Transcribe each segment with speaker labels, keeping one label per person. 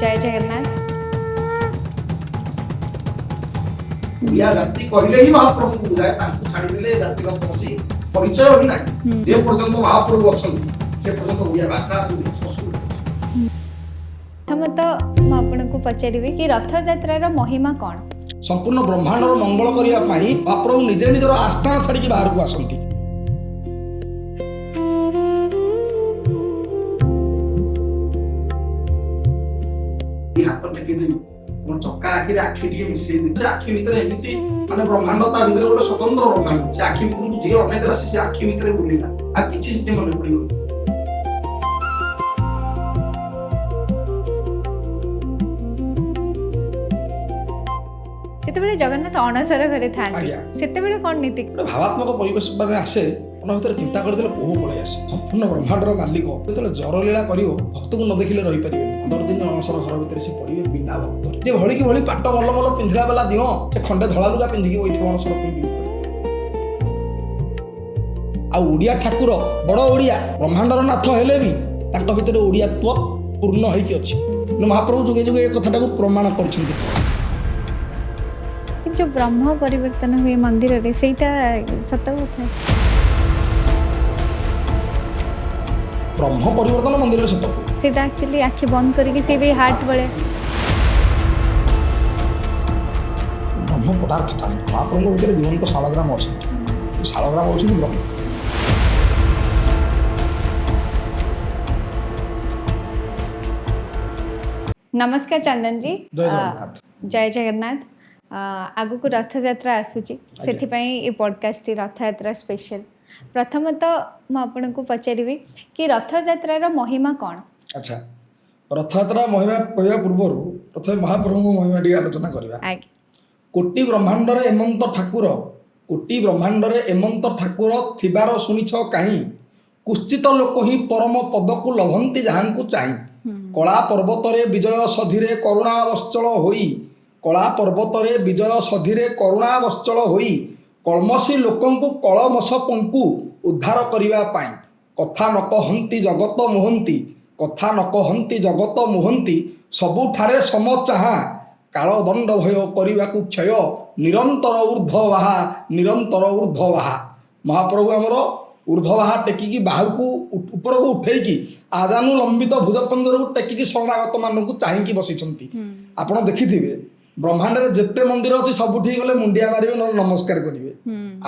Speaker 1: ଜୟ ଜଗନ୍ନାଥ।
Speaker 2: ଓଡ଼ିଆ ଜାତି କହିଲେ ହିଁ ମହାପ୍ରଭୁଙ୍କୁ ବୁଝାଏ। ତାଙ୍କୁ ଛାଡ଼ିଦେଲେ ଏ ଜାତିର କୌଣସି ପରିଚୟ ହିଁ ନାହିଁ। ଯେ ପର୍ଯ୍ୟନ୍ତ ମହାପ୍ରଭୁ ଅଛନ୍ତି, ସେ ପର୍ଯ୍ୟନ୍ତ ଓଡ଼ିଆ ଭାଷା, ଓଡ଼ିଆ ସଂସ୍କୃତି ଅଛି।
Speaker 1: ପ୍ରଥମତଃ ମୁଁ ଆପଣଙ୍କୁ ପଚାରିବି କି ରଥଯାତ୍ରାର ମହିମା କ'ଣ?
Speaker 2: ସମ୍ପୂର୍ଣ୍ଣ ବ୍ରହ୍ମାଣ୍ଡର ମଙ୍ଗଳ କରିବା ପାଇଁ ମହାପ୍ରଭୁ ନିଜେ ନିଜର ଆସ୍ଥାନ ଛାଡ଼ିକି ବାହାରକୁ ଆସନ୍ତି। ହାତ ଟେକିଦେବି, ତୁମ ଚକା ଆଖିରେ ଆଖି ଟିକେ ମିଶେଇ ଦେବି। ସେ ଆଖି ଭିତରେ ଏମିତି ମାନେ ବ୍ରହ୍ମାଣ୍ଡ, ତା ଭିତରେ ଗୋଟେ ସ୍ୱତନ୍ତ୍ର ବ୍ରହ୍ମାଣ୍ଡ। ସେ ଆଖି ଭିତରକୁ ଯିଏ ଅନେଇ ଦେଲା, ସେ ଆଖି ଭିତରେ ବୁଲିଲା, ଆଉ କିଛି ସେଠି ମନେ ପଡିବ।
Speaker 1: ଯେତେବେଳେ ଜଗନ୍ନାଥ ଅଣସର ଘରେ ଥାଆନ୍ତି, ସେତେବେଳେ କ'ଣ ନୀତି?
Speaker 2: ଗୋଟେ ଭାବାତ୍ମକ ପରିବେଶ ମାନେ ଆସେ, ମନ ଭିତରେ ଚିନ୍ତା କରିଦେଲେ କୋହ ପଳେଇ ଆସେ। ସମ୍ପୂର୍ଣ୍ଣ ବ୍ରହ୍ମାଣ୍ଡର ମାଲିକ ଯେତେବେଳେ ଜର ଲୀଳା କରିବ, ଭକ୍ତକୁ ନ ଦେଖିଲେ ରହିପାରିବେନି। 15 ଦିନ ଅଣସର ଘର ଭିତରେ ସେ ପଡ଼ିବେ ବିନା ଭକ୍ତରେ। ଯେ ଭଳିକି ଭଳି ପାଟ ମଲ ମଲ ପିନ୍ଧିଲା ବାଲା ଦିଅଁ, ସେ ଖଣ୍ଡେ ଧଳା ଲୁଗା ପିନ୍ଧିକି ବଇଥିବ ଅଣସର ପିଣ୍ଡି ଉପରେ। ଆଉ ଓଡ଼ିଆ ଠାକୁର ବଡ଼ ଓଡ଼ିଆ, ବ୍ରହ୍ମାଣ୍ଡର ନାଥ ହେଲେ ବି ତାଙ୍କ ଭିତରେ ଓଡ଼ିଆତ୍ୱ ପୂର୍ଣ୍ଣ ହେଇକି ଅଛି। ତେଣୁ ମହାପ୍ରଭୁ ଯୁଗେ ଯୁଗେ ଏ କଥାଟାକୁ ପ୍ରମାଣ କରିଛନ୍ତି।
Speaker 1: ଯୋଉ ବ୍ରହ୍ମ ପରିବର୍ତ୍ତନ ହୁଏ ମନ୍ଦିରରେ, ସେଇଟା ସତ କଥା?
Speaker 2: ବ୍ରହ୍ମ ପରିବର୍ତ୍ତନ ମନ୍ଦିରରେ ସତ ହୁଏ।
Speaker 1: ସେଇଟା ଆକ୍ଚୁଆଲି ଆଖି ବନ୍ଦ କରିକି ସେ ବି ହାର୍ଟ ଭଳିଆ
Speaker 2: ବ୍ରହ୍ମ ପଦାର୍ଥ ଥାନ୍ତି। ମହାପ୍ରଭୁଙ୍କ ଭିତରେ ଜୀବନ୍ତ ଶାଳଗ୍ରାମ ଅଛନ୍ତି। ଶାଳଗ୍ରାମ ହେଉଛନ୍ତି ବ୍ରହ୍ମ।
Speaker 1: ନମସ୍କାର ଚନ୍ଦନ ଜି।
Speaker 2: ଜୟ ଜଗନ୍ନାଥ।
Speaker 1: ଜୟ ଜଗନ୍ନାଥ। ଆଗକୁ ରଥଯାତ୍ରା ଆସୁଛି, ସେଥିପାଇଁ ଏ ପଡ଼କାଷ୍ଟଟି ରଥଯାତ୍ରା ସ୍ପେଶାଲ। ପ୍ରଥମତଃ ମୁଁ ଆପଣଙ୍କୁ ପଚାରିବି କି ରଥଯାତ୍ରାର ମହିମା କ'ଣ?
Speaker 2: ଆଚ୍ଛା, ରଥଯାତ୍ରା ମହିମା କହିବା ପୂର୍ବରୁ ପ୍ରଥମେ ମହାପ୍ରଭୁଙ୍କ ମହିମା ଟିକେ ଆଲୋଚନା କରିବା। କୋଟି ବ୍ରହ୍ମାଣ୍ଡରେ ଏମନ୍ତ ଠାକୁର, କୋଟି ବ୍ରହ୍ମାଣ୍ଡରେ ଏମନ୍ତ ଠାକୁର ଥିବାର ଶୁଣିଛ କାହିଁ? କୁଶ୍ଚିତ ଲୋକ ହିଁ ପରମ ପଦକୁ ଲଭନ୍ତି ଯାହାଙ୍କୁ ଚାହିଁ। କଳା ପର୍ବତରେ ବିଜୟ ସଧିରେ କରୁଣାବତ୍ସଳ ହୋଇ, କଳା ପର୍ବତରେ ବିଜୟ ସଧିରେ କରୁଣାବତ୍ସଳ ହୋଇ, କଳ୍ମଷୀ ଲୋକଙ୍କୁ କଳମସ ପଙ୍କୁ ଉଦ୍ଧାର କରିବା ପାଇଁ। କଥା ନ କହନ୍ତି ଜଗତ ମୋହନ୍ତି, କଥା ନ କହନ୍ତି ଜଗତ ମୋହନ୍ତି, ସବୁଠାରେ ସମ ଚାହାଁ। କାଳ ଦଣ୍ଡ ଭୟ କରିବାକୁ କ୍ଷୟ, ନିରନ୍ତର ଉର୍ଦ୍ଧ୍ୱ ବାହା, ନିରନ୍ତର ଉର୍ଦ୍ଧ୍ୱ ବାହା। ମହାପ୍ରଭୁ ଆମର ଉର୍ଦ୍ଧ୍ୱ ବାହା ଟେକିକି, ବାହୁକୁ ଉପରକୁ ଉଠେଇକି, ଆଜାନୁ ଲମ୍ବିତ ଭୁଜପଞ୍ଜରକୁ ଟେକିକି ଶରଣାଗତ ମାନଙ୍କୁ ଚାହିଁକି ବସିଛନ୍ତି। ଆପଣ ଦେଖିଥିବେ, ବ୍ରହ୍ମାଣ୍ଡରେ ଯେତେ ମନ୍ଦିର ଅଛି ସବୁଠି ଗଲେ ମୁଣ୍ଡିଆ ମାରିବେ, ନହେଲେ ନମସ୍କାର କରିବେ।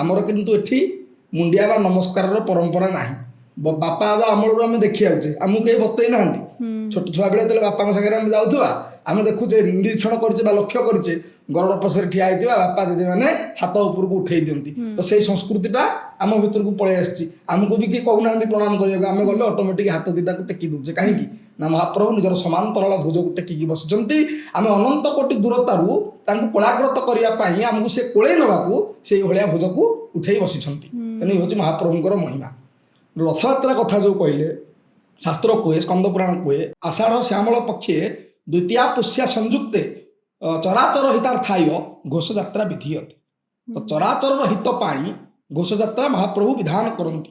Speaker 2: ଆମର କିନ୍ତୁ ଏଠି ମୁଣ୍ଡିଆ ବା ନମସ୍କାରର ପରମ୍ପରା ନାହିଁ। ବାପା ଆଜା ଅମଳରୁ ଆମେ ଦେଖି ଆଉଛେ, ଆମକୁ କେହି ବତେଇ ନାହାନ୍ତି। ଛୋଟ ଛୁଆ ବେଳେ ଯେତେବେଳେ ବାପାଙ୍କ ସାଙ୍ଗରେ ଆମେ ଯାଉଥିବା, ଆମେ ଦେଖୁଛେ, ନିରୀକ୍ଷଣ କରିଛେ ବା ଲକ୍ଷ୍ୟ କରିଛେ, ଗରଡ଼ ପଛରେ ଠିଆ ହେଇଥିବା ବାପା ଜେଜେମାନେ ହାତ ଉପରକୁ ଉଠେଇ ଦିଅନ୍ତି। ତ ସେଇ ସଂସ୍କୃତିଟା ଆମ ଭିତରକୁ ପଳେଇ ଆସିଛି। ଆମକୁ ବି କିଏ କହୁନାହାନ୍ତି ପ୍ରଣାମ କରିବାକୁ, ଆମେ ଗଲେ ଅଟୋମେଟିକ୍ ହାତ ଦିଟାକୁ ଟେକି ଦଉଛେ। କାହିଁକି ନା ମହାପ୍ରଭୁ ନିଜର ସମାନ୍ତରାଳ ଭୁଜକୁ ଟେକିକି ବସିଛନ୍ତି। ଆମେ ଅନନ୍ତ କୋଟି ଦୂରତାରୁ ତାଙ୍କୁ କୋଳାଗ୍ରତ କରିବା ପାଇଁ, ଆମକୁ ସେ କୋଳେଇ ନେବାକୁ ସେଇଭଳିଆ ଭୁଜକୁ ଉଠେଇ ବସିଛନ୍ତି। ତେଣୁ ଏ ହେଉଛି ମହାପ୍ରଭୁଙ୍କର ମହିମା। ରଥଯାତ୍ରା କଥା ଯୋଉ କହିଲେ, ଶାସ୍ତ୍ର କୁହେ, ସ୍କନ୍ଦ ପୁରାଣ କୁହେ, ଆଷାଢ଼ ଶ୍ୟାମଳ ପକ୍ଷେ ଦ୍ୱିତୀୟା ପୁଷ୍ୟା ସଂଯୁକ୍ତେ ଚରାଚର ହିତାର୍ଥାୟ ଘୋଷଯାତ୍ରା ବିଧୀୟତେ। ତ ଚରାଚରର ହିତ ପାଇଁ ଘୋଷଯାତ୍ରା ମହାପ୍ରଭୁ ବିଧାନ କରନ୍ତି।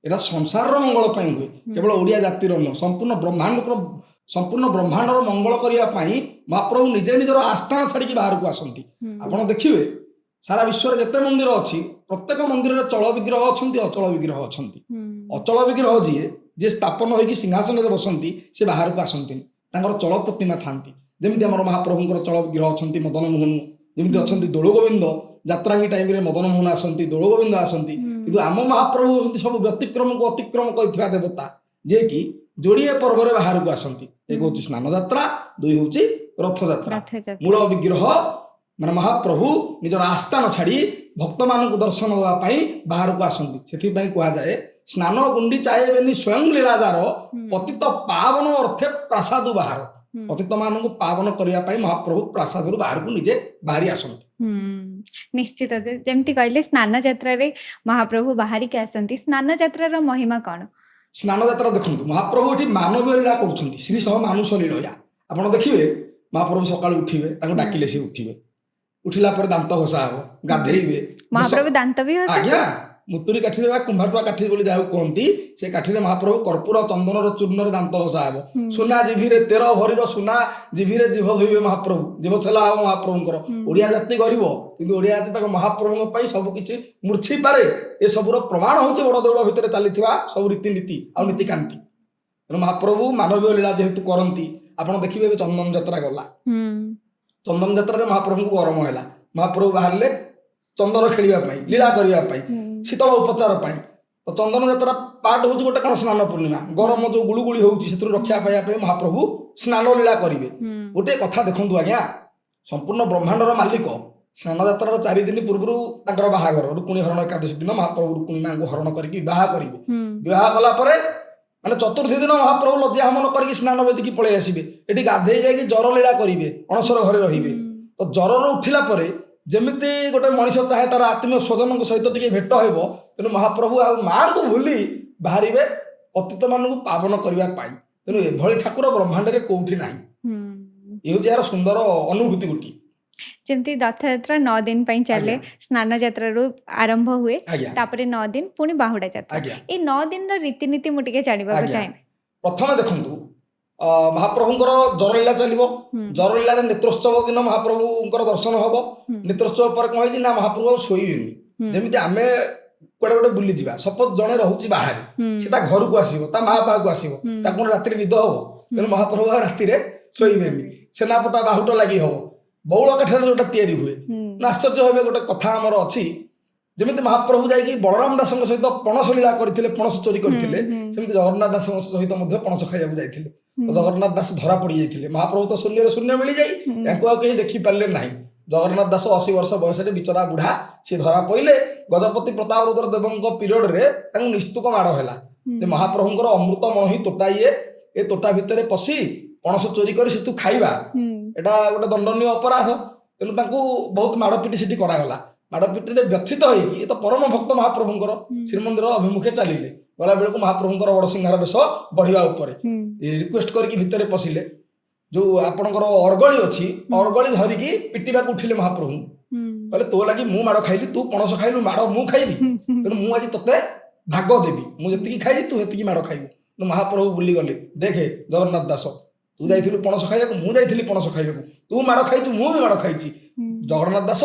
Speaker 2: ଏଇଟା ସଂସାରର ମଙ୍ଗଳ ପାଇଁ ହୁଏ, କେବଳ ଓଡ଼ିଆ ଜାତିର ନୁହଁ। ସମ୍ପୂର୍ଣ୍ଣ ବ୍ରହ୍ମାଣ୍ଡର ମଙ୍ଗଳ କରିବା ପାଇଁ ମହାପ୍ରଭୁ ନିଜେ ନିଜର ଆସ୍ଥାନ ଛାଡ଼ିକି ବାହାରକୁ ଆସନ୍ତି। ଆପଣ ଦେଖିବେ, ସାରା ବିଶ୍ୱରେ ଯେତେ ମନ୍ଦିର ଅଛି, ପ୍ରତ୍ୟେକ ମନ୍ଦିରରେ ଚଳ ବିଗ୍ରହ ଅଛନ୍ତି, ଅଚଳ ବିଗ୍ରହ ଅଛନ୍ତି। ଅଚଳ ବିଗ୍ରହ ଯିଏ ଯିଏ ସ୍ଥାପନ ହୋଇକି ସିଂହାସନରେ ବସନ୍ତି, ସେ ବାହାରକୁ ଆସନ୍ତିନି, ତାଙ୍କର ଚଳ ପ୍ରତିମା ଥାନ୍ତି। ଯେମିତି ଆମର ମହାପ୍ରଭୁଙ୍କର ଚଳ ବିଗ୍ରହ ଅଛନ୍ତି ମଦନ ମୋହନ, ଯେମିତି ଅଛନ୍ତି ଦୋଳଗୋବିନ୍ଦ। ଯାତ୍ରାଙ୍ଗୀ ଟାଇମରେ ମଦନ ମୋହନ ଆସନ୍ତି, ଦୋଳଗୋବିନ୍ଦ ଆସନ୍ତି। କିନ୍ତୁ ଆମ ମହାପ୍ରଭୁ ହେଉଛନ୍ତି ସବୁ ବ୍ୟତିକ୍ରମକୁ ଅତିକ୍ରମ କରିଥିବା ଦେବତା, ଯିଏକି ଯୋଡ଼ିଏ ପର୍ବରେ ବାହାରକୁ ଆସନ୍ତି। ଏକ ହେଉଛି ସ୍ନାନ ଯାତ୍ରା, ଦୁଇ ହେଉଛି ରଥଯାତ୍ରା।
Speaker 1: ରଥଯାତ୍ରା।
Speaker 2: ମୂଳ ବିଗ୍ରହ ମାନେ ମହାପ୍ରଭୁ ନିଜର ଆସ୍ଥାନ ଛାଡ଼ି ଭକ୍ତମାନଙ୍କୁ ଦର୍ଶନ ଦେବା ପାଇଁ ବାହାରକୁ ଆସନ୍ତି। ସେଥିପାଇଁ କୁହାଯାଏ, ସ୍ନାନ ଗୁଣ୍ଡି ଚାହିବେନି ସ୍ୱୟଂ ଲୀଳାଜାର, ପତିତ ପାବନ ଅର୍ଥେ ପ୍ରାସାଦୁ ବାହାର। ପତିତ ମାନଙ୍କୁ ପାବନ କରିବା ପାଇଁ ମହାପ୍ରଭୁ ପ୍ରାସାଦରୁ ବାହାରକୁ ନିଜେ ବାହାରି ଆସନ୍ତି।
Speaker 1: ନିଶ୍ଚିତ, ଯେମିତି କହିଲେ ସ୍ନାନ ଯାତ୍ରାରେ ମହାପ୍ରଭୁ ବାହାରିକି ଆସନ୍ତି। ସ୍ନାନ ଯାତ୍ରାର ମହିମା କ'ଣ?
Speaker 2: ସ୍ନାନ ଯାତ୍ରା ଦେଖନ୍ତୁ, ମହାପ୍ରଭୁ ଏଠି ମାନବୀୟ ଲୀଳା କରୁଛନ୍ତି, ଶ୍ରୀ ସହ ମାନୁଷ ଲୀଳୟା। ଆପଣ ଦେଖିବେ, ମହାପ୍ରଭୁ ସକାଳୁ ଉଠିବେ, ତାଙ୍କୁ ଡାକିଲେ ସେ ଉଠିବେ। ଉଠିଲା ପରେ ଦାନ୍ତ ଘଷା ହବ, ଗାଧେଇବେ।
Speaker 1: ମହାପ୍ରଭୁ ଦାନ୍ତ ବି ଘଷନ୍ତି?
Speaker 2: ଆଜ୍ଞା। ମୁତୁରୀ କାଠିରେ ବା କୁମ୍ଭାଟୁଆ କାଠି ବୋଲି ଯାହାକୁ କୁହନ୍ତି, ସେ କାଠିରେ ମହାପ୍ରଭୁ କର୍ପୂର ଚନ୍ଦନର ଚୂର୍ଣ୍ଣରେ ଦାନ୍ତ ଘଷା ହେବ। ସୁନା ଜିଭିରେ 13 ଭରିର ସୁନା ଜିଭିରେ ଜିଭ ଧୋଇବେ ମହାପ୍ରଭୁ, ଜିଭ ଛେଲା ହେବ ମହାପ୍ରଭୁଙ୍କର। ଓଡ଼ିଆ ଜାତି ଗରିବ, କିନ୍ତୁ ଓଡ଼ିଆ ଜାତି ତାଙ୍କ ମହାପ୍ରଭୁଙ୍କ ପାଇଁ ସବୁ କିଛି ମୂର୍ଚ୍ଛି ପାରେ। ଏସବୁର ପ୍ରମାଣ ହେଉଛି ବଡ଼ ଦେଉଳ ଭିତରେ ଚାଲିଥିବା ସବୁ ରୀତିନୀତି ଆଉ ନୀତିକାନ୍ତି। ତେଣୁ ମହାପ୍ରଭୁ ମାନବୀୟ ଲୀଳା ଯେହେତୁ କରନ୍ତି, ଆପଣ ଦେଖିବେ ଏବେ ଚନ୍ଦନ ଯାତ୍ରା ଗଲା। ଚନ୍ଦନ ଯାତ୍ରାରେ ମହାପ୍ରଭୁଙ୍କୁ ଗରମ ହେଲା, ମହାପ୍ରଭୁ ବାହାରିଲେ ଚନ୍ଦନ ଖେଳିବା ପାଇଁ, ଲୀଳା କରିବା ପାଇଁ, ଶୀତଳ ଉପଚାର ପାଇଁ। ତ ଚନ୍ଦନ ଯାତ୍ରା ପାର୍ଟ ହେଉଛି ଗୋଟେ କ'ଣ, ସ୍ନାନ ପୂର୍ଣ୍ଣିମା। ଗରମ ଯୋଉ ଗୁଳୁଗୁଳି ହେଉଛି ସେଥିରୁ ରକ୍ଷା ପାଇବା ପାଇଁ ମହାପ୍ରଭୁ ସ୍ନାନ ଲୀଳା କରିବେ। ଗୋଟିଏ କଥା ଦେଖନ୍ତୁ ଆଜ୍ଞା, ସମ୍ପୂର୍ଣ୍ଣ ବ୍ରହ୍ମାଣ୍ଡର ମାଲିକ ସ୍ନାନ ଯାତ୍ରାର 4 ଦିନ ପୂର୍ବରୁ ତାଙ୍କର ବାହାଘର, ରୁକ୍ମିଣୀ ହରଣ ଏକାଦଶୀ ଦିନ ମହାପ୍ରଭୁ ରୁକ୍ମିଣୀ ମାଙ୍କୁ ହରଣ କରିକି ବିବାହ କରିବେ। ବିବାହ କଲା ପରେ ମାନେ ଚତୁର୍ଥୀ ଦିନ ମହାପ୍ରଭୁ ଲଜ୍ଜା ହମନ କରିକି ସ୍ନାନ ବେଦିକି ପଳେଇ ଆସିବେ। ଏଠି ଗାଧେଇ ଯାଇକି ଜର ଲୀଳା କରିବେ, ଅଣସର ଘରେ ରହିବେ। ତ ଜରରୁ ଉଠିଲା ପରେ ଯେମିତି ଗୋଟେ ମଣିଷ ଚାହେଁ ତାର ଆତ୍ମୀୟ ସ୍ୱଜନଙ୍କ ସହିତ ଟିକେ ଭେଟ ହେବ, ତେଣୁ ମହାପ୍ରଭୁ ଆଉ ମାଙ୍କୁ ଭୁଲି ବାହାରିବେ ପତିତମାନଙ୍କୁ ପାବନ କରିବା ପାଇଁ। ତେଣୁ ଏଭଳି ଠାକୁର ବ୍ରହ୍ମାଣ୍ଡରେ କୋଉଠି ନାହିଁ। ଏ ହେଉଛି ଏହାର ସୁନ୍ଦର ଅନୁଭୂତି ଗୋଟିଏ।
Speaker 1: ଯେମିତି ରଥଯାତ୍ରା 9 ଦିନ ପାଇଁ ଚାଲେ, ସ୍ନାନ ଯାତ୍ରାରୁ ଆରମ୍ଭ ହୁଏ, ତାପରେ 9 ଦିନ ପୁଣି ବାହୁଡ଼ା ଯାତ୍ରା। ଏଇ 9 ଦିନର ରୀତିନୀତି ମୁଁ ଟିକେ ଜାଣିବାକୁ ଚାହିଁବି।
Speaker 2: ପ୍ରଥମେ ଦେଖନ୍ତୁ, ମହାପ୍ରଭୁଙ୍କର ଜରଲୀଳା ଚାଲିବ। ଜରଲୀଳାରେ ନେତ୍ରୋତ୍ସବ ଦିନ ମହାପ୍ରଭୁଙ୍କର ଦର୍ଶନ ହବ। ନେତ୍ରୋତ୍ସବ ପରେ କଣ ହେଇଛି ନା ମହାପ୍ରଭୁ ଆଉ ଶୋଇବେନି। ଯେମିତି ଆମେ କୁଆଡେ ଗୋଟେ ବୁଲିଯିବା, ସପୋଜ ଜଣେ ରହୁଛି ବାହାରେ, ସେ ତା ଘରକୁ ଆସିବ, ତା ମା ପାଖକୁ ଆସିବ, ତାକୁ କଣ ରାତିରେ ନିଦ ହବ? ତେଣୁ ମହାପ୍ରଭୁ ଆଉ ରାତିରେ ଶୋଇବେନି। ସେନାପଟା ବାହୁଟ ଲାଗି ହବ, ବଉଳ କାଠରେ ଯୋଉଟା ତିଆରି ହୁଏ। ନା ଆଶ୍ଚର୍ଯ୍ୟ ହେବେ, ଗୋଟେ କଥା ଆମର ଅଛି, ଯେମିତି ମହାପ୍ରଭୁ ଯାଇକି ବଳରାମ ଦାସଙ୍କ ସହିତ ପଣସ ଲୀଳା କରିଥିଲେ, ପଣସ ଚୋରି କରିଥିଲେ, ସେମିତି ଜଗନ୍ନାଥ ଦାସଙ୍କ ସହିତ ମଧ୍ୟ ପଣସ ଖାଇବାକୁ ଯାଇଥିଲେ। ତ ଜଗନ୍ନାଥ ଦାସ ଧରା ପଡି ଯାଇଥିଲେ। ମହାପ୍ରଭୁ ତ ଶୂନ୍ୟରେ ଶୂନ୍ୟ ମିଳିଯାଇ, ତାଙ୍କୁ ଆଉ କେହି ଦେଖିପାରିଲେ ନାହିଁ। ଜଗନ୍ନାଥ ଦାସ 80 ବର୍ଷ ବୟସରେ ବିଚରା ବୁଢା, ସିଏ ଧରା ପଇଲେ। ଗଜପତି ପ୍ରତାପରୁଦ୍ର ଦେବଙ୍କ ପିରିୟଡରେ ତାଙ୍କୁ ନିସ୍ତୁକ ମାଡ଼ ହେଲା ଯେ ମହାପ୍ରଭୁଙ୍କର ଅମୃତ ମଣୋହି ତୋଟା, ଇଏ ଏ ତୋଟା ଭିତରେ ପଶି ପଣସ ଚୋରି କରି ସେଠୁ ଖାଇବା ଏଇଟା ଗୋଟେ ଦଣ୍ଡନୀୟ ଅପରାଧ। ତେଣୁ ତାଙ୍କୁ ବହୁତ ମାଡ଼ପିଟି ସେଠି କରାଗଲା। ମାଡ଼ପିଟିରେ ବ୍ୟଥିତ ହେଇକି ଏ ତ ପରମ ଭକ୍ତ ମହାପ୍ରଭୁଙ୍କର, ଶ୍ରୀମନ୍ଦିର ଅଭିମୁଖେ ଚାଲିଲେ। ଗଲା ବେଳକୁ ମହାପ୍ରଭୁଙ୍କର ବଡ଼ସିଂହାର ବେଶ ବଢିବା ଉପରେ ରିକ୍ୱେଷ୍ଟ କରିକି ଭିତରେ ପଶିଲେ। ଯୋଉ ଆପଣଙ୍କର ଅର୍ଗଳି ଅଛି, ଅର୍ଗଳି ଧରିକି ପିଟିବାକୁ ଉଠିଲେ ମହାପ୍ରଭୁଙ୍କୁ। କହିଲେ ତୋ ଲାଗି ମୁଁ ମାଡ଼ ଖାଇଲି, ତୁ ପଣସ ଖାଇଲୁ, ମାଡ଼ ମୁଁ ଖାଇବି, ତେଣୁ ମୁଁ ଆଜି ତୋତେ ଭାଗ ଦେବି, ମୁଁ ଯେତିକି ଖାଇଛି ତୁ ସେତିକି ମାଡ଼ ଖାଇବୁ। ତେଣୁ ମହାପ୍ରଭୁ ବୁଲିଗଲେ, ଦେଖେ ଜଗନ୍ନାଥ ଦାସ, ତୁ ଯାଇଥିଲୁ ପଣସ ଖାଇବାକୁ, ମୁଁ ଯାଇଥିଲି ପଣସ ଖାଇବାକୁ, ତୁ ମାଡ଼ ଖାଇଛୁ, ମୁଁ ବି ମାଡ଼ ଖାଇଛି। ଜଗନ୍ନାଥ ଦାସ,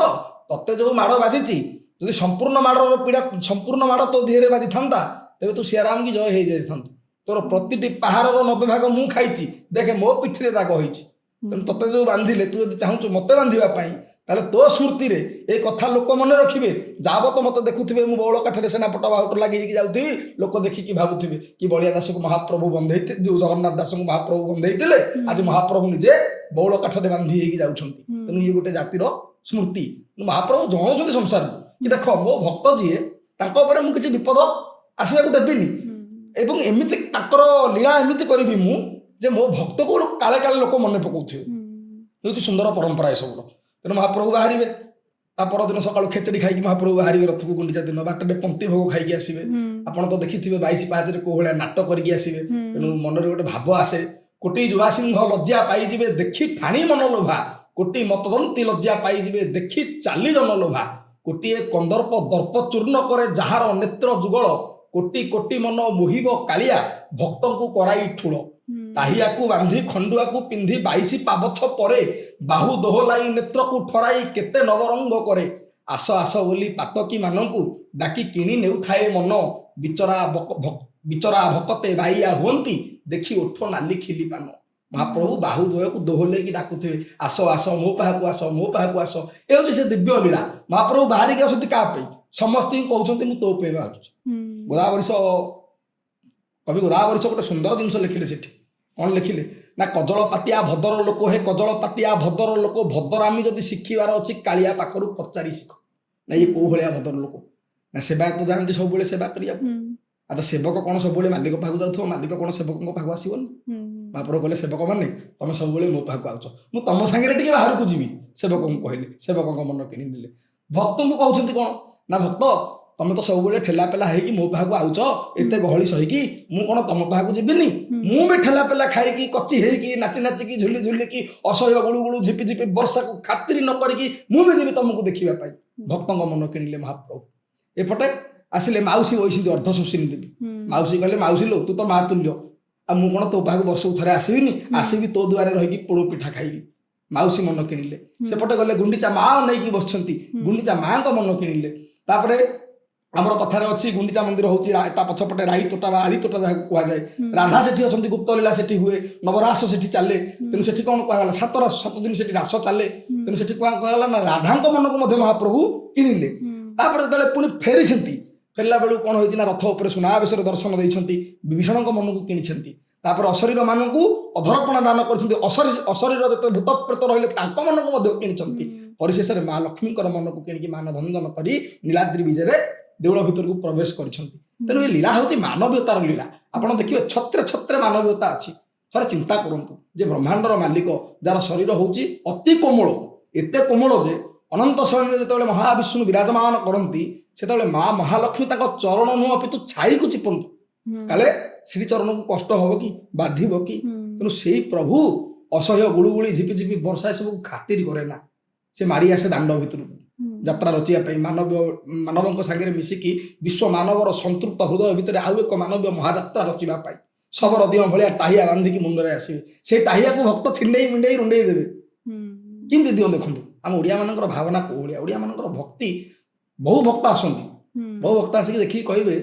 Speaker 2: ତତେ ଯୋଉ ମାଡ଼ ବାଜିଛି, ଯଦି ସମ୍ପୂର୍ଣ୍ଣ ମାଡ଼ର ପୀଡ଼ା, ସମ୍ପୂର୍ଣ୍ଣ ମାଡ଼ ତୋ ଦେହରେ ବାଜିଥାନ୍ତା, ତେବେ ତୁ ସିଆରାମ କି ଜୟ ହେଇଯାଇଥାନ୍ତୁ। ତୋର ପ୍ରତିଟି ପାହାରର 90 ଭାଗ ମୁଁ ଖାଇଛି, ଦେଖେ ମୋ ପିଠିରେ ଦାଗ ହେଇଛି। ତେଣୁ ତତେ ଯୋଉ ବାନ୍ଧିଲେ, ତୁ ଯଦି ଚାହୁଁଛୁ ମତେ ବାନ୍ଧିବା ପାଇଁ, ତାହେଲେ ତୋ ସ୍ମୃତିରେ ଏଇ କଥା ଲୋକ ମନେ ରଖିବେ। ଯାବତ ମତେ ଦେଖୁଥିବେ ମୁଁ ବଉଳ କାଠରେ ସେନାପଟ ବାହୁଟ ଲାଗି ହେଇକି ଯାଉଥିବି, ଲୋକ ଦେଖିକି ଭାବୁଥିବେ କି ବଳିଆ ଦାସକୁ ମହାପ୍ରଭୁ ବନ୍ଧେଇ, ଯୋଉ ଜଗନ୍ନାଥ ଦାସଙ୍କୁ ମହାପ୍ରଭୁ ବନ୍ଧେଇଥିଲେ, ଆଜି ମହାପ୍ରଭୁ ନିଜେ ବଉଳ କାଠରେ ବାନ୍ଧି ହେଇକି ଯାଉଛନ୍ତି। ତେଣୁ ଇଏ ଗୋଟେ ଜାତିର ସ୍ମୃତି। ମହାପ୍ରଭୁ ଜଣାଉଛନ୍ତି ସଂସାରକୁ କି ଦେଖ, ମୋ ଭକ୍ତ ଯିଏ, ତାଙ୍କ ଉପରେ ମୁଁ କିଛି ବିପଦ ଆସିବାକୁ ଦେବିନି, ଏବଂ ଏମିତି ତାଙ୍କର ଲୀଳା ଏମିତି କରିବି ମୁଁ ଯେ ମୋ ଭକ୍ତକୁ କାଳେ କାଳେ ଲୋକ ମନେ ପକାଉଥିବେ। ହେଉଛି ସୁନ୍ଦର ପରମ୍ପରା ଏସବୁର। ତେଣୁ ମହାପ୍ରଭୁ ବାହାରିବେ, ତା ପରଦିନ ସକାଳୁ ଖେଚେଡ଼ି ଖାଇକି ମହାପ୍ରଭୁ ବାହାରିବେ ରଥକୁ ଗୁଣ୍ଡିଚା ଦିନ। ବାଟରେ ପନ୍ତି ଭୋଗ ଖାଇକି ଆସିବେ। ଆପଣ ତ ଦେଖିଥିବେ 22 ପାହାଚରେ କୋଉ ଭଳିଆ ନାଟ କରିକି ଆସିବେ। ତେଣୁ ମନରେ ଗୋଟେ ଭାବ ଆସେ, କୋଟି ଯୁବାସିଂହ ଲଜ୍ଜା ପାଇଯିବେ ଦେଖି ଠାଣି ମନ ଲୋଭା, କୋଟି ମତଦନ୍ତୀ ଲଜ୍ଜା ପାଇଯିବେ ଦେଖି ଚାଲି ଜନ ଲୋଭା, କୋଟିଏ କନ୍ଦର୍ପ ଦର୍ପ ଚୂର୍ଣ୍ଣ କରେ ଯାହାର ନେତ୍ର ଯୁଗଳ, କୋଟି କୋଟି ମନ ମୋହିବ କାଳିଆ ଭକ୍ତଙ୍କୁ କରାଇ ଠୁଳ, ତାହିଆକୁ ବାନ୍ଧି ଖଣ୍ଡୁଆକୁ ପିନ୍ଧି 22 ପାବଛ ପରେ ବାହୁ ଦୋହଲାଇ ନେତ୍ରକୁ ଠରାଇ କେତେ ନବରଙ୍ଗ କରେ, ଆସ ଆସ ବୋଲି ପାତକୀ ମାନଙ୍କୁ ଡାକି କିଣି ନେଉଥାଏ ମନ, ବିଚରା ଭକତେ ବାଇଆ ହୁଅନ୍ତି ଦେଖି ଓଠ ନାଲି ଖିଲି ପାନ। ମହାପ୍ରଭୁ ବାହୁ ଦ୍ୱୟକୁ ଦୋହଲେଇକି ଡାକୁଥିବେ, ଆସ ଆସ ମୋ ପାଖକୁ ଆସ, ମୋ ପାଖକୁ ଆସ। ଏ ହେଉଛି ସେ ଦିବ୍ୟ ଲୀଳା। ମହାପ୍ରଭୁ ବାହାରିକି ଆସନ୍ତି କାହା ପାଇଁ? ସମସ୍ତଙ୍କୁ କହୁଛନ୍ତି ମୁଁ ତୋ ପାଇଁ ବାହାରୁଛି। ଗୋଦାବରୀଶ କବି ଗୋଦାବରୀଶ ଗୋଟେ ସୁନ୍ଦର ଜିନିଷ ଲେଖିଲେ ସେଠି। କ'ଣ ଲେଖିଲେ ନା, କଜଳ ପାତିଆ ଭଦର ଲୋକ, ହେ କଜଳ ପାତିଆ ଭଦର ଲୋକ, ଭଦରାମି ଯଦି ଶିଖିବାର ଅଛି କାଳିଆ ପାଖରୁ ପଚାରି ଶିଖ। ନା ଇଏ କୋଉ ଭଳିଆ ଭଦର ଲୋକ? ନା ସେବାୟତ ଯାଆନ୍ତି ସବୁବେଳେ ସେବା କରିବାକୁ। ଆଚ୍ଛା, ସେବକ କ'ଣ ସବୁବେଳେ ମାଲିକ ପାଖକୁ ଯାଉଥିବ? ମାଲିକ କ'ଣ ସେବକଙ୍କ ପାଖକୁ ଆସିବନି? ମହାପ୍ରଭୁ କହିଲେ ସେବକ ମାନେ ତମେ ସବୁବେଳେ ମୋ ପାଖକୁ ଆଉଛ, ମୁଁ ତମ ସାଙ୍ଗରେ ଟିକେ ବାହାରକୁ ଯିବି। ସେବକଙ୍କୁ କହିଲେ, ସେବକଙ୍କ ମନ କିଣି ନେଲେ। ଭକ୍ତଙ୍କୁ କହୁଛନ୍ତି କ'ଣ ନା, ଭକ୍ତ ତମେ ତ ସବୁବେଳେ ଠେଲା ପେଲା ହେଇକି ମୋ ପାଖକୁ ଆଉଛ, ଏତେ ଗହଳି ସହିକି, ମୁଁ କ'ଣ ତମ ପାଖକୁ ଯିବିନି? ମୁଁ ବି ଠେଲା ପେଲା ଖାଇକି କଚି ହେଇକି ନାଚି ନାଚିକି ଝୁଲି ଝୁଲିକି ଅସହ୍ୟ ଗୁଳୁ ଗୁଳୁ ଝିପି ଝିପି ବର୍ଷାକୁ ଖାତିରି ନ କରିକି ମୁଁ ବି ଯିବି ତମକୁ ଦେଖିବା ପାଇଁ। ଭକ୍ତଙ୍କ ମନ କିଣିଲେ ମହାପ୍ରଭୁ। ଏପଟେ ଆସିଲେ ମାଉସୀ ବଇଛନ୍ତି ଅର୍ଦ୍ଧଶୋଷିନୀ ଦେବୀ। ମାଉସୀ କହିଲେ, ମାଉସୀ ଲୋ, ତୁ ତ ମା ତୁଲ୍ୟ, ଆଉ ମୁଁ କ'ଣ ତୋ ପାଖକୁ ବର୍ଷକୁ ଥରେ ଆସିବିନି? ଆସିବି, ତୋ ଦୁଆରେ ରହିକି ପୋଡ଼ ପିଠା ଖାଇବି। ମାଉସୀ ମନ କିଣିଲେ। ସେପଟେ ଗଲେ, ଗୁଣ୍ଡିଚା ମା ଅନେଇକି ବସିଛନ୍ତି, ଗୁଣ୍ଡିଚା ମାଙ୍କ ମନ କିଣିଲେ। ତାପରେ ଆମର କଥାରେ ଅଛି, ଗୁଣ୍ଡିଚା ମନ୍ଦିର ହଉଛି ତା ପଛପଟେ ରାଇ ତୋଟା ବା ଆଳି ତୋଟା ଯାହାକୁ କୁହାଯାଏ। ରାଧା ସେଠି ଅଛନ୍ତି, ଗୁପ୍ତ ଲୀଳା ସେଠି ହୁଏ, ନବରାସ ସେଠି ଚାଲେ। ତେଣୁ ସେଠି କ'ଣ କୁହାଗଲା? 7 ଦିନ ସେଠି ରାସ ଚାଲେ। ତେଣୁ ସେଠି କ'ଣ କୁହାଗଲା ନା ରାଧାଙ୍କ ମନକୁ ମଧ୍ୟ ମହାପ୍ରଭୁ କିଣିଲେ। ତାପରେ ଯେତେବେଳେ ପୁଣି ଫେରିଛନ୍ତି, ଫେରିଲା ବେଳକୁ କ'ଣ ହେଇଛି ନା ରଥ ଉପରେ ସୁନାବେଶରେ ଦର୍ଶନ ଦେଇଛନ୍ତି, ବିଭୀଷଣଙ୍କ ମନକୁ କିଣିଛନ୍ତି। ତାପରେ ଅଶରୀର ମାନଙ୍କୁ ଅଧରପଣା ଦାନ କରିଛନ୍ତି। ଅଶରୀର ଯେତେ ଭୂତ ପ୍ରେତ ରହିଲେ, ତାଙ୍କ ମନକୁ ମଧ୍ୟ କିଣିଛନ୍ତି। ପରିଶେଷରେ ମା ଲକ୍ଷ୍ମୀଙ୍କର ମନକୁ କିଣିକି ମାନଭଞ୍ଜନ କରି ନୀଳାଦ୍ରି ବିଜେରେ ଦେଉଳ ଭିତରକୁ ପ୍ରବେଶ କରିଛନ୍ତି। ତେଣୁ ଏ ଲୀଳା ହେଉଛି ମାନବୀୟତାର ଲୀଳା। ଆପଣ ଦେଖିବେ, ଛତ୍ରେ ଛତ୍ରେ ମାନବୀୟତା ଅଛି। ଥରେ ଚିନ୍ତା କରନ୍ତୁ ଯେ ବ୍ରହ୍ମାଣ୍ଡର ମାଲିକ, ଯାହାର ଶରୀର ହେଉଛି ଅତି କୋମଳ, ଏତେ କୋମଳ ଯେ ଅନନ୍ତ ଶୟନରେ ଯେତେବେଳେ ମହାବିଷ୍ଣୁ ବିରାଜମାନ କରନ୍ତି, ସେତେବେଳେ ମା ମହାଲକ୍ଷ୍ମୀ ତାଙ୍କ ଚରଣ ନୁହଁ ଅପିତୁ ଛାଇକୁ ଚିପନ୍ତି। କାଳେ ଶ୍ରୀଚରଣକୁ କଷ୍ଟ ହବ କି, ବାଧିବ କି। ତେଣୁ ସେଇ ପ୍ରଭୁ ଅସହ୍ୟ ଗୁଳୁଗୁଳି, ଝିପି ଝିପି ବର୍ଷା, ଏସବୁକୁ ଖାତିରି କରେ ନା। ସେ ମାଡ଼ି ଆସେ ଦାଣ୍ଡ ଭିତରକୁ ଯାତ୍ରା ରଚିବା ପାଇଁ, ମାନବଙ୍କ ସାଙ୍ଗରେ ମିଶିକି ବିଶ୍ୱ ମାନବର ସନ୍ତୃପ୍ତ ହୃଦୟ ଭିତରେ ଆଉ ଏକ ମାନବୀୟ ମହାଯାତ୍ରା ରଚିବା ପାଇଁ। ଶବର ଦିଅଁ ଭଳିଆ ଟାହିଆ ବାନ୍ଧିକି ମୁଣ୍ଡରେ ଆସିବେ। ସେଇ ଟାହିଆକୁ ଭକ୍ତ ଛିଣ୍ଡେଇ ମିଣ୍ଡେଇ ରୁଣ୍ଡେଇ ଦେବେ। କେମିତି ଦିଅଁ ଦେଖନ୍ତୁ, ଆମ ଓଡ଼ିଆମାନଙ୍କର ଭାବନା କୋଉ ଭଳିଆ, ଓଡ଼ିଆମାନଙ୍କର ଭକ୍ତି। ବହୁ ଭକ୍ତ ଆସନ୍ତି, ବହୁ ଭକ୍ତ ଆସିକି ଦେଖିକି କହିବେ,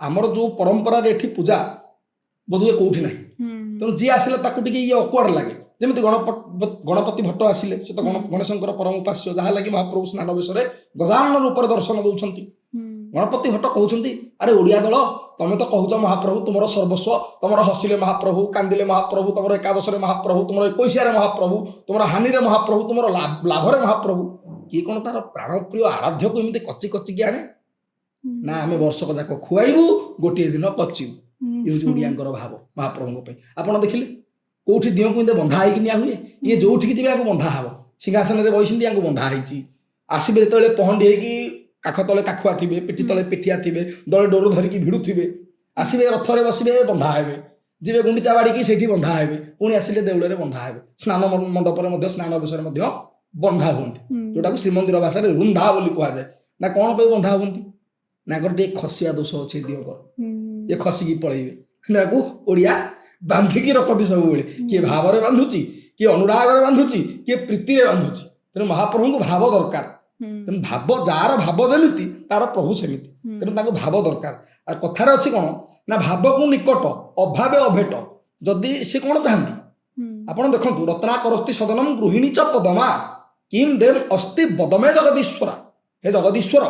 Speaker 2: ଆମର ଯୋଉ ପରମ୍ପରାରେ ଏଠି ପୂଜା ବୋଧହୁଏ କୋଉଠି ନାହିଁ। ତେଣୁ ଯିଏ ଆସିଲେ ତାକୁ ଟିକେ ଇଏ ଅକ୍ୱାର୍ଡ ଲାଗେ। ଯେମିତି ଗଣପତି ଭଟ୍ଟ ଆସିଲେ, ସେ ତ ଗଣେଶଙ୍କର ପରମ ଉପାସ୍ୟ, ଯାହା ଲାଗି ମହାପ୍ରଭୁ ସ୍ନାନ ବେଶରେ ଗଜାନନ ରୂପରେ ଦର୍ଶନ ଦଉଛନ୍ତି। ଗଣପତି ଭଟ୍ଟ କହୁଛନ୍ତି, ଆରେ ଓଡ଼ିଆ ଦଳ, ତମେ ତ କହୁଛ ମହାପ୍ରଭୁ ତୁମର ସର୍ବସ୍ୱ, ତମର ହସିଲେ ମହାପ୍ରଭୁ, କାନ୍ଦିଲେ ମହାପ୍ରଭୁ, ତମର ଏକାଦଶରେ ମହାପ୍ରଭୁ, ତୁମର 21ରେ ମହାପ୍ରଭୁ, ତୁମର ହାନିରେ ମହାପ୍ରଭୁ, ତୁମର ଲାଭରେ ମହାପ୍ରଭୁ। କିଏ କ'ଣ ତାର ପ୍ରାଣପ୍ରିୟ ଆରାଧ୍ୟକୁ ଏମିତି କଚି କଚିକି ଆଣେ? ନା, ଆମେ ବର୍ଷକ ଯାକ ଖୁଆଇବୁ, ଗୋଟିଏ ଦିନ କଚିବୁ। ଇଏ ହେଉଛି ଓଡ଼ିଆଙ୍କର ଭାବ ମହାପ୍ରଭୁଙ୍କ ପାଇଁ। ଆପଣ ଦେଖିଲେ କୋଉଠି ଦିଅଁକୁ ଏମିତି ବନ୍ଧା ହେଇକି ନିଆ ହୁଏ? ଇଏ ଯୋଉଠିକି ଯିବେ, ୟାକୁ ବନ୍ଧା ହବ। ସିଂହାସନରେ ବଇଛନ୍ତି, ୟାଙ୍କୁ ବନ୍ଧା ହେଇଛି। ଆସିବେ ଯେତେବେଳେ, ପହଣ୍ଡି ହେଇକି କାଖ ତଳେ କାଖୁଆ ଥିବେ, ପିଠି ତଳେ ପିଠିଆ ଥିବେ, ଦଳେ ଡୋର ଧରିକି ଭିଡୁଥିବେ। ଆସିବେ, ରଥରେ ବସିବେ, ବନ୍ଧା ହେବେ। ଯିବେ ଗୁଣ୍ଡିଚା ବାଡ଼ିକି, ସେଇଠି ବନ୍ଧା ହେବେ। ପୁଣି ଆସିଲେ ଦେଉଳରେ ବନ୍ଧା ହେବେ। ସ୍ନାନ ମଣ୍ଡପରେ ମଧ୍ୟ, ସ୍ନାନ ବେଶରେ ମଧ୍ୟ ବନ୍ଧା ହୁଅନ୍ତି, ଯୋଉଟାକୁ ଶ୍ରୀମନ୍ଦିର ଭାଷାରେ ରୁନ୍ଧା ବୋଲି କୁହାଯାଏ। ନା କ'ଣ ପାଇଁ ବନ୍ଧା ହୁଅନ୍ତି? ନା, ୟାଙ୍କର ଟିକେ ଖସିବା ଦୋଷ ଅଛି ଦିଅଙ୍କର, ଇଏ ଖସିକି ପଳେଇବେ। ତାକୁ ଓଡ଼ିଆ ବାନ୍ଧିକି ରଖନ୍ତି ସବୁବେଳେ। କିଏ ଭାବରେ ବାନ୍ଧୁଛି, କିଏ ଅନୁରାଗରେ ବାନ୍ଧୁଛି, କିଏ ପ୍ରୀତିରେ ବାନ୍ଧୁଛି। ତେଣୁ ମହାପ୍ରଭୁଙ୍କୁ ଭାବ ଦରକାର। ତେଣୁ ଭାବ, ଯାହାର ଭାବ ଯେମିତି ତାର ପ୍ରଭୁ ସେମିତି। ତେଣୁ ତାଙ୍କୁ ଭାବ ଦରକାର। ଆଉ କଥାରେ ଅଛି କ'ଣ ନା, ଭାବକୁ ନିକଟ ଅଭାବେ ଅଭେଟ। ଯଦି ସେ କ'ଣ ଚାହାନ୍ତି, ଆପଣ ଦେଖନ୍ତୁ, ରତ୍ନାକରସ୍ତି ସଦନମ ଗୃହିଣୀ ଚ ପଦମା କିମ୍ ଦେମ୍ ଅସ୍ତି ବଦମେ ଜଗଦୀଶ୍ୱରା। ହେ ଜଗଦୀଶ୍ୱର,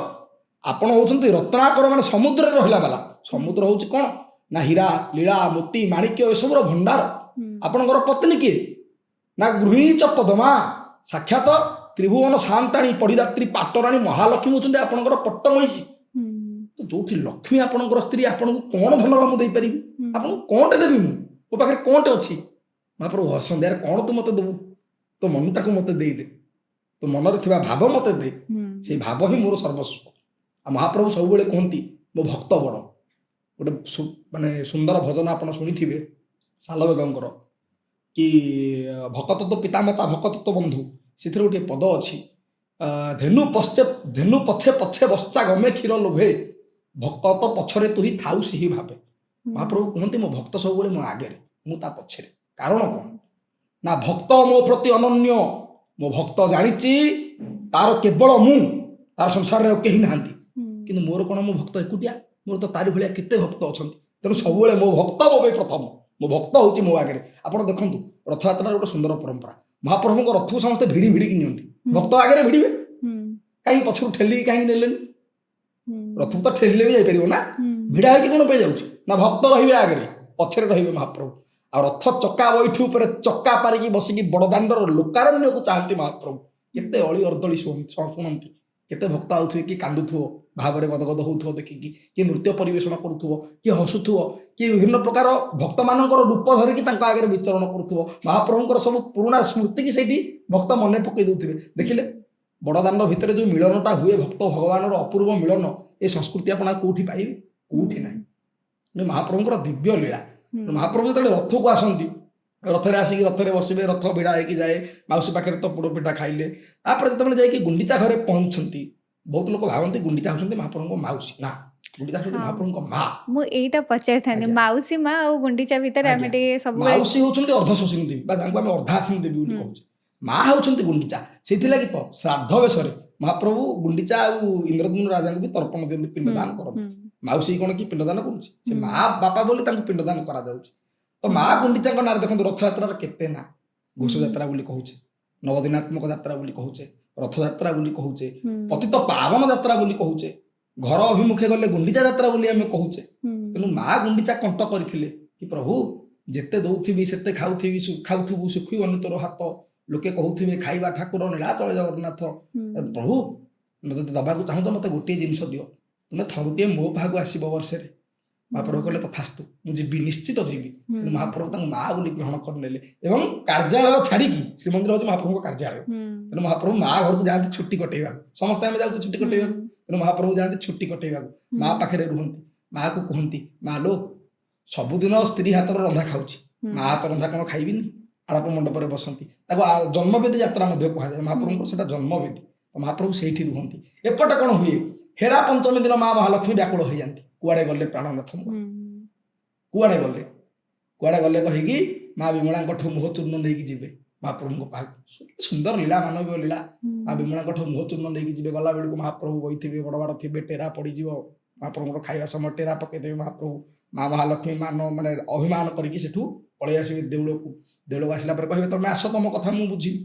Speaker 2: ଆପଣ ହେଉଛନ୍ତି ରତ୍ନାକର, ମାନେ ସମୁଦ୍ରରେ ରହିଲା ବାଲା। ସମୁଦ୍ର ହେଉଛି କ'ଣ ନା ହୀରା, ଲୀଳା, ମୋତି, ମାଣିକ୍ୟ, ଏସବୁର ଭଣ୍ଡାର। ଆପଣଙ୍କର ପତ୍ନୀ କିଏ? ନା ଗୃହିଣୀ ଚ ପଦମା, ସାକ୍ଷାତ ତ୍ରିଭୁବନ ସାନ୍ତାଣୀ, ପଡ଼ିଦାତ୍ରୀ, ପାଟରାଣୀ ମହାଲକ୍ଷ୍ମୀ ହେଉଛନ୍ତି ଆପଣଙ୍କର ପଟ୍ଟ ମହିଷୀ। ତ ଯୋଉଠି ଲକ୍ଷ୍ମୀ ଆପଣଙ୍କର ସ୍ତ୍ରୀ, ଆପଣଙ୍କୁ କ'ଣ ଧନ ମୁଁ ଦେଇପାରିବି? ଆପଣଙ୍କୁ କ'ଣଟେ ଦେବି ମୁଁ? ମୋ ପାଖରେ କ'ଣଟେ ଅଛି? ମହାପ୍ରଭୁ ହସନ୍ତି, ଆରେ କ'ଣ ତୁ ମୋତେ ଦେବୁ? ତୋ ମନଟାକୁ ମୋତେ ଦେଇଦେ, ତୋ ମନରେ ଥିବା ଭାବ ମୋତେ ଦେ, ସେଇ ଭାବ ହିଁ ମୋର ସର୍ବସ୍ୱ। ଆଉ ମହାପ୍ରଭୁ ସବୁବେଳେ କୁହନ୍ତି, ମୋ ଭକ୍ତ ବଡ଼। ଗୋଟେ ମାନେ ସୁନ୍ଦର ଭଜନ ଆପଣ ଶୁଣିଥିବେ ସାଲବେଗଙ୍କର କି, ଭକତ ତୋ ପିତାମାତା, ଭକତ ତୋ ବନ୍ଧୁ। ସେଥିରେ ଗୋଟିଏ ପଦ ଅଛି, ଧେନୁ ପଛେ ପଛେ ବତ୍ସା ଗମେ କ୍ଷୀର ଲୋଭେ, ଭକତ ପଛରେ ତୁହି ଥାଉ ସେହି ଭାବେ। ମହାପ୍ରଭୁ କୁହନ୍ତି, ମୋ ଭକ୍ତ ସବୁବେଳେ ମୋ ଆଗରେ, ମୁଁ ତା ପଛରେ। କାରଣ କ'ଣ ନା ଭକ୍ତ ମୋ ପ୍ରତି ଅନନ୍ୟ। ମୋ ଭକ୍ତ ଜାଣିଛି ତାର କେବଳ ମୁଁ, ତାର ସଂସାରରେ ଆଉ କେହି ନାହାନ୍ତି। କିନ୍ତୁ ମୋର କ'ଣ ମୋ ଭକ୍ତ ଏକୁଟିଆ? ମୋର ତ ତାରି ଭଳିଆ କେତେ ଭକ୍ତ ଅଛନ୍ତି। ତେଣୁ ସବୁବେଳେ ମୋ ଭକ୍ତ ମୋ ପାଇଁ ପ୍ରଥମ, ମୋ ଭକ୍ତ ହେଉଛି ମୋ ଆଗରେ। ଆପଣ ଦେଖନ୍ତୁ, ରଥଯାତ୍ରାର ଗୋଟେ ସୁନ୍ଦର ପରମ୍ପରା, ମହାପ୍ରଭୁଙ୍କ ରଥକୁ ସମସ୍ତେ ଭିଡ଼ି ଭିଡ଼ିକି ନିଅନ୍ତି। ଭକ୍ତ ଆଗରେ ଭିଡ଼ିବେ କାହିଁକି? ପଛରୁ ଠେଲିକି କାହିଁକି ନେଲେନି? ରଥକୁ ତ ଠେଲିଲେ ବି ଯାଇପାରିବ ନା, ଭିଡ଼ା ହେଇକି କ'ଣ ପାଇଁ ଯାଉଛି? ନା, ଭକ୍ତ ରହିବେ ଆଗରେ, ପଛରେ ରହିବେ ମହାପ୍ରଭୁ। ଆଉ ରଥ ଚକା ବୈଠି ଉପରେ ଚକା ପାରିକି ବସିକି ବଡ଼ଦାଣ୍ଡର ଲୋକାରଣ୍ୟକୁ ଚାହାନ୍ତି ମହାପ୍ରଭୁ। କେତେ ଅଳି ଅର୍ଦ୍ଦଳି ଶୁଣନ୍ତି, କେତେ ଭକ୍ତ ଆଉଥିବେ, କିଏ କାନ୍ଦୁଥିବ, ଭାବରେ ଗଦଗଦ ହଉଥିବ ଦେଖିକି, କିଏ ନୃତ୍ୟ ପରିବେଷଣ କରୁଥିବ, କିଏ ହସୁଥିବ, କିଏ ବିଭିନ୍ନ ପ୍ରକାର ଭକ୍ତମାନଙ୍କର ରୂପ ଧରିକି ତାଙ୍କ ଆଗରେ ବିଚରଣ କରୁଥିବ। ମହାପ୍ରଭୁଙ୍କର ସବୁ ପୁରୁଣା ସ୍ମୃତିକି ସେଇଠି ଭକ୍ତ ମନେ ପକେଇ ଦଉଥିବେ। ଦେଖିଲେ, ବଡ଼ଦାଣ୍ଡ ଭିତରେ ଯେଉଁ ମିଳନଟା ହୁଏ, ଭକ୍ତ ଭଗବାନର ଅପୂର୍ବ ମିଳନ, ଏ ସଂସ୍କୃତି ଆପଣ ଆଉ କୋଉଠି ପାଇବେ? କୋଉଠି ନାହିଁ। ତେଣୁ ମହାପ୍ରଭୁଙ୍କର ଦିବ୍ୟ ଲୀଳା। ମହାପ୍ରଭୁ ଯେତେବେଳେ ରଥକୁ ଆସନ୍ତି, ରଥରେ ଆସିକି ରଥରେ ବସିବେ, ରଥ ଭିଡ଼ା ହେଇକି ଯାଏ, ମାଉସୀ ପାଖରେ ତ ପୋଡ଼ ପିଠା ଖାଇଲେ। ତାପରେ ଯେତେବେଳେ ଯାଇକି ଗୁଣ୍ଡିଚା ଘରେ ପହଞ୍ଚନ୍ତି, ବହୁତ ଲୋକ ଭାବନ୍ତି ଗୁଣ୍ଡିଚା ହେଉଛନ୍ତି ମହାପ୍ରଭୁଙ୍କ ମାଉସୀ। ନା। ଗୁଣ୍ଡିଚା ହେଉଛନ୍ତି
Speaker 1: ହଁ।
Speaker 2: ମହାପ୍ରଭୁଙ୍କ ମା।
Speaker 1: ମୁଁ ଏଇଟା ପଚାରିଥାନ୍ତି,
Speaker 2: ଆଜ୍ଞା।
Speaker 1: ମାଉସୀ ମା ଆଉ ଗୁଣ୍ଡିଚା ଭିତରେ ଆମେ
Speaker 2: ଆଜ୍ଞା।
Speaker 1: ଟିକେ ସବୁବେଳେ
Speaker 2: ମାଉସୀ ହେଉଛନ୍ତି ଅର୍ଦ୍ଧଶୋଷିନୀ ଦେବୀ ବା ଯାହାକୁ ଆମେ ଅର୍ଦ୍ଧାସିନୀ ଦେବୀ ବୋଲି କହୁଛେ। ମା ହେଉଛନ୍ତି ଗୁଣ୍ଡିଚା। ସେଇଥିଲାଗି ତ ଶ୍ରାଦ୍ଧ ବେଶରେ ମହାପ୍ରଭୁ ଗୁଣ୍ଡିଚା ଆଉ ଇନ୍ଦ୍ରଦ୍ୟୁମ୍ନ ରାଜାଙ୍କୁ ବି ତର୍ପଣ ଦିଅନ୍ତି, ପିଣ୍ଡଦାନ କରନ୍ତି। ମାଉସୀ କଣ କି ପିଣ୍ଡଦାନ କରୁଛି? ସେ ମା ବାପା ବୋଲି ତାଙ୍କୁ ପିଣ୍ଡଦାନ କରାଯାଉଛି। ତ ମା ଗୁଣ୍ଡିଚାଙ୍କ ନାଁରେ ଦେଖନ୍ତୁ ରଥଯାତ୍ରାର କେତେ ନାଁ। ଘୋଷଯାତ୍ରା ବୋଲି କହୁଛେ, ନବଦିନାତ୍ମକ ଯାତ୍ରା ବୋଲି କହୁଛେ, ରଥଯାତ୍ରା ବୋଲି କହୁଛେ, ପତିତ ପାବନ ଯାତ୍ରା ବୋଲି କହୁଛେ, ଘର ଅଭିମୁଖେ ଗଲେ ଗୁଣ୍ଡିଚା ଯାତ୍ରା ବୋଲି ଆମେ କହୁଛେ। ତେଣୁ ମା ଗୁଣ୍ଡିଚା କଣ୍ଟ କରିଥିଲେ କି ପ୍ରଭୁ ଯେତେ ଦଉଥିବି ସେତେ ଖାଉଥିବି, ଖାଉଥିବୁ ଶୁଖିବନି ତୋର ହାତ, ଲୋକେ କହୁଥିବେ ଖାଇବା ଠାକୁର ନୀଳାଚଳ ଜଗନ୍ନାଥ। ପ୍ରଭୁ ଯଦି ଦବାକୁ ଚାହୁଁଛ ମୋତେ ଗୋଟିଏ ଜିନିଷ ଦିଅ, ତୁମେ ଥରୁଟିଏ ମୋ ପାଖକୁ ଆସିବ ବର୍ଷରେ। ମହାପ୍ରଭୁ କହିଲେ ତଥାସ୍ତୁ, ମୁଁ ଯିବି, ନିଶ୍ଚିତ ଯିବି। ତେଣୁ ମହାପ୍ରଭୁ ତାଙ୍କୁ ମା ବୋଲି ଗ୍ରହଣ କରିନେଲେ ଏବଂ କାର୍ଯ୍ୟାଳୟ ଛାଡ଼ିକି, ଶ୍ରୀମନ୍ଦିର ହେଉଛି ମହାପ୍ରଭୁଙ୍କ କାର୍ଯ୍ୟାଳୟ, ତେଣୁ ମହାପ୍ରଭୁ ମା ଘରକୁ ଯାଆନ୍ତି ଛୁଟି କଟେଇବାକୁ। ସମସ୍ତେ ଆମେ ଯାଉଛୁ ଛୁଟି କଟେଇବାକୁ, ତେଣୁ ମହାପ୍ରଭୁ ଯାଆନ୍ତି ଛୁଟି କଟେଇବାକୁ, ମା ପାଖରେ ରୁହନ୍ତି। ମାକୁ କୁହନ୍ତି, ମା ଲୋ, ସବୁଦିନ ସ୍ତ୍ରୀ ହାତର ରନ୍ଧା ଖାଉଛି, ମା ହାତ ରନ୍ଧା କଣ ଖାଇବିନି? ଆଡ଼ପ ମଣ୍ଡପରେ ବସନ୍ତି। ତାକୁ ଜନ୍ମବେଦୀ ଯାତ୍ରା ମଧ୍ୟ କୁହାଯାଏ। ମହାପ୍ରଭୁଙ୍କର ସେଟା ଜନ୍ମବେଦୀ, ତ ମହାପ୍ରଭୁ ସେଇଠି ରୁହନ୍ତି। ଏପଟେ କ'ଣ ହୁଏ, ହେରା ପଞ୍ଚମୀ ଦିନ ମା ମହାଲକ୍ଷ୍ମୀ ବ୍ୟାକୁଳ ହେଇଯାନ୍ତି, କୁଆଡ଼େ ଗଲେ ପ୍ରାଣନାଥ ମୋର, କୁଆଡ଼େ ଗଲେ, କୁଆଡ଼େ ଗଲେ କହିକି ମା ବିମଳାଙ୍କଠୁ ମୁହ ଚୂର୍ଣ୍ଣ ନେଇକି ଯିବେ ମହାପ୍ରଭୁଙ୍କ ପାଖକୁ। କେତେ ସୁନ୍ଦର ଲୀଳା, ମାନବୀୟ ଲୀଳା। ମା ବିମଳାଙ୍କଠୁ ମୁହ ଚୂର୍ଣ୍ଣ ନେଇକି ଯିବେ, ଗଲା ବେଳକୁ ମହାପ୍ରଭୁ ବଇଥିବେ, ବଡ଼ ବଡ଼ ଥିବେ, ଟେରା ପଡ଼ିଯିବ। ମହାପ୍ରଭୁଙ୍କର ଖାଇବା ସମୟ ଟେରା ପକେଇଦେବେ ମହାପ୍ରଭୁ। ମା ମହାଲକ୍ଷ୍ମୀ ମାନେ ଅଭିମାନ କରିକି ସେଠୁ ପଳେଇ ଆସିବେ ଦେଉଳକୁ। ଦେଉଳକୁ ଆସିଲା ପରେ କହିବେ ତମେ ଆସ, ତମ କଥା ମୁଁ ବୁଝିବି।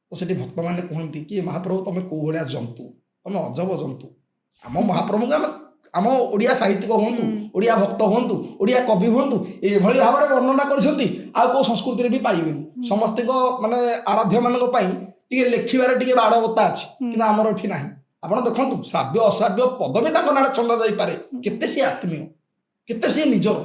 Speaker 2: ତ ସେଠି ଭକ୍ତମାନେ କୁହନ୍ତି କି ମହାପ୍ରଭୁ ତମେ କୋଉ ଭଳିଆ ଜନ୍ତୁ, ତମେ ଅଜବ ଜନ୍ତୁ। ଆମ ମହାପ୍ରଭୁଙ୍କୁ ଆମେ, ଆମ ଓଡ଼ିଆ ସାହିତ୍ୟିକ ହୁଅନ୍ତୁ, ଓଡ଼ିଆ ଭକ୍ତ ହୁଅନ୍ତୁ, ଓଡ଼ିଆ କବି ହୁଅନ୍ତୁ, ଏଭଳି ଭାବରେ ବର୍ଣ୍ଣନା କରିଛନ୍ତି ଆଉ କୋଉ ସଂସ୍କୃତିରେ ବି ପାଇବେନି। ସମସ୍ତଙ୍କ ମାନେ ଆରାଧ୍ୟମାନଙ୍କ ପାଇଁ ଟିକେ ଲେଖିବାରେ ଟିକେ ବାଡ଼ବତା ଅଛି, କିନ୍ତୁ ଆମର ଏଠି ନାହିଁ। ଆପଣ ଦେଖନ୍ତୁ ଶ୍ରାବ୍ୟ ଅଶ୍ରାବ୍ୟ ପଦ ବି ତାଙ୍କ ନାଁରେ ଛନ୍ଦା ଯାଇପାରେ। କେତେ ସିଏ ଆତ୍ମୀୟ, କେତେ ସିଏ ନିଜର,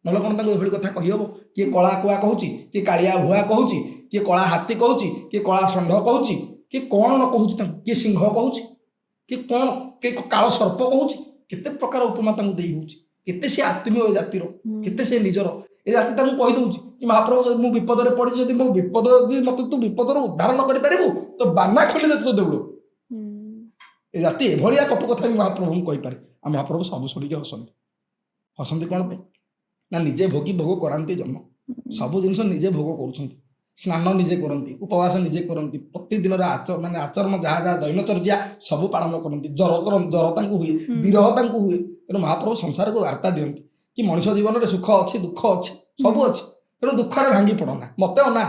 Speaker 2: ନହେଲେ କ'ଣ ତାଙ୍କୁ ଏଭଳି କଥା କହିହବ? କିଏ କଳା କୁଆ କହୁଛି, କିଏ କାଳିଆ ଭୁଆ କହୁଛି, କିଏ କଳା ହାତୀ କହୁଛି, କିଏ କଳା ଷଣ୍ଢ କହୁଛି, କିଏ କ'ଣ ନ କହୁଛି ତାଙ୍କୁ, କିଏ ସିଂହ କହୁଛି, କିଏ କ'ଣ, କିଏ କାଳ ସର୍ପ କହୁଛି। କେତେ ପ୍ରକାର ଉପମା ତାଙ୍କୁ ଦେଇ ହେଉଛି। କେତେ ସେ ଆତ୍ମୀୟ ଏ ଜାତିର, କେତେ ସେ ନିଜର। ଏ ଜାତି ତାଙ୍କୁ କହିଦେଉଛି କି ମହାପ୍ରଭୁ ଯଦି ମୁଁ ବିପଦରେ ପଡ଼ିଛି, ଯଦି ମୋ ବିପଦ, ଯଦି ମତେ ତୁ ବିପଦରୁ ଉଦ୍ଧାର ନ କରିପାରିବୁ ତ ବାନା ଖୋଲିଦେ ତୋ ଦେଉଳ। ଏ ଜାତି ଏଭଳିଆ କଟୁ କଥା ବି ମହାପ୍ରଭୁଙ୍କୁ କହିପାରେ। ଆଉ ମହାପ୍ରଭୁ ସବୁ ଶୁଣିକି ହସନ୍ତି। ହସନ୍ତି କ'ଣ ପାଇଁ ନା ନିଜେ ଭୋଗି ଭୋଗ କରାନ୍ତି ଜନ୍ମ। ସବୁ ଜିନିଷ ନିଜେ ଭୋଗ କରୁଛନ୍ତି। ସ୍ନାନ ନିଜେ କରନ୍ତି, ଉପବାସ ନିଜେ କରନ୍ତି, ପ୍ରତିଦିନର ମାନେ ଆଚରଣ ଯାହା ଯାହା ଦୈନଚର୍ଯ୍ୟା ସବୁ ପାଳନ କରନ୍ତି। ଜର କରନ୍ତି, ଜର ତାଙ୍କୁ ହୁଏ, ବିରହ ତାଙ୍କୁ ହୁଏ। ତେଣୁ ମହାପ୍ରଭୁ ସଂସାରକୁ ବାର୍ତ୍ତା ଦିଅନ୍ତି କି ମଣିଷ ଜୀବନରେ ସୁଖ ଅଛି, ଦୁଃଖ ଅଛି, ସବୁ ଅଛି। ତେଣୁ ଦୁଃଖରେ ଭାଙ୍ଗି ପଡ଼ନା, ମତେ ଅନା,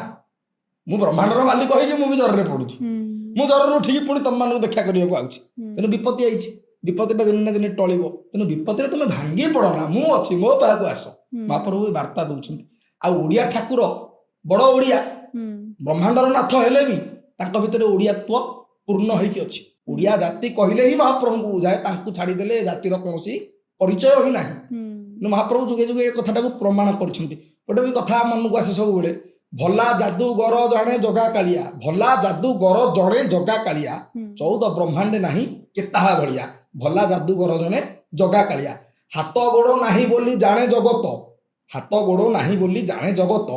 Speaker 2: ମୁଁ ବ୍ରହ୍ମାଣ୍ଡର ମାଲିକ ହେଇକି ମୁଁ ବି ଜରରେ ପଡୁଛି, ମୁଁ ଜରରୁ ଉଠିକି ପୁଣି ତମମାନଙ୍କୁ ଦେଖା କରିବାକୁ ଆଉଛି। ତେଣୁ ବିପତ୍ତି ଆଇଛି, ବିପତ୍ତିଟା ଦିନେ ନା ଦିନେ ଟଳିବ। ତେଣୁ ବିପତ୍ତିରେ ତୁମେ ଭାଙ୍ଗି ପଡ଼ନା, ମୁଁ ଅଛି, ମୋ ପାଖକୁ ଆସ। ମହାପ୍ରଭୁ ଏ ବାର୍ତ୍ତା ଦଉଛନ୍ତି। ଆଉ ଓଡ଼ିଆ ଠାକୁର ବଡ଼ ଓଡ଼ିଆ, ବ୍ରହ୍ମାଣ୍ଡର ନାଥ ହେଲେ ବି ତାଙ୍କ ଭିତରେ ଓଡ଼ିଆତ୍ୱ ପୂର୍ଣ୍ଣ ହେଇକି ଅଛି। ଓଡ଼ିଆ ଜାତି କହିଲେ ହିଁ ମହାପ୍ରଭୁଙ୍କୁ ବୁଝାଏ, ତାଙ୍କୁ ଛାଡ଼ିଦେଲେ ଏ ଜାତିର କୌଣସି ପରିଚୟ ହିଁ ନାହିଁ। କିନ୍ତୁ ମହାପ୍ରଭୁ ଯୁଗେ ଯୁଗେ ଏ କଥାଟାକୁ ପ୍ରମାଣ କରିଛନ୍ତି। ଗୋଟେ ବି କଥା ମନକୁ ଆସେ ସବୁବେଳେ, ଭଲା ଯାଦୁଗର ଜଣେ ଜଗା କାଳିଆ, ଭଲା ଯାଦୁଗର ଜଣେ ଜଗା କାଳିଆ, 14 ବ୍ରହ୍ମାଣ୍ଡେ ନାହିଁ କେ ତାହା ଭଳିଆ, ଭଲା ଯାଦୁଗର ଜଣେ ଜଗା କାଳିଆ। ହାତ ଗୋଡ଼ ନାହିଁ ବୋଲି ଜାଣେ ଜଗତ, ହାତ ଗୋଡ଼ ନାହିଁ ବୋଲି ଜାଣେ ଜଗତ,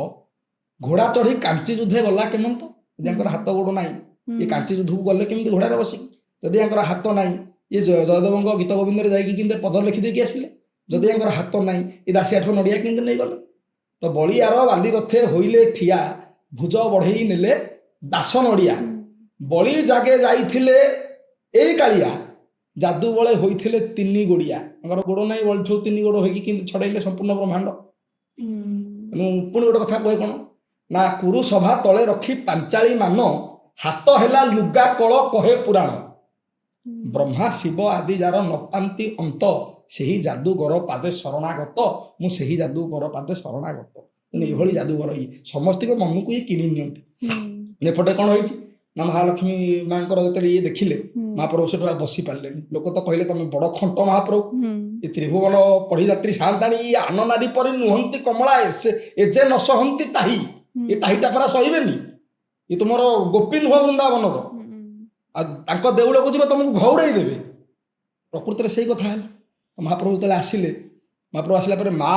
Speaker 2: ଘୋଡ଼ା ଚଢ଼ି କାଞ୍ଚି ଯୁଦ୍ଧେ ଗଲା କେମନ୍ତ। ଯଦି ୟାଙ୍କର ହାତ ଗୋଡ଼ ନାହିଁ, ଇଏ କାଞ୍ଚି ଯୁଦ୍ଧକୁ ଗଲେ କେମିତି ଘୋଡ଼ାରେ ବସିକି? ଯଦି ୟାଙ୍କର ହାତ ନାହିଁ, ଇଏ ଜୟଦେବଙ୍କ ଗୀତ ଗୋବିନ୍ଦରେ ଯାଇକି କେମିତି ପଦ ଲେଖିଦେଇକି ଆସିଲେ? ଯଦି ୟାଙ୍କର ହାତ ନାହିଁ, ଏ ଦାସିଆଠୁ ନଡ଼ିଆ କେମିତି ନେଇଗଲେ? ତ ବଳିଆର ବାଲି ରଥେ ହୋଇଲେ ଠିଆ, ଭୁଜ ବଢ଼େଇ ନେଲେ ଦାସ ନଡ଼ିଆ। ବଳି ଜାଗେ ଯାଇଥିଲେ ଏଇ କାଳିଆ, ଯାଦୁ ବଳେ ହୋଇଥିଲେ ତିନି ଗୋଡ଼ିଆ। ତାଙ୍କର ଗୋଡ଼ ନାହିଁ, ବଳିଠୁ ତିନି ଗୋଡ଼ ହୋଇକି କେମିତି ଛଡ଼େଇଲେ ସମ୍ପୂର୍ଣ୍ଣ ବ୍ରହ୍ମାଣ୍ଡ। ତେଣୁ ପୁଣି ଗୋଟେ କଥା କୁହେ କ'ଣ ନା, କୁରୁ ସଭା ତଳେ ରଖି ପାଞ୍ଚାଳି ମାନ, ହାତ ହେଲା ଲୁଗା କଳ କହେ ପୁରାଣ। ବ୍ରହ୍ମା ଶିବ ଆଦି ଯାର ନ ପାନ୍ତି ଅନ୍ତ, ସେହି ଯାଦୁଗର ପାଦେ ଶରଣାଗତ, ମୁଁ ସେହି ଯାଦୁଗର ପାଦେ ଶରଣାଗତ। ତେଣୁ ଏଭଳି ଯାଦୁଗର ଇଏ ସମସ୍ତଙ୍କ ମନକୁ ଇଏ କିଣି ନିଅନ୍ତି। ଏପଟେ କ'ଣ ହେଇଛି ନା, ମହାଲକ୍ଷ୍ମୀ ମାଙ୍କର ଯେତେବେଳେ ଇଏ ଦେଖିଲେ ମହାପ୍ରଭୁ ସେଠୁ ଆଉ ବସି ପାରିଲେନି। ଲୋକ ତ କହିଲେ ତମେ ବଡ଼ ଖଣ୍ଟ ମହାପ୍ରଭୁ, ଏ ତ୍ରିଭୁବନ ପଢ଼ି ଯାତ୍ରୀ ସାଆନ୍ତାଣୀ, ଇଏ ଆନ ନାରୀ ପରି ନୁହନ୍ତି କମଳା, ଏ ଯେ ନ ସହନ୍ତି ଟାହି, ଏ ଟାହିଟା ପରା ସହିବେନି, ଏ ତୁମର ଗୋପୀ ନୁହଁ ବୃନ୍ଦାବନର, ଆଉ ତାଙ୍କ ଦେଉଳକୁ ଯିବ ତମକୁ ଘଉଡ଼େଇ ଦେବେ। ପ୍ରକୃତରେ ସେଇ କଥା ହେଲା। ମହାପ୍ରଭୁ ଯେତେବେଳେ ଆସିଲେ, ମହାପ୍ରଭୁ ଆସିଲା ପରେ ମା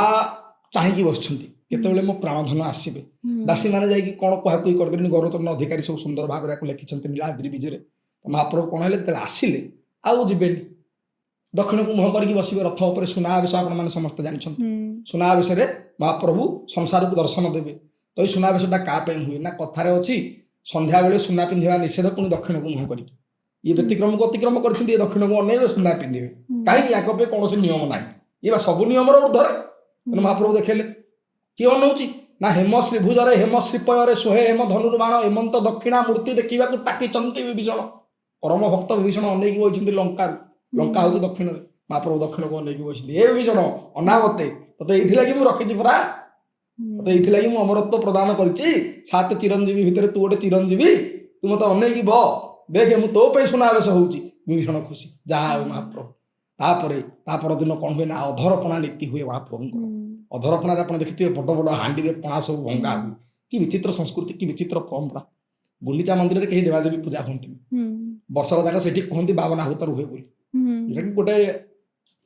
Speaker 2: ଚାହିଁକି ବସିଛନ୍ତି କେତେବେଳେ ମୋ ପ୍ରାଣଧନ ଆସିବେ। ଦାସୀମାନେ ଯାଇକି କ'ଣ କୁହାକୁହି କରିଦେଲେନି। ଗୌରଚରଣ ଅଧିକାରୀ ସବୁ ସୁନ୍ଦର ଭାବରେ ୟାକୁ ଲେଖିଛନ୍ତି ନୀଳାଦ୍ରି ବିଜେରେ। ତ ମହାପ୍ରଭୁ କ'ଣ ହେଲେ, ଯେତେବେଳେ ଆସିଲେ ଆଉ ଯିବେନି, ଦକ୍ଷିଣକୁ ମୁହଁ କରିକି ବସିବେ ରଥ ଉପରେ। ସୁନାବେଶ ଆପଣମାନେ ସମସ୍ତେ ଜାଣିଛନ୍ତି। ସୁନାବେଶରେ ମହାପ୍ରଭୁ ସଂସାରକୁ ଦର୍ଶନ ଦେବେ। ତ ଏଇ ସୁନାବେଶଟା କାହା ପାଇଁ ହୁଏ ନା, କଥାରେ ଅଛି ସନ୍ଧ୍ୟାବେଳେ ସୁନା ପିନ୍ଧିବା ନିଷେଧ, ପୁଣି ଦକ୍ଷିଣକୁ ମୁହଁ କରିକି। ଇଏ ବ୍ୟତିକ୍ରମକୁ ଅତିକ୍ରମ କରିଛନ୍ତି। ଇଏ ଦକ୍ଷିଣକୁ ଅନେଇବେ, ସୁନା ପିନ୍ଧିବେ। କାହିଁକି? ୟାଙ୍କ ପାଇଁ କୌଣସି ନିୟମ ନାହିଁ, ଇଏ ବା ସବୁ ନିୟମର ଉର୍ଦ୍ଧ୍ୱରେ। ତେଣୁ ମହାପ୍ରଭୁ ଦେଖେଇଲେ। କିଏ ଅନଉଛି ନା, ହେମ ଶ୍ରୀଭୁଜରେ ହେମ ଶ୍ରୀପୟରେ ଶୋହେ ହେମ ଧନୁର୍ବାଣ, ହେମନ୍ତ ଦକ୍ଷିଣା ମୂର୍ତ୍ତି ଦେଖିବାକୁ ଟାକିଛନ୍ତି ବିଭୀଷଣ। ପରମ ଭକ୍ତ ବିଭୀଷଣ ଅନେଇକି ବସିଛନ୍ତି ଲଙ୍କାରୁ। ଲଙ୍କା ହଉଛି ଦକ୍ଷିଣରେ, ମହାପ୍ରଭୁ ଦକ୍ଷିଣକୁ ଅନେଇକି ବସିଛନ୍ତି। ଏ ବିଭୀଷଣ, ଅନା ମତେ, ତତେ ଏଇଥିଲାଗି ମୁଁ ରଖିଛି ପରା, ତତେ ଏଇଥିଲାଗି ମୁଁ ଅମରତ୍ୱ ପ୍ରଦାନ କରିଛି। ସାତ ଚିରଞ୍ଜୀବୀ ଭିତରେ ତୁ ଗୋଟେ ଚିରଞ୍ଜୀବୀ, ତୁ ମତେ ଅନେଇକି ବ, ଦେଖେ ମୁଁ ତୋ ପାଇଁ ସୁନାବେଶ ହଉଛି। ବିଭୀଷଣ ଖୁସି, ଯାହା ହଉ ମହାପ୍ରଭୁ। ତାପରେ ତା ପରଦିନ କ'ଣ ହୁଏ ନା, ଅଧରପଣା ନୀତି ହୁଏ ମହାପ୍ରଭୁଙ୍କର। ଅଧରପଣାରେ ଆପଣ ଦେଖିଥିବେ ବଡ଼ ବଡ଼ ହାଣ୍ଡିରେ ପଣା ସବୁ ଭଙ୍ଗା ହୁଏ। କି ବିଚିତ୍ର ସଂସ୍କୃତି, କି ବିଚିତ୍ର ପରମ୍ପରା! ଗୁଣ୍ଡିଚା ମନ୍ଦିରରେ କେହି ଦେବାଦେବୀ ପୂଜା ହୁଅନ୍ତିନି। ବର୍ଷକ ଯାକ ସେଠି କୁହନ୍ତି ବାମନାଭୂତ ରୁହେ ବୋଲି। ଯେଉଁଟାକି ଗୋଟେ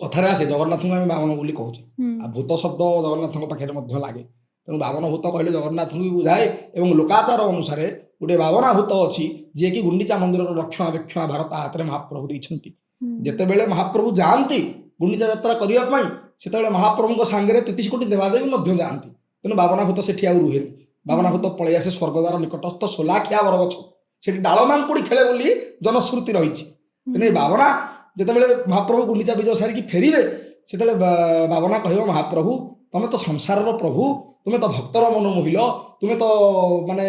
Speaker 2: କଥାରେ ଆସେ, ଜଗନ୍ନାଥଙ୍କୁ ଆମେ ବାମନ ବୋଲି କହୁଛେ, ଆଉ ଭୂତ ଶବ୍ଦ ଜଗନ୍ନାଥଙ୍କ ପାଖରେ ମଧ୍ୟ ଲାଗେ। ତେଣୁ ବାମନ ଭୂତ କହିଲେ ଜଗନ୍ନାଥଙ୍କୁ ବି ବୁଝାଏ। ଏବଂ ଲୋକାଚାର ଅନୁସାରେ ଗୋଟେ ବାମନାଭୂତ ଅଛି, ଯିଏକି ଗୁଣ୍ଡିଚା ମନ୍ଦିରର ରକ୍ଷଣାବେକ୍ଷଣ ଭାର ତା ହାତରେ ମହାପ୍ରଭୁ ଦେଇଛନ୍ତି। ଯେତେବେଳେ ମହାପ୍ରଭୁ ଯାଆନ୍ତି ଗୁଣ୍ଡିଚା ଯାତ୍ରା କରିବା ପାଇଁ, ସେତେବେଳେ ମହାପ୍ରଭୁଙ୍କ ସାଙ୍ଗରେ 33 କୋଟି ଦେବାଦେବୀ ମଧ୍ୟ ଯାଆନ୍ତି। ତେଣୁ ବାମନାଭୂତ ସେଠି ଆଉ ରୁହେନି। ବାମନାଭୂତ ପଳେଇ ଆସେ ସ୍ୱର୍ଗଦ୍ୱାର ନିକଟସ୍ଥ ସୋଲାଖିଆ ବରଗଛ, ସେଠି ଡାଳ ମାଙ୍କୁଡ଼ି ଖେଳେ ବୋଲି ଜନଶ୍ରୁତି ରହିଛି। ତେଣୁ ଏ ବାବନା ଯେତେବେଳେ ମହାପ୍ରଭୁ ଗୁଣ୍ଡିଚା ବିଜୟ ସାରିକି ଫେରିବେ, ସେତେବେଳେ ବାବନା କହିବ, ମହାପ୍ରଭୁ ତମେ ତ ସଂସାରର ପ୍ରଭୁ, ତୁମେ ତ ଭକ୍ତର ମନ ମୋହିଲ, ତୁମେ ତ ମାନେ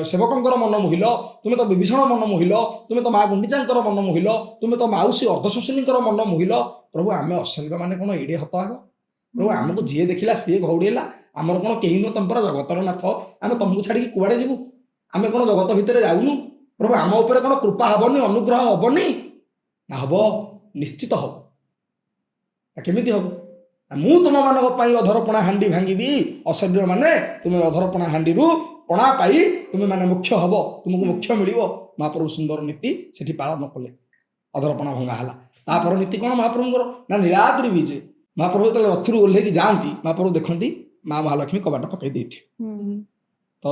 Speaker 2: ସେବକଙ୍କର ମନ ମୋହିଲ, ତୁମେ ତ ବିଭୀଷଣ ମନ ମୋହିଲ, ତୁମେ ତ ମା ଗୁଣ୍ଡିଚାଙ୍କର ମନ ମୋହିଲ, ତୁମେ ତ ମାଉସୀ ଅର୍ଦ୍ଧଶୋଷିନୀଙ୍କର ମନ ମୋହିଲ। ପ୍ରଭୁ, ଆମେ ଅଶରୀର ମାନେ କ'ଣ ଏଡ଼େ ହତଭାଗ? ପ୍ରଭୁ, ଆମକୁ ଯିଏ ଦେଖିଲା ସିଏ ଘଉଡ଼େଇଲା। ଆମର କ'ଣ କେହି ନୁହଁ? ତମେ ପରା ଜଗତର ନାଥ, ଆମେ ତମକୁ ଛାଡ଼ିକି କୁଆଡ଼େ ଯିବୁ? ଆମେ କ'ଣ ଜଗତ ଭିତରେ ଯାଉନୁ? ପ୍ରଭୁ, ଆମ ଉପରେ କ'ଣ କୃପା ହବନି, ଅନୁଗ୍ରହ ହବନି? ନା, ହବ, ନିଶ୍ଚିତ ହବ। ନା, କେମିତି ହବ? ନା, ମୁଁ ତୁମମାନଙ୍କ ପାଇଁ ଅଧରପଣା ହାଣ୍ଡି ଭାଙ୍ଗିବି। ଅଶରୀର ମାନେ ତୁମେ ଅଧରପଣା ହାଣ୍ଡିରୁ ପଣା ପାଇ ତୁମେ ମାନେ ମୁଖ୍ୟ ହବ, ତୁମକୁ ମୋକ୍ଷ ମିଳିବ। ମହାପ୍ରଭୁ ସୁନ୍ଦର ନୀତି ସେଠି ପାଳନ କଲେ, ଅଧରପଣା ଭଙ୍ଗା ହେଲା। ତାପର ନୀତି କ'ଣ ମହାପ୍ରଭୁଙ୍କର ନା, ନୀଳାଦ୍ରି ବିଜେ। ମହାପ୍ରଭୁ ଯେତେବେଳେ ରଥରୁ ଓହ୍ଲେଇକି ଯାଆନ୍ତି, ମହାପ୍ରଭୁ ଦେଖନ୍ତି ମା ମହାଲକ୍ଷ୍ମୀ କବାଟ ପକେଇ ଦେଇଥିବେ। ତ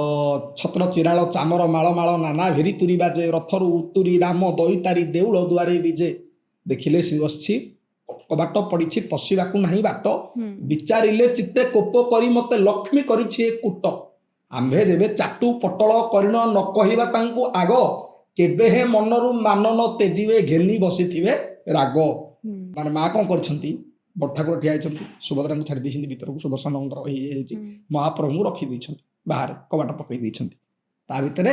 Speaker 2: ଛତ୍ର ଚିରାଳ ଚାମର ମାଳ ମାଳ ନାନା ଭେରି ତୁରି ବାଜେ, ରଥରୁ ଉତୁରି ରାମ ଦଇତାରି ଦେଉଳ ଦୁଆରେ ବିଜେ। ଦେଖିଲେ ଶ୍ରୀ ବସିଛି, କବାଟ ପଡ଼ିଛି, ପଶିବାକୁ ନାହିଁ ବାଟ। ବିଚାରିଲେ ଚିତ୍ତେ କୋପ କରି ମତେ ଲକ୍ଷ୍ମୀ କରିଛି ଏ କୂଟ। ଆମ୍ଭେ ଯେବେ ଚାଟୁ ପଟଳ କରିଣ ନ କହିବା ତାଙ୍କୁ ଆଗ, କେବେ ହେ ମନରୁ ମାନ ନ ତେଜିବେ ଘେନି ବସିଥିବେ ରାଗ। ମାନେ ମା କ'ଣ କରିଛନ୍ତି? ବଡ଼ ଠାକୁର ଠିଆ ହେଇଛନ୍ତି, ସୁଭଦ୍ରାଙ୍କୁ ଛାଡ଼ି ଦେଇଛନ୍ତି ଭିତରକୁ, ସୁଦର୍ଶନଙ୍କର ହେଇଯାଇଛି, ମହାପ୍ରଭୁଙ୍କୁ ରଖିଦେଇଛନ୍ତି ବାହାରେ, କବାଟ ପକେଇ ଦେଇଛନ୍ତି। ତା ଭିତରେ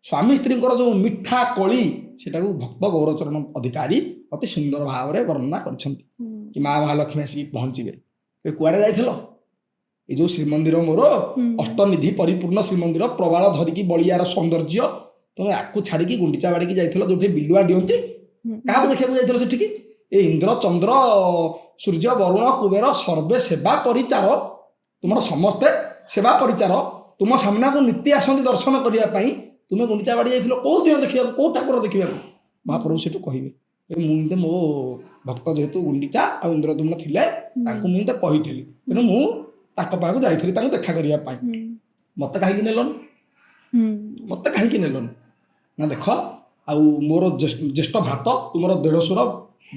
Speaker 2: ସ୍ୱାମୀ ସ୍ତ୍ରୀଙ୍କର ଯୋଉ ମିଠା କଳି, ସେଟାକୁ ଭକ୍ତ ଗୌରଚରଣ ଅଧିକାରୀ ଅତି ସୁନ୍ଦର ଭାବରେ ବର୍ଣ୍ଣନା କରିଛନ୍ତି କି ମା ମହାଲକ୍ଷ୍ମୀ ଆସିକି ପହଞ୍ଚିବେ। ଏ କୁଆଡ଼େ ଯାଇଥିଲ? ଏ ଯୋଉ ଶ୍ରୀମନ୍ଦିର ମୋର, ଅଷ୍ଟନିଧି ପରିପୂର୍ଣ୍ଣ ଶ୍ରୀମନ୍ଦିର, ପ୍ରବାଳ ଧରିକି ବଳିଆର ସୌନ୍ଦର୍ଯ୍ୟ, ତମେ ଆକୁ ଛାଡ଼ିକି ଗୁଣ୍ଡିଚା ବାଡ଼ିକି ଯାଇଥିଲ, ଯୋଉଠି ବିଲୁଆ ଡିଅନ୍ତି? କାହାକୁ ଦେଖିବାକୁ ଯାଇଥିଲ ସେଠିକି? ଏ ଇନ୍ଦ୍ର ଚନ୍ଦ୍ର ସୂର୍ଯ୍ୟ ବରୁଣ କୁବେର ସର୍ବେ ସେବା ପରିଚାର, ତୁମର ସମସ୍ତେ ସେବା ପରିଚାର, ତୁମ ସାମ୍ନାକୁ ନୀତି ଆସନ୍ତି ଦର୍ଶନ କରିବା ପାଇଁ। ତୁମେ ଗୁଣ୍ଡିଚା ବାଡ଼ି ଯାଇଥିଲ କୋଉ ଦିନ ଦେଖିବାକୁ, କୋଉ ଠାକୁର ଦେଖିବାକୁ? ମହାପ୍ରଭୁ ସେଠୁ କହିବେ, ଏ ମୁଁ ଏମିତି ମୋ ଭକ୍ତ ଯେହେତୁ ଗୁଣ୍ଡିଚା ଆଉ ଇନ୍ଦ୍ରଦ୍ୟୁମ୍ନ ଥିଲେ, ତାଙ୍କୁ ମୁଁ ଏମିତି କହିଥିଲି, ତେଣୁ ମୁଁ ତାଙ୍କ ପାଖକୁ ଯାଇଥିଲି ତାଙ୍କୁ ଦେଖା କରିବା ପାଇଁ। ମତେ କାହିଁକି ନେଲନି? ମତେ କାହିଁକି ନେଲନି? ନା, ଦେଖ, ଆଉ ମୋର ଜ୍ୟେଷ୍ଠ ଭ୍ରାତ, ତୁମର ଦେଢ଼ଶୁର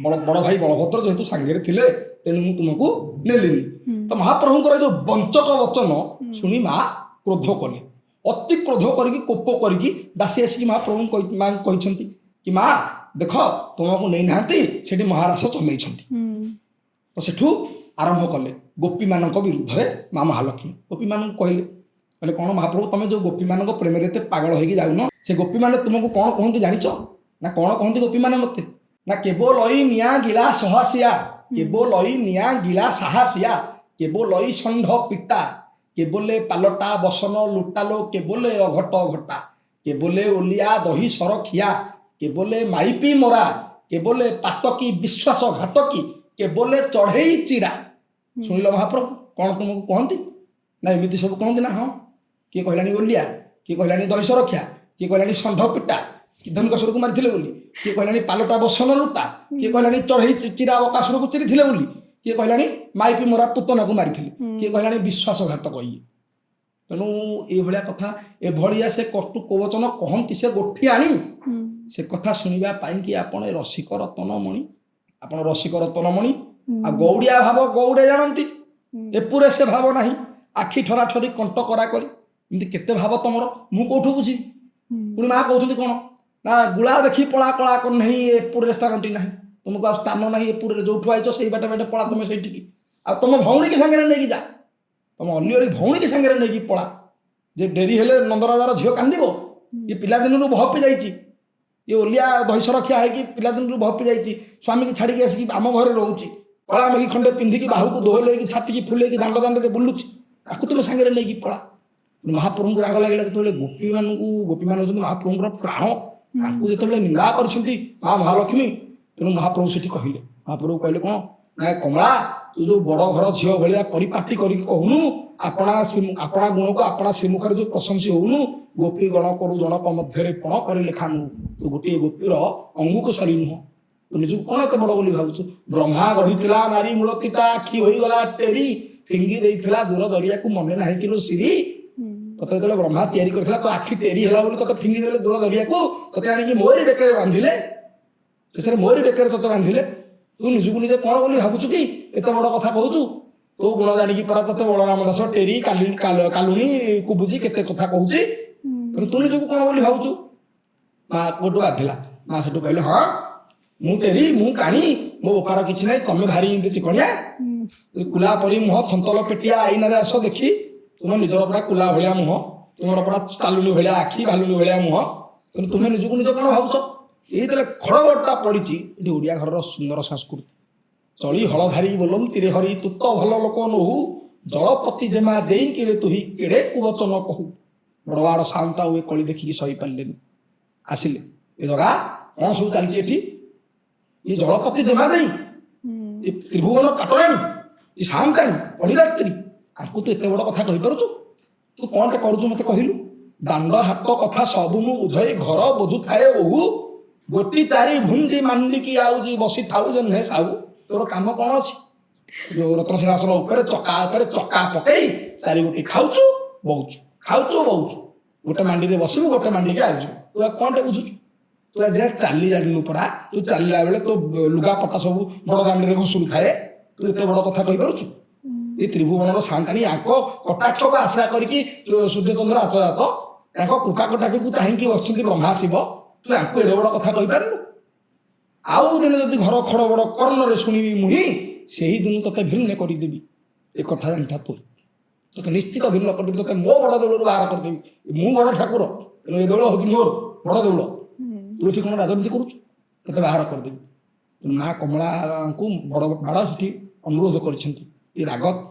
Speaker 2: ବଡ଼ ବଡ଼ ଭାଇ ବଳଭଦ୍ର ଯେହେତୁ ସାଙ୍ଗରେ ଥିଲେ, ତେଣୁ ମୁଁ ତୁମକୁ ନେଲିନି। ତ ମହାପ୍ରଭୁଙ୍କର ଏ ଯୋଉ ବଞ୍ଚକ ବଚନ ଶୁଣି ମା କ୍ରୋଧ କଲେ। ଅତି କ୍ରୋଧ କରିକି, କୋପ କରିକି ଦାସୀ ଆସିକି ମହାପ୍ରଭୁଙ୍କୁ ମାଙ୍କୁ କହିଛନ୍ତି କି ମା ଦେଖ, ତୁମକୁ ନେଇନାହାନ୍ତି, ସେଠି ମହାରାସ ଚଲେଇଛନ୍ତି। ତ ସେଠୁ ଆରମ୍ଭ କଲେ ଗୋପୀମାନଙ୍କ ବିରୁଦ୍ଧରେ ମା ମହାଲକ୍ଷ୍ମୀ। ଗୋପୀମାନଙ୍କୁ କହିଲେ, କହିଲେ କ'ଣ, ମହାପ୍ରଭୁ ତମେ ଯୋଉ ଗୋପୀମାନଙ୍କ ପ୍ରେମରେ ଏତେ ପାଗଳ ହେଇକି ଯାଉନ, ସେ ଗୋପୀମାନେ ତୁମକୁ କ'ଣ କୁହନ୍ତି ଜାଣିଛ? ନା, କ'ଣ କହନ୍ତି ଗୋପୀମାନେ ମତେ? ନା, କେବଲଇ ନିଆଁ ଗିଳା ସହାସିଆ, କେବଲଇ ନିଆଁ ଗିଳା ସାହାସିଆ, କେବଲଇ ଷଣ୍ଢ ପିଟା, କେବଲେ ପାଲଟା ବସନ ଲୁଟାଲୋ, କେବଲେ ଅଘଟ ଘଟା, କେବଲେ ଓଲିଆ ଦହି ସରଖିଆ, କେବଲେ ମାଇପି ମରା, କେବଲେ ପାତକି ବିଶ୍ୱାସ ଘାତକି, କେବଲେ ଚଢ଼େଇ ଚିରା। ଶୁଣିଲ ମହାପ୍ରଭୁ କ'ଣ ତୁମକୁ କହନ୍ତି? ନା, ଏମିତି ସବୁ କହନ୍ତି? ନା, ହଁ। କିଏ କହିଲାଣି ଓଲିଆ, କିଏ କହିଲାଣି ଦହି ସରଖିଆ, କିଏ କହିଲାଣି ଷଣ୍ଢ ପିଟା, କି ଧନିକସୁରକୁ ମାରିଥିଲେ ବୋଲି, କିଏ କହିଲାଣି ପାଲଟା ବସନ ଲୁଟା, କିଏ କହିଲାଣି ଚଢ଼େଇ ଚିରା ବକାସୁରକୁ ଚିରିଥିଲେ ବୋଲି, କିଏ କହିଲାଣି ମାଇପି ମରା ପୁତନାକୁ ମାରିଥିଲେ, କିଏ କହିଲାଣି ବିଶ୍ୱାସଘାତକ ଇଏ। ତେଣୁ ଏଇଭଳିଆ କଥା, ଏଭଳିଆ ସେ କଟୁ କବଚନ କହନ୍ତି ସେ ଗୋଠି ଆଣି। ସେ କଥା ଶୁଣିବା ପାଇଁକି ଆପଣ ଏ ରସିକ ରତନ ମଣି ଆପଣ ରସିକ ରତନମଣି। ଆଉ ଗଉଡ଼ିଆ ଭାବ ଗଉଡ଼େ ଜାଣନ୍ତି, ଏପୁରେ ସେ ଭାବ ନାହିଁ। ଆଖି ଠରାଠରି କଣ୍ଟ କରା କରି, ଏମିତି କେତେ ଭାବ ତମର, ମୁଁ କୋଉଠୁ ବୁଝିବି? ପୁଣି ମା କହୁଛନ୍ତି କ'ଣ ନା, ଗୁଳା ଦେଖି ପଳା କଳା ନାହିଁ, ଏପୁରରେ ସ୍ଥାନଟି ନାହିଁ। ତୁମକୁ ଆଉ ସ୍ଥାନ ନାହିଁ ଏପୁରରେ, ଯୋଉଠୁ ଆଇଛ ସେଇ ବାଟେ ବାଟେ ପଳା ତମେ ସେଇଠିକି। ଆଉ ତମ ଭଉଣୀକି ସାଙ୍ଗରେ ନେଇକି ଯା, ତମ ଅଲିଅଳି ଭଉଣୀକି ସାଙ୍ଗରେ ନେଇକି ପଳା। ଯେ ଡେରି ହେଲେ ନନ୍ଦରାଜାର ଝିଅ କାନ୍ଦିବ। ଇଏ ପିଲାଦିନରୁ ବହପି ଯାଇଛି, ଇଏ ଓଲିଆ ଦହିସର ଖିଆ ହେଇକି ପିଲାଦିନରୁ ବହପି ଯାଇଛି, ସ୍ୱାମୀକି ଛାଡ଼ିକି ଆସିକି ଆମ ଘରେ ରହୁଛି, କଳା ମେଘି ଖଣ୍ଡେ ପିନ୍ଧିକି ବାହୁକୁ ଦୋହଲେଇକି ଛାତିକି ଫୁଲେଇକି ଦାଣ୍ଡ ଦାଣ୍ଡରେ ବୁଲୁଛି, ତାକୁ ତୁମେ ସାଙ୍ଗରେ ନେଇକି ପଳା। ମହାପ୍ରଭୁଙ୍କୁ ରାଗ ଲାଗିଲା ଯେତେବେଳେ ଗୋପୀମାନଙ୍କୁ, ଗୋପୀମାନେ ହେଉଛନ୍ତି ମହାପ୍ରଭୁଙ୍କର ପ୍ରାଣ, ତାଙ୍କୁ ଯେତେବେଳେ ନିନ୍ଦା କରିଛନ୍ତି ମା ମହାଲକ୍ଷ୍ମୀ, ତେଣୁ ମହାପ୍ରଭୁ ସେଠି କହିଲେ, ମହାପ୍ରଭୁ କହିଲେ କ'ଣ ନା, କମଳା, ତୁ ଯୋଉ ବଡ଼ ଘର ଝିଅ ଭଳିଆ ପରିପାଟି କରିକି କହୁନୁ, ଆପଣା ଆପଣା ଗୁଣକୁ ଆପଣା ଶ୍ରୀମୁଖରେ ଯୋଉ ପ୍ରଶଂସି ହଉନୁ, ଗୋପୀ ଗଣ କରୁ ଜଣକ ମଧ୍ୟରେ ପଣ କରି ଲେଖାନୁ, ତୁ ଗୋଟିଏ ଗୋପୀର ଅଙ୍ଗୁକୁ ସରି ନୁହଁ, ତୁ ନିଜକୁ କ'ଣ ଏତେ ବଡ଼ ବୋଲି ଭାବୁଛୁ? ବ୍ରହ୍ମା ଗଢ଼ିଥିଲା ନାରୀ ମୂରତିଟା, ଆଖି ହୋଇଗଲା ଟେରି, ଫିଙ୍ଗି ଦେଇଥିଲା ଦୂର ଦରିଆକୁ ମନେ ନାହିଁ କିଲୋ ସିରି। ତତେ ଯେତେବେଳେ ବ୍ରହ୍ମା ତିଆରି କରିଥିଲା, ତୋ ଆଖି ଟେରି ହେଲା ବୋଲି ତତେ ଫିଙ୍ଗି ଦେଲେ ଦୂର ଦରିଆକୁ, ତତେ ଆଣିକି ମୋରି ବେକରେ ବାନ୍ଧିଲେ, ଶେଷରେ ମୋରି ବେକରେ ତତେ ବାନ୍ଧିଲେ। ତୁ ନିଜକୁ ନିଜେ କ'ଣ ବୋଲି ଭାବୁଛୁ କି ଏତେ ବଡ଼ କଥା କହୁଛୁ? ତୋ ଗୁଣ ଜାଣିକି ପରା ତତେ ବଳରାମ ଦାସ ଟେରି କାଲୁଣି କୁବୁଜି କେତେ କଥା କହୁଛି, ତେଣୁ ତୁ ନିଜକୁ କ'ଣ ବୋଲି ଭାବୁଛୁ? ମା କୋଠୁ ବାଧିଲା। ମା ସେଠୁ କହିଲେ, ହଁ ମୁଁ ଟେରି, ମୁଁ କାଣି, ମୋ ବୋପାର କିଛି ନାହିଁ, ତମେ ଭାରି ଏମିତି ଚିକଣିଆ, କୁଲା ପରି ମୁହଁ, ଥନ୍ତଲ ପେଟିଆ, ଆଇନାରେ ଆସ ଦେଖି, ତୁମ ନିଜର ପୁରା କୁଲା ଭଳିଆ ମୁହଁ, ତୁମର ପୁରା ଚାଲୁଣି ଭଳିଆ ଆଖି, ଭାଲୁଣି ଭଳିଆ ମୁହଁ, ତେଣୁ ତୁମେ ନିଜକୁ ନିଜ କ'ଣ ଭାବୁଛ? ଏଇ ଯେତେବେଳେ ଖଡ଼ଗଡ଼ଟା ପଡ଼ିଛି ଏଠି, ଓଡ଼ିଆ ଘରର ସୁନ୍ଦର ସଂସ୍କୃତି, ଚଳି ହଳଧାରୀ ବୋଲନ୍ତି ରେ ହରି, ତୁ ତ ଭଲ ଲୋକ ନୋହୁ, ଜଳପତି ଜେମା ଦେଇକିରେ ତୁହି କେଡ଼େ କୁବଚନ କହୁ। ବଡ଼ବାଡ଼ ସାନ୍ତା ହୁଏ କଳି ଦେଖିକି ସହିପାରିଲେନି, ଆସିଲେ, ଏ ଜଗା କ'ଣ ସବୁ ଚାଲିଛି ଏଠି? ଏ ଜଳପତି ଜେମା ଦେଇ, ଏ ତ୍ରିଭୁବନ ପାଟରାଣୀ, ଏ ସାନ୍ତାଣୀ ଅଳିରାତ୍ରି, ଆଙ୍କୁ ତୁ ଏତେ ବଡ଼ କଥା କହିପାରୁଛୁ? ତୁ କ'ଣଟେ କରୁଛୁ ମତେ କହିଲୁ? ଦାଣ୍ଡ ହାଟ କଥା ସବୁ ମୁଁ ବୁଝାଇ, ଘର ବୁଝୁଥାଏ ବୋହୁ, ଗୋଟି ଚାରି ଭୁଞ୍ଜି ମାଣ୍ଡିକି ଆଉଛି ବସିଥାଉ ଯେହ୍ନେ ସାହୁ। ତୋର କାମ କ'ଣ ଅଛି? ଯୋଉ ରତ୍ନ ସିଂହାସନ ଉପରେ ଚକା ଉପରେ ଚକା ପକେଇ ଚାରି ଗୋଟି ଖାଉଛୁ ବହୁଛୁ, ଖାଉଛୁ ବହୁଛୁ, ଗୋଟେ ମାଣ୍ଡିରେ ବସିବୁ, ଗୋଟେ ମାଣ୍ଡିକି ଆଉଛୁ, ତୁ ଆଉ କ'ଣଟେ ବୁଝୁଛୁ? ତୁ ଆଜି ଯାଏ ଚାଲି ଜାଣିନୁ ପରା, ତୁ ଚାଲିଲା ବେଳେ ତୋ ଲୁଗାପଟା ସବୁ ବଡ଼ ଦାଣ୍ଡରେ ଘୁଷୁରୁଥାଏ, ତୁ ଏତେ ବଡ଼ କଥା କହିପାରୁଛୁ? ଏ ତ୍ରିଭୁବନର ସାନ୍ତାଣୀ, ୟାଙ୍କ କଟାକ୍ଷକୁ ଆଶା କରିକି ସୂର୍ଯ୍ୟଚନ୍ଦ୍ର ଆତଯାତ, ୟାଙ୍କ କୃପା କଟାକ୍ଷକୁ ଚାହିଁକି ବସିଛନ୍ତି ବ୍ରହ୍ମା ଶିବ, ତୁ ୟାଙ୍କୁ ଏଡ଼େ ବଡ଼ କଥା କହିପାରିଲୁ? ଆଉ ଦିନେ ଯଦି ଘର ଖଡ଼ ବଡ଼ କର୍ଣ୍ଣରେ ଶୁଣିବି ମୁହିଁ, ସେହି ଦିନ ତୋତେ ଭିନ୍ନ କରିଦେବି, ଏ କଥା ଜାଣିଥା। ତୁ ତୋତେ ନିଶ୍ଚିତ ଭିନ୍ନ କରିଦେବି, ତୋତେ ମୋ ବଡ଼ ଦେଉଳରୁ ବାହାର କରିଦେବି। ମୁଁ ବଡ଼ ଠାକୁର, ତେଣୁ ଏ ଦେଉଳ ହେଉଛି ମୋର ବଡ଼ ଦେଉଳ, ତୁ ଏଠି କ'ଣ ରାଜନୀତି କରୁଛୁ? ତୋତେ ବାହାର କରିଦେବି। ତେଣୁ ମା କମଳାଙ୍କୁ ବଡ଼ ବାଡ଼ ସେଠି ଅନୁରୋଧ କରିଛନ୍ତି, ଏ ରାଗ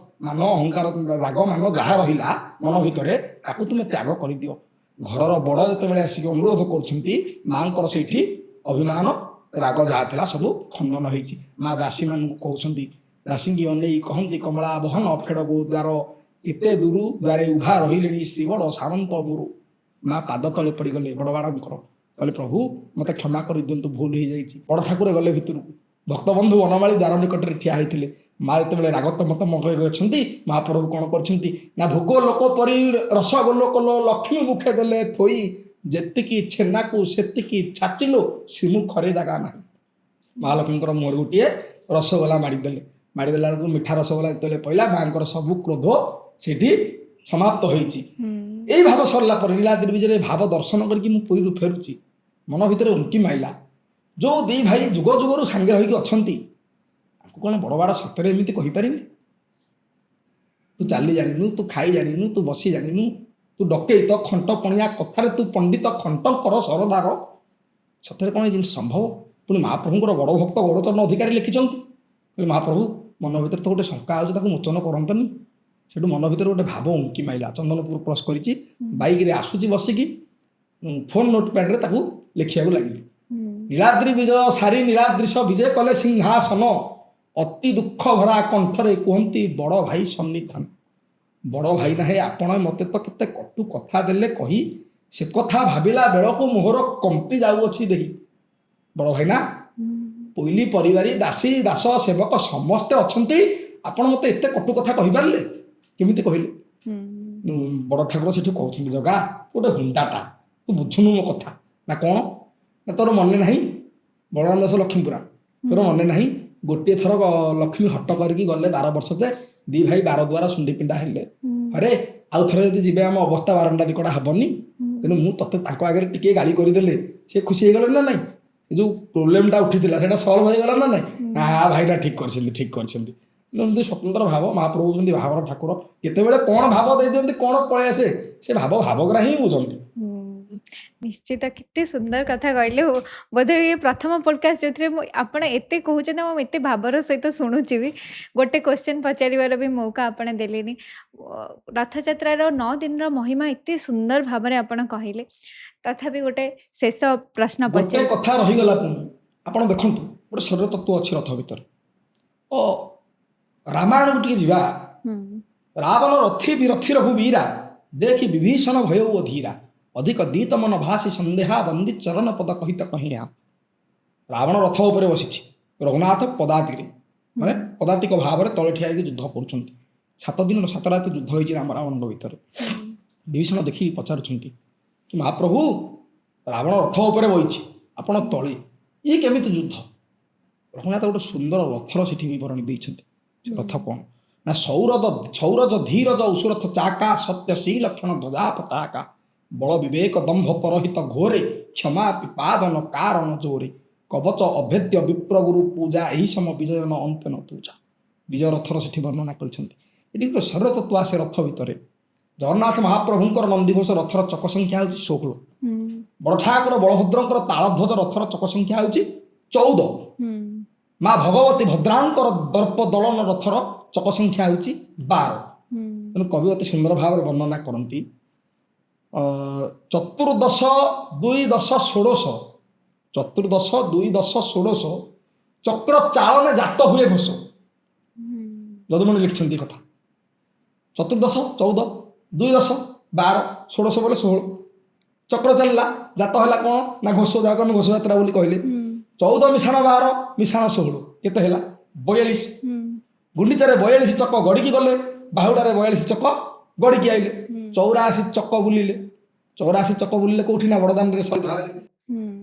Speaker 2: ମାନ ଅହଙ୍କାର, ରାଗ ମାନ ଯାହା ରହିଲା ମନ ଭିତରେ ତାକୁ ତୁମେ ତ୍ୟାଗ କରିଦିଅ। ଘରର ବଡ଼ ଯେତେବେଳେ ଆସିକି ଅନୁରୋଧ କରୁଛନ୍ତି, ମାଙ୍କର ସେଇଠି ଅଭିମାନ ରାଗ ଯାହା ଥିଲା ସବୁ ଖଣ୍ଡନ ହେଇଛି। ମା ଦାସୀମାନଙ୍କୁ କହୁଛନ୍ତି, ଦାସୀଙ୍କି ଅନେଇ କହନ୍ତି କମଳା ବହନ ଫେଡ଼ଗୋ ଦ୍ୱାର, ଏତେ ଦୂରୁ ଦ୍ୱାରେ ଉଭା ରହିଲେଣି ଶ୍ରୀବଡ଼ ସାମନ୍ତ ଗୁରୁ। ମା ପାଦ ତଳେ ପଡ଼ିଗଲେ ବଡ଼ବାଡ଼ଙ୍କର, କହିଲେ ପ୍ରଭୁ ମୋତେ କ୍ଷମା କରିଦିଅନ୍ତୁ, ଭୁଲ ହେଇଯାଇଛି। ବଡ଼ ଠାକୁର ଗଲେ ଭିତରକୁ, ଭକ୍ତବନ୍ଧୁ ବନମାଳୀ ଦ୍ୱାର ନିକଟରେ ଠିଆ ହେଇଥିଲେ। ମା ଯେତେବେଳେ ରାଗ ତମ ଅଛନ୍ତି, ମହାପ୍ରଭୁ କ'ଣ କରିଛନ୍ତି ନା, ଭୋଗ ଲୋକ ପରି ରସଗୋଲ କଲ ଲକ୍ଷ୍ମୀ ମୁଖେ ଦେଲେ ଥୋଇ, ଯେତିକି ଛେନାକୁ ସେତିକି ଛାଚିଲୁ ଶ୍ରୀମୁଖରେ ଜାଗା ନାହିଁ। ମହାଲକ୍ଷ୍ମୀଙ୍କର ମୁହଁରେ ଗୋଟିଏ ରସଗୋଲା ମାଡ଼ିଦେଲେ। ମାଡ଼ିଦେଲା ବେଳକୁ ମିଠା ରସଗୋଲା ଯେତେବେଳେ ପଇଲା, ମାଙ୍କର ସବୁ କ୍ରୋଧ ସେଇଠି ସମାପ୍ତ ହେଇଛି। ଏଇ ଭାବ ସରିଲା ପରେ ନୀଳାଦ୍ରି ବିଜୟରେ ଭାବ ଦର୍ଶନ କରିକି ମୁଁ ପୁରୀରୁ ଫେରୁଛି, ମନ ଭିତରେ ଉଙ୍କି ମାଇଲା, ଯୋଉ ଦି ଭାଇ ଯୁଗ ଯୁଗରୁ ସାଙ୍ଗେ ହୋଇକି ଅଛନ୍ତି, ତାଙ୍କୁ କ'ଣ ବଡ଼ ବାଡ଼ ସତରେ ଏମିତି କହିପାରିବେ? ତୁ ଚାଲି ଜାଣିନୁ, ତୁ ଖାଇ ଜାଣିନୁ, ତୁ ବସି ଜାଣିନୁ, ତୁ ଡକେଇତ ଖଣ୍ଟ ପଣିଆ କଥାରେ ତୁ ପଣ୍ଡିତ ଖଣ୍ଟଙ୍କର ସରଦାର, ସତରେ କ'ଣ ଏ ଜିନିଷ ସମ୍ଭବ? ପୁଣି ମହାପ୍ରଭୁଙ୍କର ବଡ଼ ଭକ୍ତ ଗୌରଚରଣ ଅଧିକାରୀ ଲେଖିଛନ୍ତି, କହିଲେ ମହାପ୍ରଭୁ ମନ ଭିତରେ ତ ଗୋଟେ ଶଙ୍କା ଆଉଛି, ତାକୁ ମୋଚନ କରନ୍ତନି। ସେଠୁ ମନ ଭିତରେ ଗୋଟେ ଭାବ ଉଙ୍କି ମାଇଲା। ଚନ୍ଦନପୁର କ୍ରସ୍ କରିଛି, ବାଇକରେ ଆସୁଛି ବସିକି, ଫୋନ୍ ନୋଟ୍ ପ୍ୟାଡ଼ରେ ତାକୁ ଲେଖିବାକୁ ଲାଗିଲି। ନୀଳାଦ୍ରି ବିଜୟ ସାରି ନୀଳାଦ୍ରିଶ ବିଜୟ କଲେ ସିଂହାସନ, ଅତି ଦୁଃଖ ଭରା କଣ୍ଠରେ କୁହନ୍ତି ବଡ଼ ଭାଇ ସନ୍ନିଧାନ। ବଡ଼ ଭାଇ ନାହିଁ ଆପଣ ମୋତେ ତ କେତେ କଟୁ କଥା ଦେଲେ କହି, ସେ କଥା ଭାବିଲା ବେଳକୁ ମୋହର କମ୍ପି ଯାଉଅଛି ଦେହି। ବଡ଼ ଭାଇନା, ପୋଇଲି ପରିବାରୀ ଦାସୀ ଦାସ ସେବକ ସମସ୍ତେ ଅଛନ୍ତି, ଆପଣ ମୋତେ ଏତେ କଟୁ କଥା କହିପାରିଲେ? କେମିତି କହିଲେ? ବଡ଼ ଠାକୁର ସେଠି କହୁଛନ୍ତି, ଜଗା ଗୋଟେ ହୁଣ୍ଡାଟା, ତୁ ବୁଝୁନୁ ମୋ କଥା ନା କ'ଣ? ନା ତୋର ମନେ ନାହିଁ ବଳରାମ ଦାସ ଲକ୍ଷ୍ମୀପୁରା ତୋର ମନେ ନାହିଁ ଗୋଟିଏ ଥର ଲକ୍ଷ୍ମୀ ହଟ କରିକି ଗଲେ 12 ବର୍ଷ ଯେ ଦି ଭାଇ 12 ଦ୍ୱାର ଶୁଣ୍ଡି ପିଣ୍ଡା ହେଲେ। ଆରେ ଆଉ ଥରେ ଯଦି ଯିବେ ଆମ ଅବସ୍ଥା ବାରଣ୍ଡା ଦିକଡ଼ା ହବନି। ତେଣୁ ମୁଁ ତତେ ତାଙ୍କ ଆଗରେ ଟିକେ ଗାଳି କରିଦେଲେ ସେ ଖୁସି ହେଇଗଲେ ନା ନାଇଁ? ଏ ଯୋଉ ପ୍ରୋବ୍ଲେମଟା ଉଠିଥିଲା ସେଇଟା ସଲ୍ଭ ହେଇଗଲା ନା ନାଇଁ? ନା ଭାଇଟା ଠିକ କରିଛନ୍ତି, ଠିକ କରିଛନ୍ତି। ଏମିତି ସ୍ୱତନ୍ତ୍ର ଭାବ ମହାପ୍ରଭୁ ଯେମିତି ଭାବର ଠାକୁର, କେତେବେଳେ କ'ଣ ଭାବ ଦେଇଦିଅନ୍ତି, କ'ଣ ପଳେଇ ଆସେ, ସେ ଭାବ ଭାବଗ୍ରାହୀ ହିଁ ବୁଝନ୍ତି।
Speaker 1: ନିଶ୍ଚିତ, କେତେ ସୁନ୍ଦର କଥା କହିଲେ। ବୋଧେ ଇଏ ପ୍ରଥମ ପଡ଼କାଷ୍ଟ ଯେଉଁଥିରେ ମୁଁ ଆପଣ ଏତେ କହୁଛନ୍ତି, ମୁଁ ଏତେ ଭାବର ସହିତ ଶୁଣୁଛି ବି। ଗୋଟେ କ୍ୱେଶ୍ଚନ୍ ପଚାରିବାର ବି ମୌକା ଆପଣ ଦେଲେନି। ରଥଯାତ୍ରାର 9 ଦିନର ମହିମା ଏତେ ସୁନ୍ଦର ଭାବରେ ଆପଣ କହିଲେ, ତଥାପି ଗୋଟେ ଶେଷ ପ୍ରଶ୍ନ
Speaker 2: ଗୋଟେ
Speaker 1: ପଚାରି
Speaker 2: କଥା ରହିଗଲା ପୁଣି। ଆପଣ ଦେଖନ୍ତୁ, ଗୋଟେ ଶରୀର ତତ୍ତ୍ୱ ଅଛି ରଥ ଭିତରେ। ଓ ରାମାୟଣକୁ ଟିକେ ଯିବା। ରାବଣ ରଥି ବିରଥି ରଘୁବୀରା, ଦେଖି ବିଭୀଷଣ ଭୟ ଅଧୀରା, ଅଧିକ ଦିତ ମନ ଭାସି ସନ୍ଦେହା, ବନ୍ଦୀ ଚରଣ ପଦ କହିତ କହିଆ। ରାବଣ ରଥ ଉପରେ ବସିଛି, ରଘୁନାଥ ପଦାତିରେ, ମାନେ ପଦାତିକ ଭାବରେ ତଳେ ଠିଆ ହେଇକି ଯୁଦ୍ଧ କରୁଛନ୍ତି। 7 ଦିନ 7 ରାତି ଯୁଦ୍ଧ ହେଇଛି ରାମ ରାବଣଙ୍କ ଭିତରେ। ବିଭୀଷଣ ଦେଖିକି ପଚାରୁଛନ୍ତି କି ମହାପ୍ରଭୁ, ରାବଣ ରଥ ଉପରେ ବଇଛି, ଆପଣ ତଳେ, ଇଏ କେମିତି ଯୁଦ୍ଧ? ରଘୁନାଥ ଗୋଟେ ସୁନ୍ଦର ରଥର ସେଠି ବିବରଣୀ ଦେଇଛନ୍ତି। ସେ ରଥ କ'ଣ ନା ସୌରଜ ଧୀରଜ ଉସୁରଥ ଚାକା, ସତ୍ୟ ଶ୍ରୀଲକ୍ଷଣ ଧ୍ୱଜା ପତାକା, ବଳ ବିବେକ ଦମ୍ଭ ପରହିତ ଘୋରେ, କ୍ଷମା ପିପାଦନ କାରଣ ଜୋରେ, କବଚ ଅଭେଦ୍ୟ ବିପ୍ରଗୁରୁ ପୂଜା, ଏହି ସମ ବିଜୟ ନ ଅନ୍ତେ ନ ତୁଜା। ବିଜୟ ରଥର ସେଠି ବର୍ଣ୍ଣନା କରିଛନ୍ତି। ଏଠି ଗୋଟେ ଶରୀର ତତ୍ତ୍ୱ ଆସେ ରଥ ଭିତରେ। ଜଗନ୍ନାଥ ମହାପ୍ରଭୁଙ୍କର ନନ୍ଦିଘୋଷ ରଥର ଚକ ସଂଖ୍ୟା ହେଉଛି 16। ବଡ଼ ଠାକୁର ବଳଭଦ୍ରଙ୍କର ତାଳଧ୍ୱଜ ରଥର ଚକ ସଂଖ୍ୟା ହେଉଛି 14। ମା ଭଗବତୀ ଭଦ୍ରାଙ୍କର ଦର୍ପ ଦଳନ ରଥର ଚକ ସଂଖ୍ୟା ହେଉଛି 12। ତେଣୁ କବି ଅତି ସୁନ୍ଦର ଭାବରେ ବର୍ଣ୍ଣନା କରନ୍ତି, ଚତୁର୍ଦଶ ଦୁଇ ଦଶ ଷୋଡ଼ଶ, ଚତୁର୍ଦଶ ଦୁଇ ଦଶ ଷୋଡ଼ଶ ଚକ୍ର ଚାଳନେ ଜାତ ହୁଏ ଘୋଷ। ଯଦୁମଣି ଲେଖିଛନ୍ତି ଏ କଥା। ଚତୁର୍ଦଶ 14, ଦୁଇ ଦଶ 12, ଷୋଡ଼ଶ ବୋଲେ 16, ଚକ୍ର ଚାଲିଲା, ଜାତ ହେଲା କ'ଣ ନା ଘୋଷ, ଯାହାକୁ ଆମେ ଘୋଷଯାତ୍ରା ବୋଲି କହିଲେ। 14 ମିଶାଣ 12 ମିଶାଣ 16 କେତେ ହେଲା? 42। ଗୁଣ୍ଡିଚାରେ 42 ଚକ ଗଡ଼ିକି ଗଲେ, ବାହୁଡ଼ାରେ 42 ଚକ ଗଡ଼ିକି ଆଇଲେ, 84 ଚକ ବୁଲିଲେ। 84 ଚକ ବୁଲିଲେ କୋଉଠି ନା ବଡ଼ଦାଣ୍ଡରେ, ଶରଧାବାଲିରେ।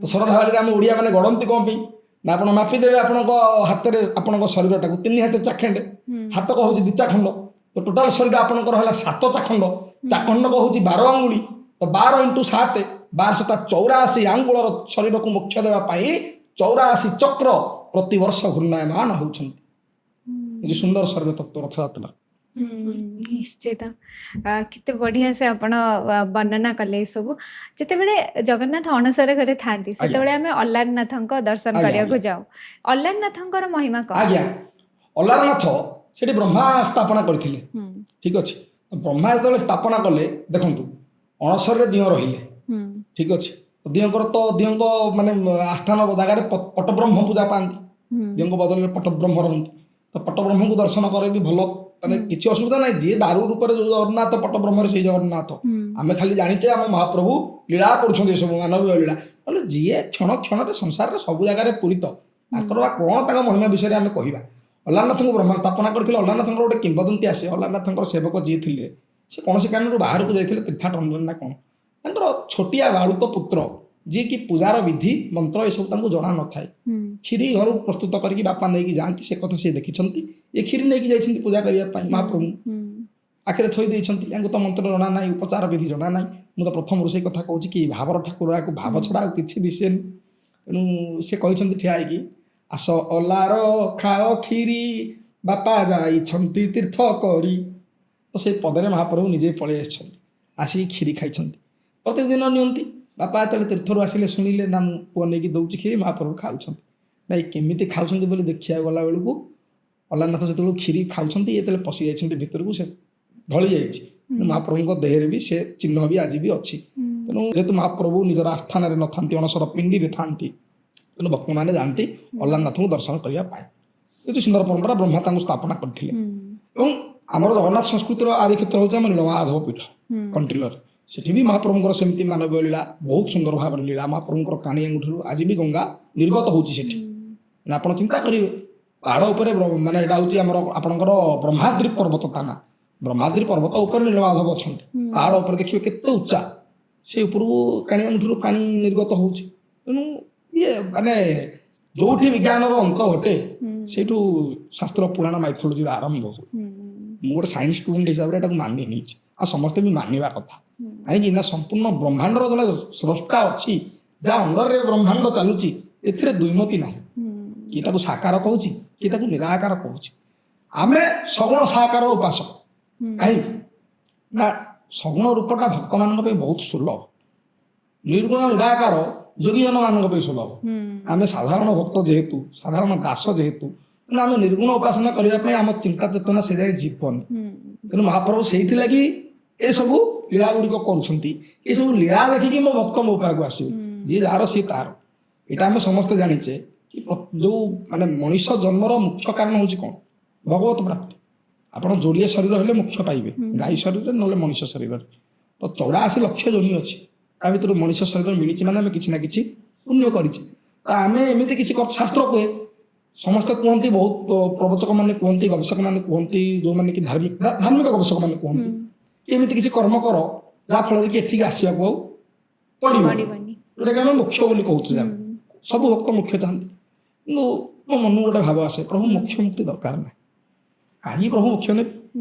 Speaker 2: ତ ଶରଧାବାଲିରେ ଆମେ ଓଡ଼ିଆ ମାନେ ଗଡ଼ନ୍ତି କ'ଣ ପାଇଁ ନା ଆପଣ ମାପିଦେବେ ଆପଣଙ୍କ ହାତରେ ଆପଣଙ୍କ ଶରୀରଟାକୁ 3 ହାତେ ଚାଖେଣ୍ଡେ, ହାତ କହୁଛି 2 ଚାଖଣ୍ଡ, ତ ଟୋଟାଲ ଶରୀର ଆପଣଙ୍କର ହେଲା 7 ଚାଖଣ୍ଡ, ଚାଖଣ୍ଡ କହୁଛି 12 ଆଙ୍ଗୁଳି, ତ 12 ଇଣ୍ଟୁ 7, 12 ସତା 84 ଆଙ୍ଗୁଳର ଶରୀରକୁ ମୋକ୍ଷ ଦେବା ପାଇଁ 84 ଚକ୍ର ପ୍ରତିବର୍ଷ ଘୂର୍ଣ୍ଣାୟମାନ ହେଉଛନ୍ତି। ଏ ଯେଉଁ ସୁନ୍ଦର ଶରୀର ତତ୍ତ୍ୱ ରଥଯାତ୍ରା।
Speaker 1: ନିଶ୍ଚିତ, କେତେ ବଢ଼ିଆ ସେ ଆପଣ ବର୍ଣ୍ଣନା କଲେ ଏସବୁ। ଯେତେବେଳେ ଜଗନ୍ନାଥ ଅଣସର ଘରେ ଥାନ୍ତି, ସେତେବେଳେ ଆମେ ଅଲାରନାଥଙ୍କ ଦର୍ଶନ କରିବାକୁ ଯାଉ। ଅଲାରନାଥଙ୍କର ମହିମା କଣ?
Speaker 2: ଆଜ୍ଞା, ଅଲାରନାଥ ସେଠି ବ୍ରହ୍ମା ସ୍ଥାପନା କରିଥିଲେ। ଠିକ ଅଛି, ବ୍ରହ୍ମା ଯେତେବେଳେ ସ୍ଥାପନା କଲେ, ଦେଖନ୍ତୁ ଅଣସରରେ ଦିଅଁ ରହିଲେ। ଠିକ ଅଛି, ଦିଅଙ୍କର ତ ଦିଅଙ୍କ ମାନେ ଆସ୍ଥାନ ଜାଗାରେ ପଟବ୍ରହ୍ମ ପୂଜା ପାଆନ୍ତି, ଦିଅଙ୍କ ବଦଳରେ ପଟବ୍ରହ୍ମ ରହନ୍ତି। ତ ପଟବ୍ରହ୍ମକୁ ଦର୍ଶନ କରେ ବି ଭଲ, ମାନେ କିଛି ଅସୁବିଧା ନାହିଁ। ଯିଏ ଦାରୁ ରୂପରେ ଯୋଉ ଜଗନ୍ନାଥ, ପଟବ୍ରହ୍ମରେ ସେଇ ଜଗନ୍ନାଥ। ଆମେ ଖାଲି ଜାଣିଛେ ଆମ ମହାପ୍ରଭୁ ଲୀଳା କରୁଛନ୍ତି, ଏସବୁ ମାନବୀୟ ଲୀଳା। ନହେଲେ ଯିଏ କ୍ଷଣ କ୍ଷଣରେ ସଂସାରରେ ସବୁ ଜାଗାରେ ପୂରିତ, ତାଙ୍କର ବା କ'ଣ ତାଙ୍କ ମହିମା ବିଷୟରେ ଆମେ କହିବା। ଅଲାରନାଥଙ୍କୁ ବ୍ରହ୍ମା ସ୍ଥାପନା କରିଥିଲେ। ଅଲାରନାଥଙ୍କର ଗୋଟେ କିମ୍ବଦନ୍ତୀ ଆସେ, ଅଲାରନାଥଙ୍କର ସେବକ ଯିଏ ଥିଲେ ସେ କୌଣସି କାରଣରୁ ବାହାରକୁ ଯାଇଥିଲେ ତୀର୍ଥାଟନରେ ନା କ'ଣ, ତାଙ୍କର ଛୋଟିଆ ବାଳୁତ ପୁତ୍ର ଯିଏକି ପୂଜାର ବିଧି ମନ୍ତ୍ର ଏସବୁ ତାଙ୍କୁ ଜଣା ନଥାଏ, କ୍ଷୀରି ଘରୁ ପ୍ରସ୍ତୁତ କରିକି ବାପା ନେଇକି ଯାଆନ୍ତି, ସେ କଥା ସେ ଦେଖିଛନ୍ତି। ଏ କ୍ଷୀରି ନେଇକି ଯାଇଛନ୍ତି ପୂଜା କରିବା ପାଇଁ, ମହାପ୍ରଭୁ ଆଖିରେ ଥୋଇ ଦେଇଛନ୍ତି। ୟାଙ୍କୁ ତ ମନ୍ତ୍ର ଜଣା ନାହିଁ, ଉପଚାର ବିଧି ଜଣା ନାହିଁ। ମୁଁ ତ ପ୍ରଥମରୁ ସେଇ କଥା କହୁଛି କି ଭାବର ଠାକୁର, ୟାକୁ ଭାବ ଛଡ଼ା ଆଉ କିଛି ଦିଶେନି। ତେଣୁ ସେ କହିଛନ୍ତି ଠିଆ ହେଇକି, ଆସ ଅଲାର ଖାଅ କ୍ଷୀରି, ବାପା ଯାଇଛନ୍ତି ତୀର୍ଥ କରି। ତ ସେଇ ପଦରେ ମହାପ୍ରଭୁ ନିଜେ ପଳେଇ ଆସିଛନ୍ତି, ଆସିକି କ୍ଷୀରି ଖାଇଛନ୍ତି। ପ୍ରତିଦିନ ନିଅନ୍ତି। ବାପା ଯେତେବେଳେ ତୀର୍ଥରୁ ଆସିଲେ ଶୁଣିଲେ ନା ମୁଁ ପୁଅ ନେଇକି ଦେଉଛି କ୍ଷୀରି, ମହାପ୍ରଭୁ ଖାଉଛନ୍ତି। ନାଇଁ କେମିତି ଖାଉଛନ୍ତି ବୋଲି ଦେଖିବାକୁ ଗଲା ବେଳକୁ ଅଲାରନାଥ ଯେତେବେଳକୁ କ୍ଷୀରି ଖାଉଛନ୍ତି, ଯେତେବେଳେ ପଶି ଯାଇଛନ୍ତି ଭିତରକୁ, ସେ ଢଳି ଯାଇଛି। ମହାପ୍ରଭୁଙ୍କ ଦେହରେ ବି ସେ ଚିହ୍ନ ବି ଆଜି ବି ଅଛି। ତେଣୁ ଯେହେତୁ ମହାପ୍ରଭୁ ନିଜର ଆସ୍ଥାନରେ ନଥାନ୍ତି, ଅଣସର ପିଣ୍ଡିରେ ଥାନ୍ତି, ତେଣୁ ଭକ୍ତମାନେ ଯାଆନ୍ତି ଅଲାରନାଥଙ୍କୁ ଦର୍ଶନ କରିବା ପାଇଁ। ଯେହେତୁ ସୁନ୍ଦର ପରମ୍ପରା, ବ୍ରହ୍ମା ତାଙ୍କୁ ସ୍ଥାପନା କରିଥିଲେ। ଏବଂ ଆମର ଜଗନ୍ନାଥ ସଂସ୍କୃତିର ଆଦି କ୍ଷେତ୍ର ହେଉଛି ଆମ ନୀଳମାଧବ ପୀଠ କଣ୍ଟିଲରେ। ସେଠି ବି ମହାପ୍ରଭୁଙ୍କର ସେମିତି ମାନବୀୟ ଲୀଳା, ବହୁତ ସୁନ୍ଦର ଭାବରେ ଲୀଳା। ମହାପ୍ରଭୁଙ୍କର କାଣି ଆଙ୍ଗୁଠିରୁ ଆଜି ବି ଗଙ୍ଗା ନିର୍ଗତ ହେଉଛି ସେଠି। ନା ଆପଣ ଚିନ୍ତା କରିବେ, ପାହାଡ଼ ଉପରେ ମାନେ ଏଇଟା ହେଉଛି ଆମର ଆପଣଙ୍କର ବ୍ରହ୍ମାଦ୍ରି ପର୍ବତ, ତା ନା ବ୍ରହ୍ମାଦ୍ରି ପର୍ବତ ଉପରେ ନୀଳମାଧବ ଅଛନ୍ତି। ପାହାଡ଼ ଉପରେ ଦେଖିବେ କେତେ ଉଚ୍ଚା, ସେ ଉପରକୁ କାଣି ଆଙ୍ଗୁଠିରୁ ପାଣି ନିର୍ଗତ ହେଉଛି। ତେଣୁ ଇଏ ମାନେ ଯୋଉଠି ବିଜ୍ଞାନର ଅନ୍ତ ଘଟେ, ସେଇଠୁ ଶାସ୍ତ୍ର ପୁରାଣ ମାଇଥୋଲୋଜିର ଆରମ୍ଭ ହୁଏ। ମୁଁ ଗୋଟେ ସାଇନ୍ସ ଷ୍ଟୁଡେଣ୍ଟ ହିସାବରେ ଏଟାକୁ ମାନି ନେଇଛି, ଆଉ ସମସ୍ତେ ବି ମାନିବା କଥା। କାହିଁକି ନା ସମ୍ପୂର୍ଣ୍ଣ ବ୍ରହ୍ମାଣ୍ଡର ଜଣେ ସ୍ରଷ୍ଟା ଅଛି, ଯାହା ଅଣ୍ଡରରେ ବ୍ରହ୍ମାଣ୍ଡ ଚାଲୁଛି, ଏଥିରେ ଦ୍ୱିମତି ନାହିଁ। କିଏ ତାକୁ ସାକାର କହୁଛି, କିଏ ତାକୁ ନିରାକାର କହୁଛି। ଆମେ ସଗୁଣ ସାକାର ଉପାସକ। କାହିଁକି ନା ସଗୁଣ ରୂପଟା ଭକ୍ତମାନଙ୍କ ପାଇଁ ବହୁତ ସୁଲଭ, ନିର୍ଗୁଣ ନିରାକାର ଯୋଗୀଜନମାନଙ୍କ ପାଇଁ ସୁଲଭ। ଆମେ ସାଧାରଣ ଭକ୍ତ ଯେହେତୁ, ସାଧାରଣ ଦାସ ଯେହେତୁ, ତେଣୁ ଆମେ ନିର୍ଗୁଣ ଉପାସନା କରିବା ପାଇଁ ଆମ ଚିନ୍ତା ଚେତନା ସେ ଯାଏ ଯିବନି। ତେଣୁ ମହାପ୍ରଭୁ ସେଇଥିଲାଗି ଏସବୁ ଲୀଳା ଗୁଡ଼ିକ କରୁଛନ୍ତି। ଏସବୁ ଲୀଳା ଦେଖିକି ମୋ ଭକ୍ତ ମୋ ପାଖକୁ ଆସିବେ। ଯିଏ ଯାହାର ସିଏ ତାର। ଏଇଟା ଆମେ ସମସ୍ତେ ଜାଣିଛେ କି ଯୋଉ ମାନେ ମଣିଷ ଜନ୍ମର ମୁଖ୍ୟ କାରଣ ହେଉଛି କ'ଣ? ଭଗବତ ପ୍ରାପ୍ତି। ଆପଣ ଯୋଡ଼ିଏ ଶରୀର ହେଲେ ମୋକ୍ଷ ପାଇବେ, ଗାଈ ଶରୀରରେ ନହେଲେ ମଣିଷ ଶରୀରରେ। ତ 84 ଲକ୍ଷ ଯୋନି ଅଛି, ତା ଭିତରୁ ମଣିଷ ଶରୀର ମିଳିଛି ମାନେ ଆମେ କିଛି ନା କିଛି ପୁଣ୍ୟ କରିଛେ। ତ ଆମେ ଏମିତି କିଛି ଶାସ୍ତ୍ର କୁହେ, ସମସ୍ତେ କୁହନ୍ତି, ବହୁତ ପ୍ରବଚକ ମାନେ କୁହନ୍ତି, ଗବେଷକ ମାନେ କୁହନ୍ତି, ଯେଉଁମାନେ କି ଧାର୍ମିକ ଗବେଷକ ମାନେ କୁହନ୍ତି କି ଏମିତି କିଛି କର୍ମ କର, ଯାହାଫଳରେ କି ଏଠିକି ଆସିବାକୁ ଆଉ ପଡ଼ିବନି,
Speaker 1: ପଡ଼ିବନି।
Speaker 2: ଯୋଉଟାକି ଆମେ ମୋକ୍ଷ ବୋଲି କହୁଛୁ ଯାହାକୁ। ସବୁ ଭକ୍ତ ମୋକ୍ଷ ଚାହାନ୍ତି, କିନ୍ତୁ ମୋ ମନକୁ ଗୋଟେ ଭାବ ଆସେ, ପ୍ରଭୁ, ମୋକ୍ଷ ମୁକ୍ତି ଦରକାର ନାହିଁ। କାହିଁକି ପ୍ରଭୁ ମୋକ୍ଷ ନେବି?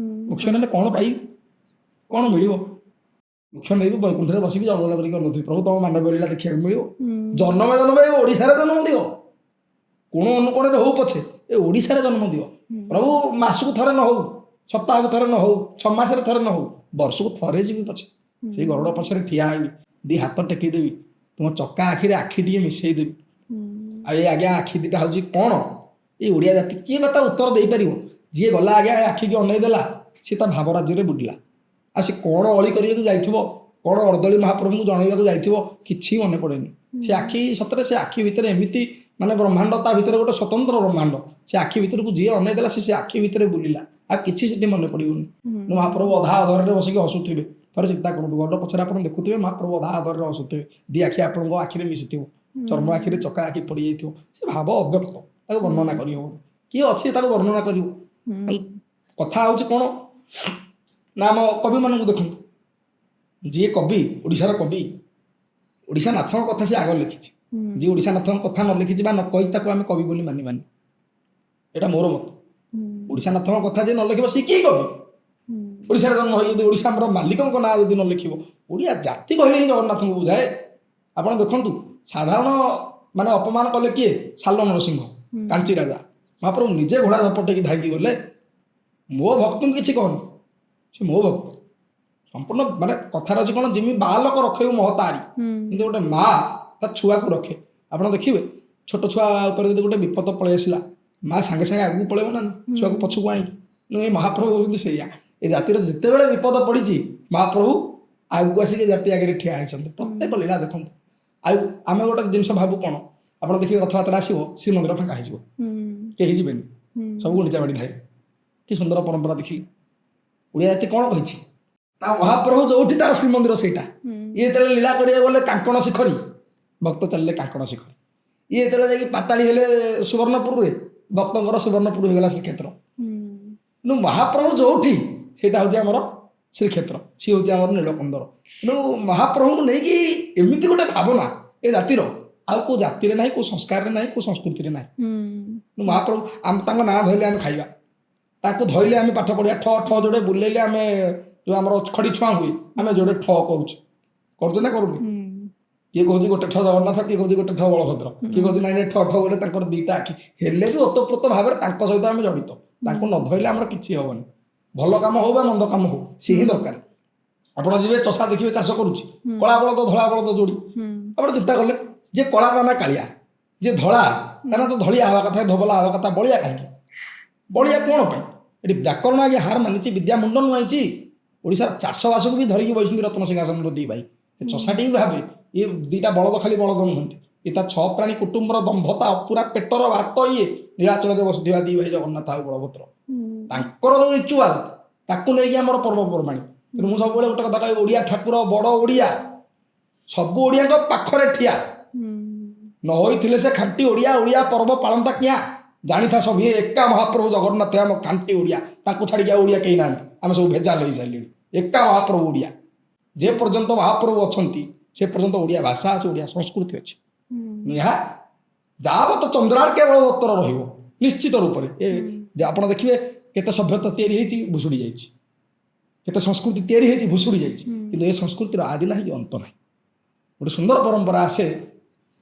Speaker 2: ମୋକ୍ଷ ନେଲେ କ'ଣ ପାଇବି? କ'ଣ ମିଳିବ? ମୋକ୍ଷ ନେବି, ବୈକୁଣ୍ଠରେ ବସିକି ଜଳ କରିକି ଅନଉଥିବି, ପ୍ରଭୁ ତମ ମାନବ ଲୀଳା ଦେଖିବାକୁ ମିଳିବ। ଜନ୍ମ ଜନ୍ମ ଏ ଓଡ଼ିଶାରେ ଜନ୍ମ ଦିଅ, କୋଣ ଅନୁକୋଣରେ ହଉ ପଛେ ଏ ଓଡ଼ିଶାରେ ଜନ୍ମ ଦିଅ ପ୍ରଭୁ। ମାସକୁ ଥରେ ନ ହଉ, ସପ୍ତାହକୁ ଥରେ ନ ହଉ, 6 ମାସରେ ଥରେ ନ ହଉ, ବର୍ଷକୁ ଥରେ ଯିବି ପଛେ, ସେଇ ଗରୁଡ଼ ପଛରେ ଠିଆ ହେବି, ଦି ହାତ ଟେକିଦେବି, ତୁମ ଚକା ଆଖିରେ ଆଖି ଟିକେ ମିଶେଇ ଦେବି। ଆଉ ଏ ଆଜ୍ଞା ଆଖି ଦିଟା ହେଉଛି କ'ଣ? ଏଇ ଓଡ଼ିଆ ଜାତି କିଏ ବା ତା ଉତ୍ତର ଦେଇପାରିବ? ଯିଏ ଗଲା ଆଜ୍ଞା ଏ ଆଖିକି ଅନେଇ ଦେଲା, ସିଏ ତା ଭାବ ରାଜ୍ୟରେ ବୁଡ଼ିଲା। ଆଉ ସେ କ'ଣ ଅଳି କରିବାକୁ ଯାଇଥିବ, କ'ଣ ଅର୍ଦ୍ଦଳି ମହାପ୍ରଭୁଙ୍କୁ ଜଣାଇବାକୁ ଯାଇଥିବ, କିଛି ମନେ ପଡ଼େନି। ସେ ଆଖି ସତରେ, ସେ ଆଖି ଭିତରେ ଏମିତି ମାନେ ବ୍ରହ୍ମାଣ୍ଡ, ତା ଭିତରେ ଗୋଟେ ସ୍ୱତନ୍ତ୍ର ବ୍ରହ୍ମାଣ୍ଡ। ସେ ଆଖି ଭିତରକୁ ଯିଏ ଅନେଇ ଦେଲା, ସେ ସେ ଆଖି ଭିତରେ ବୁଲିଲା, ଆଉ କିଛି ସେଠି ମନେ ପଡ଼ିବନି। ମହାପ୍ରଭୁ ଅଧା ଅଧରରେ ବସିକି ହସୁଥିବେ। ଥରେ ଚିନ୍ତା କରନ୍ତୁ, ଗରୁଡ଼ ପଛରେ ଆପଣ ଦେଖୁଥିବେ, ମହାପ୍ରଭୁ ଅଧା ଅଧରରେ ହସୁଥିବେ, ଦି ଆଖି ଆପଣଙ୍କ ଆଖିରେ ମିଶିଥିବ, ଚର୍ମ ଆଖିରେ ଚକା ଆଖି ପଡ଼ିଯାଇଥିବ। ସେ ଭାବ ଅବ୍ୟକ୍ତ, ତାକୁ ବର୍ଣ୍ଣନା କରିହେବନି। କିଏ ଅଛି ତାକୁ ବର୍ଣ୍ଣନା କରିବ? କଥା ହେଉଛି କ'ଣ ନା ଆମ କବିମାନଙ୍କୁ ଦେଖନ୍ତୁ। ଯିଏ କବି, ଓଡ଼ିଶାର କବି, ଓଡ଼ିଶା ନାଥଙ୍କ କଥା ସେ ଆଗ ଲେଖିଛି। ଯିଏ ଓଡ଼ିଶା ନାଥଙ୍କ କଥା ନ ଲେଖିଛି ବା ନ କହିଛି, ତାକୁ ଆମେ କବି ବୋଲି ମାନିବାନି। ଏଇଟା ମୋର ମତ। ଓଡ଼ିଶା ନାଥଙ୍କ କଥା ଯିଏ ନ ଲେଖିବ, ସେ କିଏ କବି? ଓଡ଼ିଶାରେ ଜନ୍ମ ହୋଇ ଯଦି ଓଡ଼ିଶା ଆମର ମାଲିକଙ୍କ ନାଁ ଯଦି ନ ଲେଖିବ, ଓଡ଼ିଆ ଜାତି କହିଲେ ହିଁ ଜଗନ୍ନାଥଙ୍କୁ ବୁଝାଏ। ଆପଣ ଦେଖନ୍ତୁ, ସାଧାରଣ ମାନେ ଅପମାନ କଲେ କିଏ? ସାଲ ନରସିଂହ, କାଞ୍ଚି ରାଜା। ମହାପ୍ରଭୁ ନିଜେ ଘୋଡ଼ା ଝପଟେଇକି ଧାଇକି ଗଲେ, ମୋ ଭକ୍ତଙ୍କୁ କିଛି କହନି, ସେ ମୋ ଭକ୍ତ। ସମ୍ପୂର୍ଣ୍ଣ ମାନେ କଥାରେ ଅଛି କ'ଣ, ଯେମିତି ବାଲକ ରଖେଉ ମହତାରି, କିନ୍ତୁ ଗୋଟେ ମା ତା ଛୁଆକୁ ରଖେ। ଆପଣ ଦେଖିବେ, ଛୋଟ ଛୁଆ ଉପରେ ଯଦି ଗୋଟେ ବିପଦ ପଳେଇ ଆସିଲା, ମା ସାଙ୍ଗେ ସାଙ୍ଗେ ଆଗକୁ ପଳେଇବ ନା ନା ଛୁଆକୁ ପଛକୁ ଆଣିକି? ଏ ମହାପ୍ରଭୁ ହେଉଛନ୍ତି ସେଇଆ। ଏ ଜାତିର ଯେତେବେଳେ ବିପଦ ପଡ଼ିଛି, ମହାପ୍ରଭୁ ଆଗକୁ ଆସିକି ଜାତି ଆଗରେ ଠିଆ ହେଇଛନ୍ତି। ପ୍ରତ୍ୟେକ ଲୀଳା ଦେଖନ୍ତୁ। ଆଉ ଆମେ ଗୋଟେ ଜିନିଷ ଭାବୁ କ'ଣ, ଆପଣ ଦେଖିବେ ରଥଯାତ୍ରା ଆସିବ, ଶ୍ରୀମନ୍ଦିର ଫାଙ୍କା ହେଇଯିବ, କେହି ଯିବେନି, ସବୁ ଗୁଣ୍ଡିଚା ବାଡ଼ି ଧାଇବେ। କି ସୁନ୍ଦର ପରମ୍ପରା ଦେଖିଲି! ଓଡ଼ିଆ ଜାତି କ'ଣ କହିଛି ନା ମହାପ୍ରଭୁ ଯୋଉଠି ତାର ଶ୍ରୀମନ୍ଦିର ସେଇଟା। ଇଏ ଯେତେବେଳେ ଲୀଳା କରିବାକୁ ଗଲେ କାଙ୍କଣ ଶିଖରୀ, ଭକ୍ତ ଚାଲିଲେ କାଙ୍କଣ ଶିଖରୀ। ଇଏ ଯେତେବେଳେ ଯାଇକି ପାତାଳି ହେଲେ ସୁବର୍ଣ୍ଣପୁରରେ, ଭକ୍ତଙ୍କର ସୁବର୍ଣ୍ଣପୁର ହେଇଗଲା ଶ୍ରୀକ୍ଷେତ୍ର। ତେଣୁ ମହାପ୍ରଭୁ ଯୋଉଠି, ସେଇଟା ହେଉଛି ଆମର ଶ୍ରୀକ୍ଷେତ୍ର, ସିଏ ହେଉଛି ଆମର ନୀଳକନ୍ଦର। ତେଣୁ ମହାପ୍ରଭୁଙ୍କୁ ନେଇକି ଏମିତି ଗୋଟେ ଭାବନା ଏ ଜାତିର ଆଉ କେଉଁ ଜାତିରେ ନାହିଁ, କେଉଁ ସଂସ୍କାରରେ ନାହିଁ, କେଉଁ ସଂସ୍କୃତିରେ ନାହିଁ। ତେଣୁ ମହାପ୍ରଭୁ ଆମ ତାଙ୍କ ନାଁ ଧରିଲେ ଆମେ ଖାଇବା, ତାଙ୍କୁ ଧଇଲେ ଆମେ ପାଠ ପଢ଼ିବା, ଠ ଠ ଯୋଡ଼େ ବୁଲେଇଲେ ଆମେ ଯେଉଁ ଆମର ଖଡ଼ି ଛୁଆଁ ହୁଏ, ଆମେ ଯୋଡ଼େ ଠ କରୁଛୁ। କରୁଛୁ ନା କରୁନି? କିଏ କହୁଛି ଗୋଟେ ଠ ଜଗନ୍ନାଥ, କିଏ କହୁଛି ଗୋଟେ ଠ ବଳଭଦ୍ର, କିଏ କହୁଛି ନାଇଁ ନାଇଁ ଠ ଠ ଗୋଟେ ତାଙ୍କର ଦିଟା ଆଖି। ହେଲେ ବି ଓତପ୍ରୋତ ଭାବରେ ତାଙ୍କ ସହିତ ଆମେ ଜଡ଼ିତ। ତାଙ୍କୁ ନ ଧଇଲେ ଆମର କିଛି ହବନି। ଭଲ କାମ ହଉ ବା ମନ୍ଦ କାମ ହଉ, ସିଏ ହିଁ ଦରକାର। ଆପଣ ଯିବେ, ଚଷା ଦେଖିବେ ଚାଷ କରୁଛି, କଳା ବଳଦ ଧଳା ବଳଦ ଯୋଡ଼ି। ଆପଣ ଚିନ୍ତା କଲେ, ଯିଏ କଳା ତା ନା କାଳିଆ, ଯିଏ ଧଳା ତା ନା ତ ଧଳିଆ ହେବା କଥା, ଧବଲା ହେବା କଥା, ବଳିଆ କାହିଁକି? ବଳିଆ କ'ଣ ପାଇଁ? ଏଠି ବ୍ୟାକରଣ ଆଜ୍ଞା ହାର ମାନିଛି, ବିଦ୍ୟା ମୁଣ୍ଡ ନୁଆଇଛି। ଓଡ଼ିଶାର ଚାଷବାସକୁ ବି ଧରିକି ବସିଛନ୍ତି ରତ୍ନ ସିଂହାସନର ଦି ଭାଇ। ଏ ଚଷାଟି ବି ଭାବେ, ଇଏ ଦିଟା ବଳଦ ଖାଲି ବଳଦ ନୁହନ୍ତି, ଇଏ ତା ଛଅ ପ୍ରାଣୀ କୁଟୁମ୍ବର ଦମ୍ଭତା, ପୁରା ପେଟର ଭାତ। ଇଏ ନୀଳାଚଳରେ ବସିଥିବା ଦି ଭାଇ ଜଗନ୍ନାଥ ଆଉ ବଳଭଦ୍ର, ତାଙ୍କର ଯେଉଁ ରିଚୁଆଲ, ତାକୁ ନେଇକି ଆମର ପର୍ବପର୍ବାଣୀ। ତେଣୁ ମୁଁ ସବୁବେଳେ ଗୋଟେ କଥା କହିବି, ଓଡ଼ିଆ ଠାକୁର ବଡ଼ ଓଡ଼ିଆ, ସବୁ ଓଡ଼ିଆଙ୍କ ପାଖରେ ଠିଆ। ନ ହୋଇଥିଲେ ସେ ଖାଣ୍ଟି ଓଡ଼ିଆ, ଓଡ଼ିଆ ପର୍ବ ପାଳନ୍ତା କିଆଁ? ଜାଣିଥା ସବୁ ଇଏ ଏକା ମହାପ୍ରଭୁ ଜଗନ୍ନାଥ ଆମ ଖାଣ୍ଟି ଓଡ଼ିଆ। ତାଙ୍କୁ ଛାଡ଼ିକି ଆଉ ଓଡ଼ିଆ କେହି ନାହାନ୍ତି। ଆମେ ସବୁ ଭେଜାଲ ହେଇସାରିଲେଣି। ଏକା ମହାପ୍ରଭୁ ଓଡ଼ିଆ। ଯେ ପର୍ଯ୍ୟନ୍ତ ମହାପ୍ରଭୁ ଅଛନ୍ତି, ସେ ପର୍ଯ୍ୟନ୍ତ ଓଡ଼ିଆ ଭାଷା ଅଛି, ଓଡ଼ିଆ ସଂସ୍କୃତି ଅଛି। ଏହା ଯାବତ ଚନ୍ଦ୍ରାର୍କେ ବଳବତ୍ତର ରହିବ ନିଶ୍ଚିତ ରୂପରେ। ଏ ଯେ ଆପଣ ଦେଖିବେ କେତେ ସଭ୍ୟତା ତିଆରି ହେଇଛି, ଭୁଷୁଡ଼ି ଯାଇଛି, କେତେ ସଂସ୍କୃତି ତିଆରି ହେଇଛି, ଭୁଷୁଡ଼ି ଯାଇଛି, କିନ୍ତୁ ଏ ସଂସ୍କୃତିର ଆଦି ନାହିଁ କି ଅନ୍ତ ନାହିଁ। ଗୋଟେ ସୁନ୍ଦର ପରମ୍ପରା ଆସେ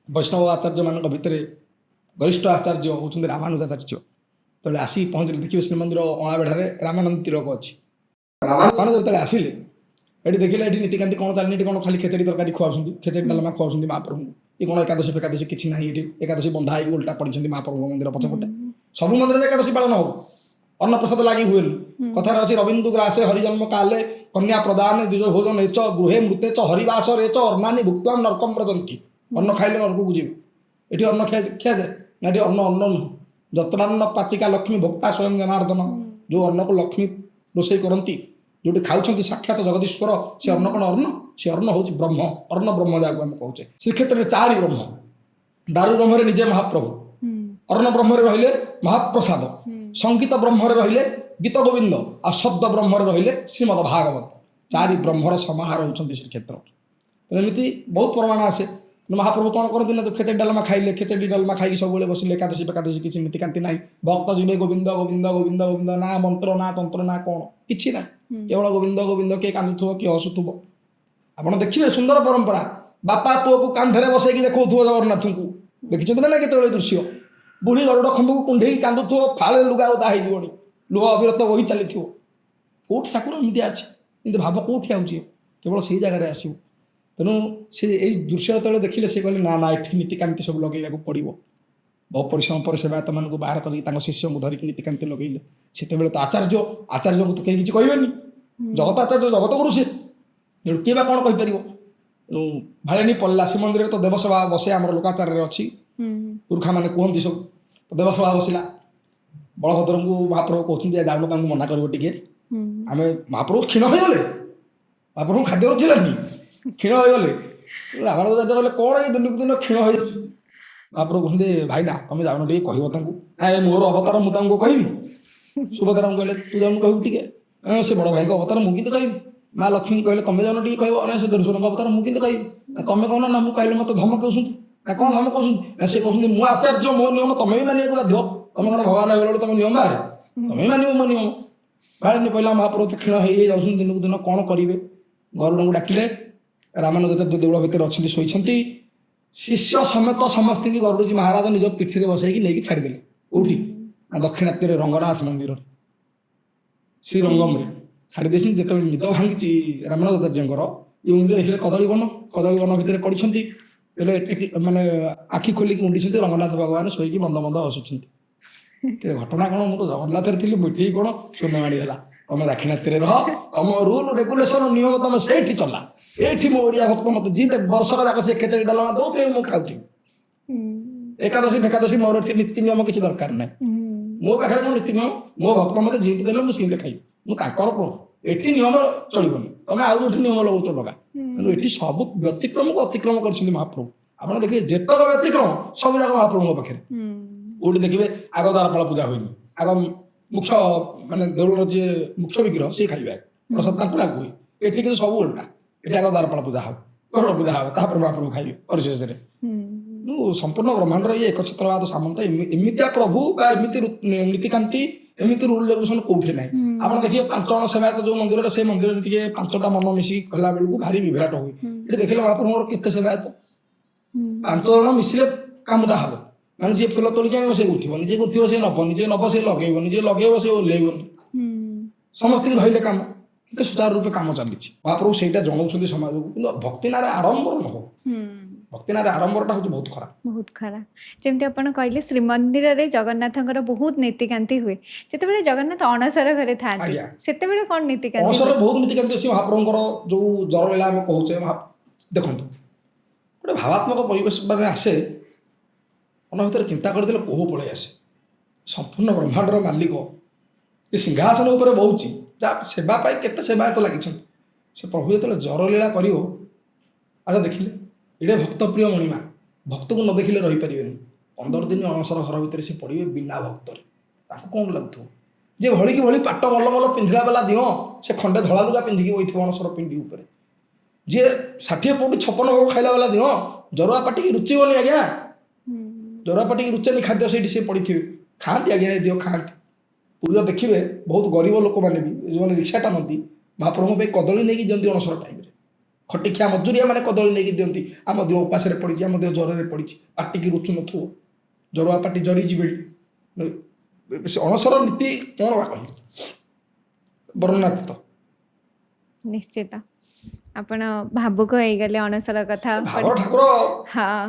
Speaker 2: ବୈଷ୍ଣବ ଆଚାର୍ଯ୍ୟମାନଙ୍କ ଭିତରେ। ଗରିଷ୍ଠ ଆଚାର୍ଯ୍ୟ ହେଉଛନ୍ତି ରାମାନୁଜାଚାର୍ଯ୍ୟ। ଯେତେବେଳେ ଆସିକି ପହଞ୍ଚିଲେ, ଦେଖିବେ ଶ୍ରୀମନ୍ଦିର ଅଁଳାବେଢ଼ାରେ ରାମାନନ୍ଦ ତିଳକ ଅଛି। ରାମାନୁଜ ଯେତେବେଳେ ଆସିଲେ, ଏଠି ଦେଖିଲେ ଏଠି ନୀତିକାନ୍ତି କ'ଣ ଚାଲିନି, ଏଠି କ'ଣ ଖାଲି ଖେଚେଡ଼ି ତରକାରୀ ଖୁଆଉଛନ୍ତି, ଖେଚେଡ଼ି ଡାଲମା ଖୁଆଉଛନ୍ତି ମହାପ୍ରଭୁଙ୍କୁ। ଏ କ'ଣ ଏକାଦଶୀ ଫେକାଦଶୀ କିଛି ନାହିଁ ଏଠି, ଏକାଦଶୀ ବନ୍ଧା ହେଇକି ଓଲଟା ପଡ଼ିଛନ୍ତି ମହାପ୍ରଭୁଙ୍କ ମନ୍ଦିର ପଛପଟେ। ସବୁ ମନ୍ଦିରରେ ଏକାଦଶୀ ପାଳନ ହବ, ଅନ୍ନପ୍ରସାଦ ଲାଗି ହୁଏନି। କଥାରେ ଅଛି, ରବୀନ୍ଦୁ ଗ୍ରାସେ ହରିଜନ୍ମ କାଲେ କନ୍ୟା ପ୍ରଦାନ ଦ୍ୱିଜ ଭୋଜନ ଚ ଗୃହେ ମୃତେ ଚ ହରିବାସରେ ଚ ଅର୍ଣ୍ଣାନି ଭୁକ୍ତ୍ୱାಂ ନର୍କମ ବ୍ରଜନ୍ତି। ଅନ୍ନ ଖାଇଲେ ନରକକୁ ଯିବେ। ଏଠି ଅନ୍ନ ଖିଆଯାଏ ନା? ଏଠି ଅନ୍ନ ଅନ୍ନ ନୁହଁ। ଯତ୍ରାନ୍ନ ପାଚିକା ଲକ୍ଷ୍ମୀ ଭୋକ୍ତା ସ୍ୱୟଂ ଜନାର୍ଦ୍ଦନ। ଯେଉଁ ଅନ୍ନକୁ ଲକ୍ଷ୍ମୀ ରୋଷେଇ କରନ୍ତି, ଯୋଉଠି ଖାଉଛନ୍ତି ସାକ୍ଷାତ ଜଗଦୀଶ୍ୱର, ସେ ଅନ୍ନ କ'ଣ ଅନ୍ନ? ସେ ଅନ୍ନ ହେଉଛି ବ୍ରହ୍ମ, ଅନ୍ନ ବ୍ରହ୍ମ ଯାହାକୁ ଆମେ କହୁଛେ। ଶ୍ରୀକ୍ଷେତ୍ରରେ ଚାରି ବ୍ରହ୍ମ। ଦାରୁ ବ୍ରହ୍ମରେ ନିଜେ ମହାପ୍ରଭୁ, ଅନ୍ନ ବ୍ରହ୍ମରେ ରହିଲେ ମହାପ୍ରସାଦ, ସଙ୍ଗୀତ ବ୍ରହ୍ମରେ ରହିଲେ ଗୀତ ଗୋବିନ୍ଦ, ଆଉ ଶବ୍ଦ ବ୍ରହ୍ମରେ ରହିଲେ ଶ୍ରୀମଦ ଭାଗବତ। ଚାରି ବ୍ରହ୍ମର ସମାହାର ହେଉଛନ୍ତି ଶ୍ରୀକ୍ଷେତ୍ର। ତେଣୁ ଏମିତି ବହୁତ ପ୍ରମାଣ ଆସେ। ତେଣୁ ମହାପ୍ରଭୁ କ'ଣ କରନ୍ତି ନା, ଖେଚେଡ଼ି ଡାଲମା ଖାଇଲେ, ଖେଚେଡ଼ି ଡାଲମା ଖାଇକି ସବୁବେଳେ ବସିଲେ, ଏକାଦଶୀ ଫେକାଦଶୀ କିଛି ନୀତିକାନ୍ତି ନାହିଁ। ଭକ୍ତ ଯିବେ ଗୋବିନ୍ଦ ଗୋବିନ୍ଦ ଗୋବିନ୍ଦ ଗୋବିନ୍ଦ, ନା ମନ୍ତ୍ର ନା ତନ୍ତ୍ର ନା କ'ଣ କିଛି ନାହିଁ, କେବଳ ଗୋବିନ୍ଦ ଗୋବିନ୍ଦ। କିଏ କାନ୍ଦୁଥିବ, କିଏ ହସୁଥିବ। ଆପଣ ଦେଖିବେ ସୁନ୍ଦର ପରମ୍ପରା, ବାପା ପୁଅକୁ କାନ୍ଧରେ ବସେଇକି ଦେଖାଉଥିବ ଜଗନ୍ନାଥଙ୍କୁ। ଦେଖିଛନ୍ତି ନା ନା କେତେବେଳେ ଦୃଶ୍ୟ? ବୁଢ଼ୀ ଗରୁଡ଼ ଖମ୍ବକୁ କୁଣ୍ଢେଇକି କାନ୍ଦୁଥିବ, ଫାଳେ ଲୁଗା ଓଦା ହେଇଯିବଣି, ଲୁହ ଅବିରତ ବହି ଚାଲିଥିବ। କେଉଁଠି ଠାକୁର ଏମିତି ଅଛି? ଏମିତି ଭାବ କେଉଁଠି ଆଉଛି? କେବଳ ସେଇ ଜାଗାରେ ଆସିବ। ତେଣୁ ସେ ଏଇ ଦୃଶ୍ୟ ଯେତେବେଳେ ଦେଖିଲେ, ସେ କହିଲେ, ନା ନା, ଏଠି ନୀତିକାନ୍ତି ସବୁ ଲଗେଇବାକୁ ପଡ଼ିବ। ବହୁ ପରିଶ୍ରମ ପରେ ସେବାୟତମାନଙ୍କୁ ବାହାର କରିକି ତାଙ୍କ ଶିଷ୍ୟଙ୍କୁ ଧରିକି ନୀତିକାନ୍ତି ଲଗେଇଲେ। ସେତେବେଳେ ତ ଆଚାର୍ଯ୍ୟ, ଆଚାର୍ଯ୍ୟଙ୍କୁ ତ କେହି କିଛି କହିବେନି। ଜଗତ ଆଚାର୍ଯ୍ୟ, ଜଗତ ଗୁରୁ ସେ, ତେଣୁ କିଏ ବା କ'ଣ କହିପାରିବ? ତେଣୁ ଭାଳେଣି ପଡ଼ିଲା। ଶ୍ରୀମନ୍ଦିରରେ ତ ଦେବସଭା ବସେ, ଆମର ଲୋକାଚାରରେ ଅଛି, ପୁରୁଖାମାନେ କୁହନ୍ତି ସବୁ। ତ ଦେବସଭା ବସିଲା, ବଳଭଦ୍ରଙ୍କୁ ମହାପ୍ରଭୁ କହୁଛନ୍ତି, ଯାଉନ ତାଙ୍କୁ ମନା କରିବ ଟିକେ। ଆମେ ମହାପ୍ରଭୁ କ୍ଷୀଣ ହେଇଗଲେ, ମହାପ୍ରଭୁ ଖାଦ୍ୟ ରୁଚିଲାନି, କ୍ଷୀଣ ହେଇଗଲେ। ରାମାନୁଜାଚାର୍ଯ୍ୟ କହିଲେ, କ'ଣ ଏଇ ଦିନକୁ ଦିନ କ୍ଷୀଣ ହେଇଯାଉଛି? ମହାପ୍ରଭୁ କହୁଛନ୍ତି, ଭାଇନା ତମେ ଯାଉନ ଟିକେ କହିବ ତାଙ୍କୁ। ନା, ଏ ମୋର ଅବତାର, ମୁଁ ତାଙ୍କୁ କହିବି? ସୁଭଦ୍ରାଙ୍କୁ କହିଲେ, ତୁ ଯାଉନୁ କହିବୁ ଟିକେ। ସେ ବଡ଼ ଭାଇଙ୍କ ଅବତାର, ମୁଁ କେମିତି କହିବି? ମା ଲକ୍ଷ୍ମୀଙ୍କୁ କହିଲେ, ତମେ ଯାଉନ ଟିକେ କହିବ। ନା, ସେ ଦେଢ଼ଶୁରଙ୍କ ଅବତାର, ମୁଁ କେମିତି କହିବି? ନା, ତମେ କହୁନ। ନା, ମୁଁ କହିଲେ ମୋତେ ଧମକଉଛନ୍ତି। ନା, କ'ଣ ଧମକଉଛନ୍ତି? ନା, ସେ କହୁଛନ୍ତି ମୁଁ ଆଚାର୍ଯ୍ୟ, ମୋ ନିୟମ ତମେ ବି ମାନିବାକୁ ବାଧ୍ୟ। ତମେ କ'ଣ ଭଗବାନ ହେଇଗଲା ବେଳକୁ ତମ ନିୟମ ବାହାରେ? ତମେ ବି ମାନିବ ମୋ ନିୟମ। ବାହାରିନି ପହିଲା, ମହାପ୍ରଭୁ ତ କ୍ଷୀଣ ହେଇ ଯାଉଛନ୍ତି ଦିନକୁ ଦିନ, କ'ଣ କରିବେ? ଗରୁଡ଼ଙ୍କୁ ଡାକିଲେ। ରାମାନୁଜାଚାର୍ଯ୍ୟ ଦେଉଳ ଭିତରେ ଅଛନ୍ତି, ଶୋଇଛନ୍ତି। ଶିଷ୍ୟ ସମେତ ସମସ୍ତଙ୍କୁ ଗରୁଡ଼ଜୀ ମହାରାଜ ନିଜ ପିଠିରେ ବସେଇକି ନେଇକି ଛାଡ଼ିଦେଲେ। କୋଉଠି ନା ଦକ୍ଷିଣାତ୍ୟରେ ରଙ୍ଗନାଥ ମନ୍ଦିରରେ, ଶ୍ରୀରଙ୍ଗମରେ ଛାଡ଼ି ଦେଇଛନ୍ତି। ଯେତେବେଳେ ନିଦ ଭାଙ୍ଗିଛି ରାମାନୁଜାଚାର୍ଯ୍ୟଙ୍କର, ଇଏ ଦେଖିଲେ କଦଳୀ ବନ, କଦଳୀ ବନ ଭିତରେ ପଡ଼ିଛନ୍ତି। ହେଲେ ମାନେ ଆଖି ଖୋଲିକି ଉଣ୍ଡିଛନ୍ତି, ରଙ୍ଗନାଥ ଭଗବାନ ଶୋଇକି ମନ୍ଦ ମନ୍ଦ ହସୁଛନ୍ତି। ଘଟଣା କ'ଣ? ମୁଁ ତ ଜଗନ୍ନାଥରେ ଥିଲି, ମିଠେଇ କ'ଣ ଶୂନ୍ୟ ମାଡ଼ିଗଲା। ତମେ ଦାକ୍ଷିଣାତ୍ୟରେ ରହ, ତମ ରୁଲ ରେଗୁଲେସନ ନିୟମ ତମେ ସେଇଠି ଚଲା। ଏଇଠି ମୋ ଓଡ଼ିଆ ଭକ୍ତ ମତେ ଯିଏ ବର୍ଷକ ଯାକ ସେ ଖେଚେଡ଼ି ଡାଲମା ଦଉଥିବେ, ମୁଁ ଖାଉଥିବି। ଏକାଦଶୀ ଫେକାଦଶୀ ମୋର ଏଠି ନୀତି ନିୟମ କିଛି ଦରକାର ନାହିଁ। ମୋ ପାଖରେ ମୋ ନୀତି ନିୟମ, ମୋ ଭକ୍ତ ମତେ ଯେମିତି ଦେଲେ ମୁଁ ସେମିତି ଖାଇବି। ମୁଁ ତାଙ୍କର ପ୍ରଭୁ। ଏଠି ନିୟମ ଚଳିବନି, ତମେ ଆଉ ଯୋଉଠି ନିୟମ ଲଗାଉଛ ଲଗା। ତେଣୁ ଏଠି ସବୁ ବ୍ୟତିକ୍ରମକୁ ଅତିକ୍ରମ କରିଛନ୍ତି ମହାପ୍ରଭୁ। ଆପଣ ଦେଖିବେ ଯେତକ ବ୍ୟତିକ୍ରମ ସବୁ ଯାକ ମହାପ୍ରଭୁଙ୍କ ପାଖରେ। କୋଉଠି ଦେଖିବେ ଆଗ ଦ୍ୱାରପାଳ ପୂଜା ହୁଏନି, ଆଗ ମୁଖ୍ୟ ମାନେ ଦେଉଳର ଯିଏ ମୁଖ୍ୟ ବିଗ୍ରହ ସିଏ ଖାଇବେ, ପ୍ରସାଦ ତାଙ୍କୁ ଲାଗୁ ହୁଏ। ଏଠି କିନ୍ତୁ ସବୁ ଓଲଟା। ଏଠି ଆଗ ଦ୍ୱାରପାଳ ପୂଜା ହବ, ଗରୁଡ଼ ପୂଜା ହବ, ତାପରେ ମହାପ୍ରଭୁ ଖାଇବେ ପରିଶେଷରେ। ସମ୍ପୂର୍ଣ୍ଣ ବ୍ରହ୍ମାଣ୍ଡର ଇଏ ଏକଛତ୍ରବାଦ ସାମନ୍ତ, ଏମିତିଆ ପ୍ରଭୁ ବା ଏମିତି ନୀତିକାନ୍ତି, ଏମିତି ରୁଲ ରେଗୁଲେସନ କୋଉଠି ନାହିଁ। ଆପଣ ଦେଖିବେ 5 ଜଣ ସେବାୟତ ଯୋଉ ମନ୍ଦିରରେ, ସେ ମନ୍ଦିରରେ ଟିକେ 5ଟା ମନ ମିଶିକି କଲା ବେଳକୁ ଭାରି ବିଭ୍ରାଟ ହୁଏ। ଏଠି ଦେଖିଲେ ମହାପ୍ରଭୁଙ୍କର କେତେ ସେବାୟତ, 5 ଜଣ ମିଶିଲେ କାମଟା ହବ। ମାନେ ଯିଏ ଫୁଲ ତୋଳିକି ଆଣିବ ସେ ଗୁନ୍ଥିବନି, ଯିଏ ଗୁନ୍ଥିବ ସେ ନବନି, ଯିଏ ନବ ସେ ଲଗେଇବନି, ଯିଏ ଲଗେଇବ ସେ ଓହ୍ଲେଇବନି। ସମସ୍ତଙ୍କୁ ଧଇଲେ କାମ କେତେ ସୁଚାରୁ ରୂପେ କାମ ଚାଲିଛି। ମହାପ୍ରଭୁ ସେଇଟା ଜଣାଉଛନ୍ତି ସମାଜକୁ। କିନ୍ତୁ ଭକ୍ତି ନାଁରେ ଆଡ଼ମ୍ବର ନ ହଉ। ଭକ୍ତି ନାଁରେ ଆଡ଼ମ୍ବରଟା ହେଉଛି ବହୁତ ଖରାପ।
Speaker 1: ବହୁତ ଖରାପ। ଯେମିତି ଆପଣ କହିଲେ, ଶ୍ରୀମନ୍ଦିରରେ ଜଗନ୍ନାଥଙ୍କର ବହୁତ ନୀତିକାନ୍ତି ହୁଏ। ଯେତେବେଳେ ଜଗନ୍ନାଥ ଅଣସର ଘରେ ଥାଆନ୍ତି, ସେତେବେଳେ କ'ଣ ନୀତିକାନ୍ତି?
Speaker 2: ଅଣସରରେ ବହୁତ ନୀତିକାନ୍ତି ଅଛି। ମହାପ୍ରଭୁଙ୍କର ଯୋଉ ଜର ଲୀଳା ଆମେ କହୁଛେ, ଦେଖନ୍ତୁ ଗୋଟେ ଭାବାତ୍ମକ ପରିବେଶ ମାନେ ଆସେ, ମନ ଭିତରେ ଚିନ୍ତା କରିଦେଲେ କୋହ ପଳେଇ ଆସେ। ସମ୍ପୂର୍ଣ୍ଣ ବ୍ରହ୍ମାଣ୍ଡର ମାଲିକ ଏ ସିଂହାସନ ଉପରେ ବହୁଛି, ଯାହା ସେବା ପାଇଁ କେତେ ସେବାୟତ ଲାଗିଛନ୍ତି, ସେ ପ୍ରଭୁ ଯେତେବେଳେ ଜର ଲୀଳା କରିବ। ଆଚ୍ଛା ଦେଖିଲେ ଏଇଟା ଭକ୍ତପ୍ରିୟ ମଣିମା, ଭକ୍ତକୁ ନ ଦେଖିଲେ ରହିପାରିବେନି। 15 ଦିନ ଅଣସର ଘର ଭିତରେ ସେ ପଡ଼ିବେ ବିନା ଭକ୍ତରେ, ତାଙ୍କୁ କ'ଣ ଲାଗୁଥିବ? ଯେ ଭଳିକି ଭଳି ପାଟ ମଲମଲ ପିନ୍ଧିଲା ବାଲା ଦିଅଁ, ସେ ଖଣ୍ଡେ ଧଳା ଲୁଗା ପିନ୍ଧିକି ବଇଥିବ ଅଣସର ପିଣ୍ଡି ଉପରେ। ଯିଏ 60 ପଉଟି 56 ଭୋଗ ଖାଇଲା ବାଲା ଦିଅଁ, ଜରୁଆ ପାଟିକି ରୁଚିବନି ଆଜ୍ଞା। ଜରୁଆ ପାଟିକି ରୁଚେନି ଖାଦ୍ୟ, ସେଇଠି ସେ ପଡ଼ିଥିବେ, ଖାଆନ୍ତି ଆଜ୍ଞା, ଏ ଦିଅ ଖାଆନ୍ତି। ପୁରୀର ଦେଖିବେ ବହୁତ ଗରିବ ଲୋକମାନେ ବି ଯେଉଁମାନେ ରିକ୍ସା ଟାଣନ୍ତି, ମହାପ୍ରଭୁଙ୍କ ପାଇଁ କଦଳୀ ନେଇକି ଦିଅନ୍ତି ଅଣସର ଟାଇମ୍ରେ। ଖଟିଖିଆ ମଜୁରିଆ ମାନେ କଦଳୀ ନେଇକି ଦିଅନ୍ତି। ଆମ ଦେହ ଉପାସରେ ପଡ଼ିଛି, ଆମ ଦେହ ଜ୍ୱରରେ ପଡ଼ିଛି, ପାଟିକି ରୁଚୁ ନଥିବ, ଜରୁଆ ପାଟି ଜରି ଯିବେଣି। ସେ ଅଣସର ନୀତି କ'ଣ ବା କହିବି, ବର୍ଣ୍ଣନାତୀତ।
Speaker 1: ନିଶ୍ଚିତ ଆପଣ ଭାବୁକ ହେଇଗଲେ ଅଣସର କଥା।
Speaker 2: ଭାବ ଠାକୁର।
Speaker 1: ହଁ,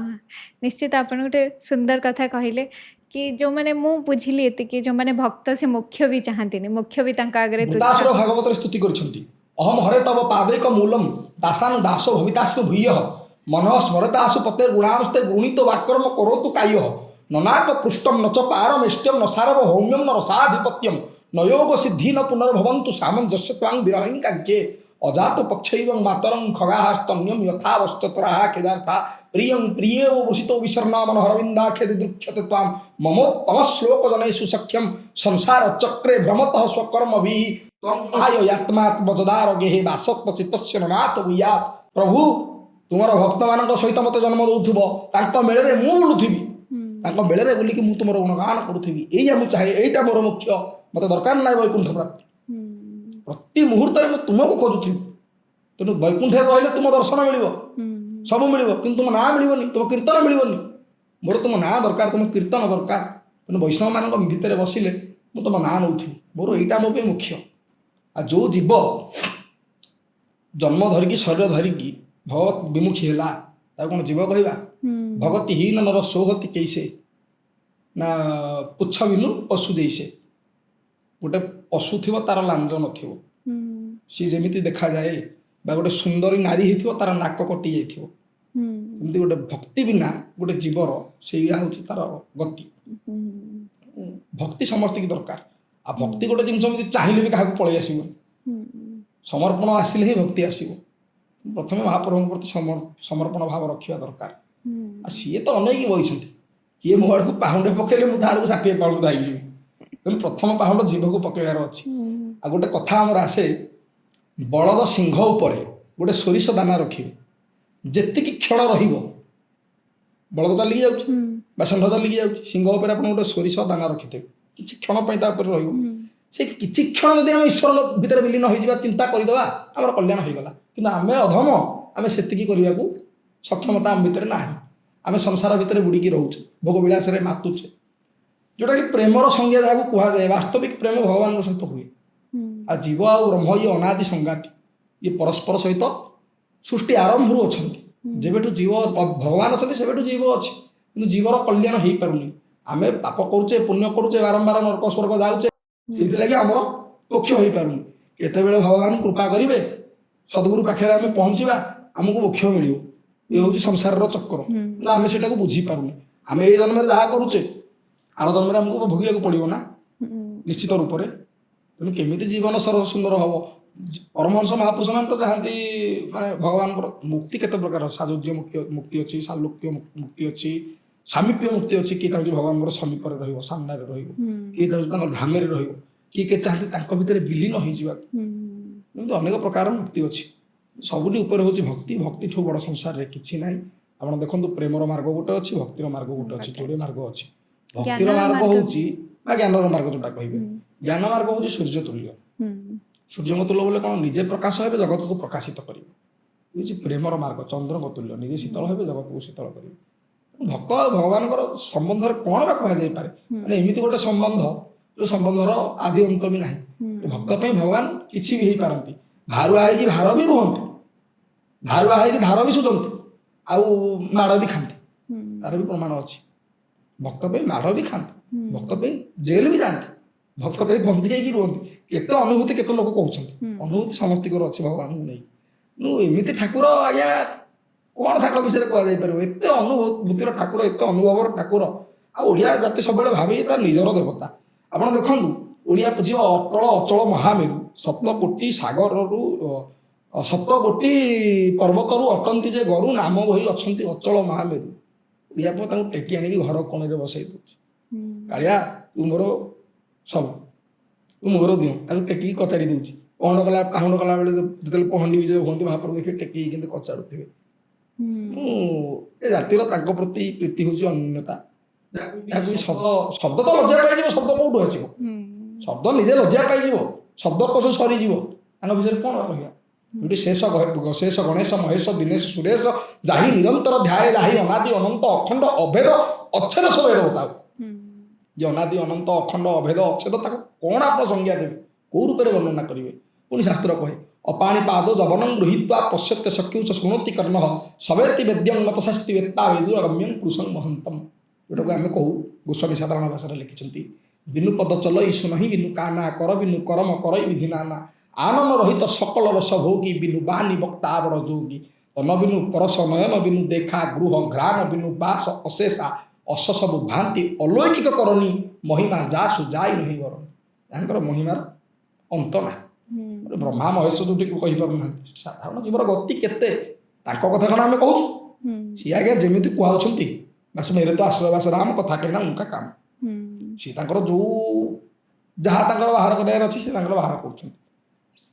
Speaker 1: ନିଶ୍ଚିତ ଆପଣ ଗୋଟେ ସୁନ୍ଦର କଥା କହିଲେ କି ଯେଉଁମାନେ, ମୁଁ ବୁଝିଲି ଏତିକି, ଯେଉଁମାନେ ଭକ୍ତ ସେ ମୋକ୍ଷ ବି ଚାହାନ୍ତିନି, ମୋକ୍ଷ ବି ତାଙ୍କ ଆଗରେ ତୁଚ୍ଛ।
Speaker 2: ବୃତାସୁର ଭାଗବତରେ ସ୍ତୁତି କରିଛନ୍ତି, ଅହମ ହରେ ତବ ପାଦୈକ ମୂଲମ ଦାସାନୁ ଦାସୋ ଭବିତାସ୍ମି ଭୂୟ ମନ ସ୍ମରତାସୁ ପତେ ଗୁଣାଂସ୍ତେ ଗୁଣିତ ବାକ୍ରମ କରୋତୁ କାୟ ନନାକ ପୃଷ୍ଠମ ନ ଚ ପାରମେଷ୍ଟ୍ୟମ ନ ସାରବ ହୌମ୍ୟମ ନ ରସାଧିପତ୍ୟମ ନ ଯୋଗ ସିଦ୍ଧି ନ ପୁନର୍ଭବନ୍ତୁ ସାମଞ୍ଜସ୍ୟ ତ୍ୱାଂ ବିରହିଂ କାଙ୍କେ ଅଜାତ ପକ୍ଷୈବଂ ମାତରଂ ଖଗାଃ ସ୍ତନ୍ୟମ ଯଥାବଶ୍ଚତରାः ଖେଦାର୍ଥା ପ୍ରିୟଂ ପ୍ରିୟେବ ଭୂଷିतो ବିସର୍ଣ୍ଣା ମନୋହରବିନ୍ଦାକ୍ଷେ ଦିଦୃକ୍ଷତେ ତ୍ୱାಂ ମମୋତ୍ତମ ଶ୍ଲୋକ ଜନେଷୁ ସଖ୍ୟମ ସଂସାର ଚକ୍ରେ ଭ୍ରମତଃ ସ୍ୱକର୍ମଭିः ତ୍ୱଂ ଆୟ ୟାତ୍ମାତ୍ମଜଦାର ଗେହେ ବାସକ୍ତ ଚିତ୍ତସ୍ୟ ନାଥ ଭୂୟାତ୍। ପ୍ରଭୁ, ତୁମର ଭକ୍ତମାନଙ୍କ ସହିତ ମୋତେ ଜନ୍ମ ଦେଉଥିବ, ତାଙ୍କ ମେଳରେ ମୁଁ ବୁଲୁଥିବି, ତାଙ୍କ ମେଳରେ ବୁଲିକି ମୁଁ ତୁମର ଗୁଣଗାନ କରୁଥିବି, ଏଇଆ ମୁଁ ଚାହେଁ, ଏଇଟା ମୋର ମୁଖ୍ୟ, ମୋତେ ଦରକାର ନାହିଁ ବୈକୁଣ୍ଠ ପ୍ରାପ୍ତି। ପ୍ରତି ମୁହୂର୍ତ୍ତରେ ମୁଁ ତୁମକୁ ଖୋଜୁଥିବି। ତେଣୁ ବୈକୁଣ୍ଠରେ ରହିଲେ ତୁମ ଦର୍ଶନ ମିଳିବ, ସବୁ ମିଳିବ, କିନ୍ତୁ ତୁମ ନାଁ ମିଳିବନି, ତୁମ କୀର୍ତ୍ତନ ମିଳିବନି। ମୋର ତୁମ ନାଁ ଦରକାର, ତୁମ କୀର୍ତ୍ତନ ଦରକାର। ତେଣୁ ବୈଷ୍ଣବମାନଙ୍କ ଭିତରେ ବସିଲେ ମୁଁ ତୁମ ନାଁ ନେଉଥିବି, ମୋର ଏଇଟା ମୋ ପାଇଁ ମୁଖ୍ୟ। ଆଉ ଯେଉଁ ଜୀବ ଜନ୍ମ ଧରିକି ଶରୀର ଧରିକି ଭଗବତ ବିମୁଖୀ ହେଲା, ତାକୁ କ'ଣ ଜୀବ କହିବା? ଭଗତି ହୀନ ନର ସୋହତି କେଇସେ ନା ପୁଚ୍ଛ ବିନୁ ପଶୁ ଦେଇସେ। ଗୋଟେ ପଶୁ ଥିବ, ତାର ଲାଞ୍ଜ ନଥିବ, ସିଏ ଯେମିତି ଦେଖାଯାଏ, ବା ଗୋଟେ ସୁନ୍ଦରୀ ନାରୀ ହେଇଥିବ, ତାର ନାକ କଟି ଯାଇଥିବ, ଏମିତି ଗୋଟେ ଭକ୍ତି ବିନା ଗୋଟେ ଜୀବର ସେଇଆ ହେଉଛି ତାର ଗତି। ଭକ୍ତି ସମସ୍ତଙ୍କୁ ଦରକାର। ଆଉ ଭକ୍ତି ଗୋଟେ ଜିନିଷ ଏମିତି ଚାହିଁଲେ ବି କାହାକୁ ପଳେଇ ଆସିବନି। ସମର୍ପଣ ଆସିଲେ ହିଁ ଭକ୍ତି ଆସିବ। ପ୍ରଥମେ ମହାପ୍ରଭୁଙ୍କ ପ୍ରତି ସମର୍ପଣ ଭାବ ରଖିବା ଦରକାର। ଆଉ ସିଏ ତ ଅନେଇକି ବଇଛନ୍ତି, କିଏ ମୋ ଆଡ଼କୁ ପାହୁଣ୍ଡେ ପକେଇଲେ ମୁଁ ତା ଆଡ଼କୁ 60 ପାହୁଣ୍ଡ ଧାଇଯିବି। ତେଣୁ ପ୍ରଥମ ପାହୁଣ୍ଡ ଜୀବକୁ ପକେଇବାର ଅଛି। ଆଉ ଗୋଟେ କଥା ଆମର ଆସେ, ବଳଦ ସିଂହ ଉପରେ ଗୋଟେ ସୋରିଷ ଦାନା ରଖିବେ, ଯେତିକି କ୍ଷଣ ରହିବ, ବଳଦ ଚାଲିକି ଯାଉଛି ବା ଷଣ୍ଢ ଚାଲିକି ଯାଉଛି, ସିଂହ ଉପରେ ଆପଣ ଗୋଟେ ସୋରିଷ ଦାନା ରଖିଥିବେ, କିଛି କ୍ଷଣ ପାଇଁ ତା ଉପରେ ରହିବ। ସେ କିଛି କ୍ଷଣ ଯଦି ଆମେ ଈଶ୍ୱରଙ୍କ ଭିତରେ ବିଲୀନ ହେଇଯିବା, ଚିନ୍ତା କରିଦେବା, ଆମର କଲ୍ୟାଣ ହେଇଗଲା। କିନ୍ତୁ ଆମେ ଅଧମ, ଆମେ ସେତିକି କରିବାକୁ ସକ୍ଷମତା ଆମ ଭିତରେ ନାହିଁ। ଆମେ ସଂସାର ଭିତରେ ବୁଡ଼ିକି ରହୁଛେ, ଭୋଗ ବିଳାସରେ ମାତୁଛେ, ଯେଉଁଟାକି ପ୍ରେମର ସଂଜ୍ଞା ଯାହାକୁ କୁହାଯାଏ, ବାସ୍ତବିକ ପ୍ରେମ ଭଗବାନଙ୍କ ସହିତ ହୁଏ। ଆଉ ଜୀବ ଆଉ ବ୍ରହ୍ମ ଇଏ ଅନାଦି ସଂଗାତି, ଇଏ ପରସ୍ପର ସହିତ ସୃଷ୍ଟି ଆରମ୍ଭରୁ ଅଛନ୍ତି। ଯେବେଠୁ ଜୀବ ଭଗବାନ ଅଛନ୍ତି ସେବେଠୁ ଜୀବ ଅଛି, କିନ୍ତୁ ଜୀବର କଲ୍ୟାଣ ହେଇପାରୁନି। ଆମେ ପାପ କରୁଛେ, ପୁଣ୍ୟ କରୁଛେ, ବାରମ୍ବାର ନରକ ସ୍ୱର୍ଗ ଯାଉଛେ, ସେଇଥିଲାଗି ଆମର ମୋକ୍ଷ ହେଇପାରୁନି। କେତେବେଳେ ଭଗବାନ କୃପା କରିବେ, ସଦ୍ଗୁରୁ ପାଖରେ ଆମେ ପହଞ୍ଚିବା, ଆମକୁ ମୋକ୍ଷ ମିଳିବ। ଏ ହେଉଛି ସଂସାରର ଚକ୍ର। ନା, ଆମେ ସେଇଟାକୁ ବୁଝିପାରୁନି। ଆମେ ଏଇ ଜନ୍ମରେ ଯାହା କରୁଛେ, ଆର ଜନ୍ମରେ ଆମକୁ ଭୋଗିବାକୁ ପଡ଼ିବ ନା ନିଶ୍ଚିତ ରୂପରେ। ତେଣୁ କେମିତି ଜୀବନ ସୁନ୍ଦର ହବ? ପରମହଂସ ମହାପୁରୁଷ ମାନେ ତ ଚାହାନ୍ତି, ମାନେ ଭଗବାନଙ୍କର ମୁକ୍ତି କେତେ ପ୍ରକାର, ସାଯୁଜ୍ୟ ମୁକ୍ତି ଅଛି, ସାଲୋକ୍ୟ ମୁକ୍ତି ଅଛି, ସାମୀପ୍ୟ ମୁକ୍ତି ଅଛି। କିଏ ଚାହୁଁଛି ଭଗବାନଙ୍କର ସମୀପରେ ରହିବ, ସାମ୍ନାରେ ରହିବ, କିଏ ଚାହୁଁଛି ତାଙ୍କର ଧାମରେ ରହିବ, କିଏ କିଏ ଚାହାନ୍ତି ତାଙ୍କ ଭିତରେ ବିଲୀନ ହେଇଯିବାକୁ। ଏମିତି ଅନେକ ପ୍ରକାର ମୁକ୍ତି ଅଛି। ସବୁଠି ଉପରେ ହେଉଛି ଭକ୍ତି। ଭକ୍ତିଠୁ ବଡ଼ ସଂସାରରେ କିଛି ନାହିଁ। ଆପଣ ଦେଖନ୍ତୁ, ପ୍ରେମର ମାର୍ଗ ଗୋଟେ ଅଛି, ଭକ୍ତିର ମାର୍ଗ ଗୋଟେ ଅଛି, ଯୋଡ଼େ ମାର୍ଗ ଅଛି। ଭକ୍ତିର
Speaker 1: ଜ୍ଞାନର
Speaker 2: ମାର୍ଗ
Speaker 1: ମାର୍ଗ।
Speaker 2: ହେଉଛି ବା ଜ୍ଞାନର ମାର୍ଗ ଯୋଉଟା କହିବେ, ଜ୍ଞାନ ମାର୍ଗ ହେଉଛି ସୂର୍ଯ୍ୟ ତୁଲ୍ୟ। ସୂର୍ଯ୍ୟଙ୍କ ତୁଲ୍ୟ ବୋଲେ କ'ଣ? ନିଜେ ପ୍ରକାଶ ହେବେ, ଜଗତକୁ ପ୍ରକାଶିତ କରିବେ। ଏ ହେଉଛି ପ୍ରେମର ମାର୍ଗ, ଚନ୍ଦ୍ରଙ୍କ ତୁଲ୍ୟ, ନିଜେ ଶୀତଳ ହେବେ, ଜଗତକୁ ଶୀତଳ କରିବେ। ଭକ୍ତ ଆଉ ଭଗବାନଙ୍କର ସମ୍ବନ୍ଧରେ କ'ଣ ବା କୁହାଯାଇପାରେ? ମାନେ ଏମିତି ଗୋଟେ ସମ୍ବନ୍ଧ, ଯୋଉ ସମ୍ବନ୍ଧର ଆଦି ଅନ୍ତ ବି ନାହିଁ। ଭକ୍ତ ପାଇଁ ଭଗବାନ କିଛି ବି ହେଇପାରନ୍ତି। ଭାରୁଆ ହେଇକି ଭାର ବି ରୁହନ୍ତି, ଭାରୁଆ ହେଇକି ଧାର ବି ସୁଝନ୍ତି, ଆଉ ମାଡ଼ ବି ଖାଆନ୍ତି। ତାର ବି ପ୍ରମାଣ ଅଛି। ଭକ୍ତ ପାଇଁ ମାଡ଼ ବି ଖାଆନ୍ତି, ଭକ୍ତ ପାଇଁ ଜେଲ ବି ଯାଆନ୍ତି, ଭକ୍ତ ପାଇଁ ବନ୍ଦୀ ହେଇକି ରୁହନ୍ତି। କେତେ ଅନୁଭୂତି କେତେ ଲୋକ କହୁଛନ୍ତି, ଅନୁଭୂତି ସମସ୍ତଙ୍କର ଅଛି ଭଗବାନଙ୍କୁ ନେଇ। ମୁଁ ଏମିତି ଠାକୁର ଆଜ୍ଞା, କ'ଣ ତାଙ୍କ ବିଷୟରେ କୁହାଯାଇପାରିବ? ଏତେ ଅନୁଭୂତିର ଠାକୁର, ଏତେ ଅନୁଭବର ଠାକୁର। ଆଉ ଓଡ଼ିଆ ଜାତି ସବୁବେଳେ ଭାବେ ତା ନିଜର ଦେବତା। ଆପଣ ଦେଖନ୍ତୁ, ଓଡ଼ିଆ ପୂଜ୍ୟ ଅଟଳ ଅଚଳ ମହାମେରୁ, ସପ୍ତ କୋଟି ସାଗରରୁ ସପ୍ତ କୋଟି ପର୍ବତରୁ ଅଟନ୍ତି ଯେ ଗରୁ, ନାମ ବହି ଅଛନ୍ତି ଅଚଳ ମହାମେରୁ। ଓଡ଼ିଆ ପୁଅ ତାଙ୍କୁ ଟେକି ଆଣିକି ଘର କୋଣରେ ବସେଇ ଦଉଛି। କାଳିଆ, ତୁ ମୋର ସବୁ, ତୁ ମୋର ଦିଅ। ତାକୁ ଟେକିକି କଚାଡ଼ି ଦଉଛି। ପହଣ୍ଡ କଲା, ପାହୁଣ୍ଡ କଲାବେଳେ ଯେତେବେଳେ ପହଣ୍ଡି ବିଜୟ ହୁଅନ୍ତି ମହାପ୍ରଭୁ, ଦେଖିବେ ଟେକିକି କେମିତି କଚାଡ଼ୁଥିବେ। ମୁଁ ଏ ଜାତିର ତାଙ୍କ ପ୍ରତି ପ୍ରୀତି ହେଉଛି ଅନ୍ୟତା। ଯାହାକୁ ବି ଶବ୍ଦ, ଶବ୍ଦ ତ ଲଜ୍ଜା ପାଇଯିବ। ଶବ୍ଦ କୋଉଠୁ ଆସିବ? ଶବ୍ଦ ନିଜେ ଲଜ୍ଜା ପାଇଯିବ, ଶବ୍ଦକୋଷ ସରିଯିବ। ତାଙ୍କ ବିଷୟରେ କ'ଣ କହିବା? ଯୋଉଠି ଶେଷ ଶେଷ ଗଣେଶ ମହେଶ ଦିନେଶ ସୁରେଶ, ଯାହି ନିରନ୍ତର ଧ୍ୟାଏ ଯାହି ଅନାଦି ଅନନ୍ତ ଅଖଣ୍ଡ ଅଭେଦ ଅଚ୍ଛେଦ ସବୁ ବେଦ ବତାଉ। ଯେ ଅନାଦି ଅନନ୍ତ ଅଖଣ୍ଡ ଅଭେଦ ଅଚ୍ଛେଦ, ତାକୁ କ'ଣ ଆପଣ ସଂଜ୍ଞା ଦେବେ? କୋଉ ରୂପରେ ବର୍ଣ୍ଣନା କରିବେ? ପୁଣି ଶାସ୍ତ୍ର କହେ, ଅପାଣି ପାଦ ଯବନଂ ଗୃହୀତ୍ୱା ପଶ୍ୟତ୍ୟ ଚକ୍ଷୁ ଚ ଶୃଣୋତି କର୍ଣ୍ଣ ସବେତି ବେଦ୍ୟଂ ମତ ଶାସ୍ତି ବେତ୍ତା ବେଦୁର ଗମ୍ୟଂ ପୁରୁଷଂ ମହନ୍ତମ। ଯୋଉଟାକୁ ଆମେ କହୁ, ଗୋସ୍ୱାମୀ ସାଧାରଣ ଭାଷାରେ ଲେଖିଛନ୍ତି, ବିନୁ ପଦ ଚଲ ଈଶୁ ନାହିଁ, ବିନୁ କାନା କର, ବିନୁ କରମ କରଇ ବିଧି ନାନା, ଆନନ ରହିତ ସକଳ ରସ ଭୋଗୀ, ବିନୁ ବାନି ବକ୍ତା ବଡ଼ ଯୋଗୀ, ତନ ବିନୁ ପରଶ ନୟନ ବିନୁ ଦେଖା, ଗୃହ ଘ୍ରାଣ ବିନୁ ବାସ ଅଶେଷା, ଅସ ସବୁ ଭାନ୍ତି ଅଲୌକିକ କରନି, ମହିମା ଯାସୁ ଯାଇ ନହିଁ ବରଣି। ତାଙ୍କର ମହିମାର ଅନ୍ତ ନାହିଁ। ଗୋଟେ ବ୍ରହ୍ମା ମହେଶ ଯୋଉଠି କହିପାରୁନାହାନ୍ତି, ସାଧାରଣ ଜୀବର ଗତି କେତେ? ତାଙ୍କ କଥା କ'ଣ ଆମେ କହୁଛୁ? ସିଏ ଆଜ୍ଞା ଯେମିତି କୁହାଉଛନ୍ତି, ବାସ मेरे ତ ଆଶ୍ରୟ ବାସ ରାମ, କଥା କହିନା उनका କାମ। ସିଏ ତାଙ୍କର ଯୋଉ ଯାହା ତାଙ୍କର ବାହାର କରିବାର ଅଛି, ସେ ତାଙ୍କର ବାହାର କରୁଛନ୍ତି।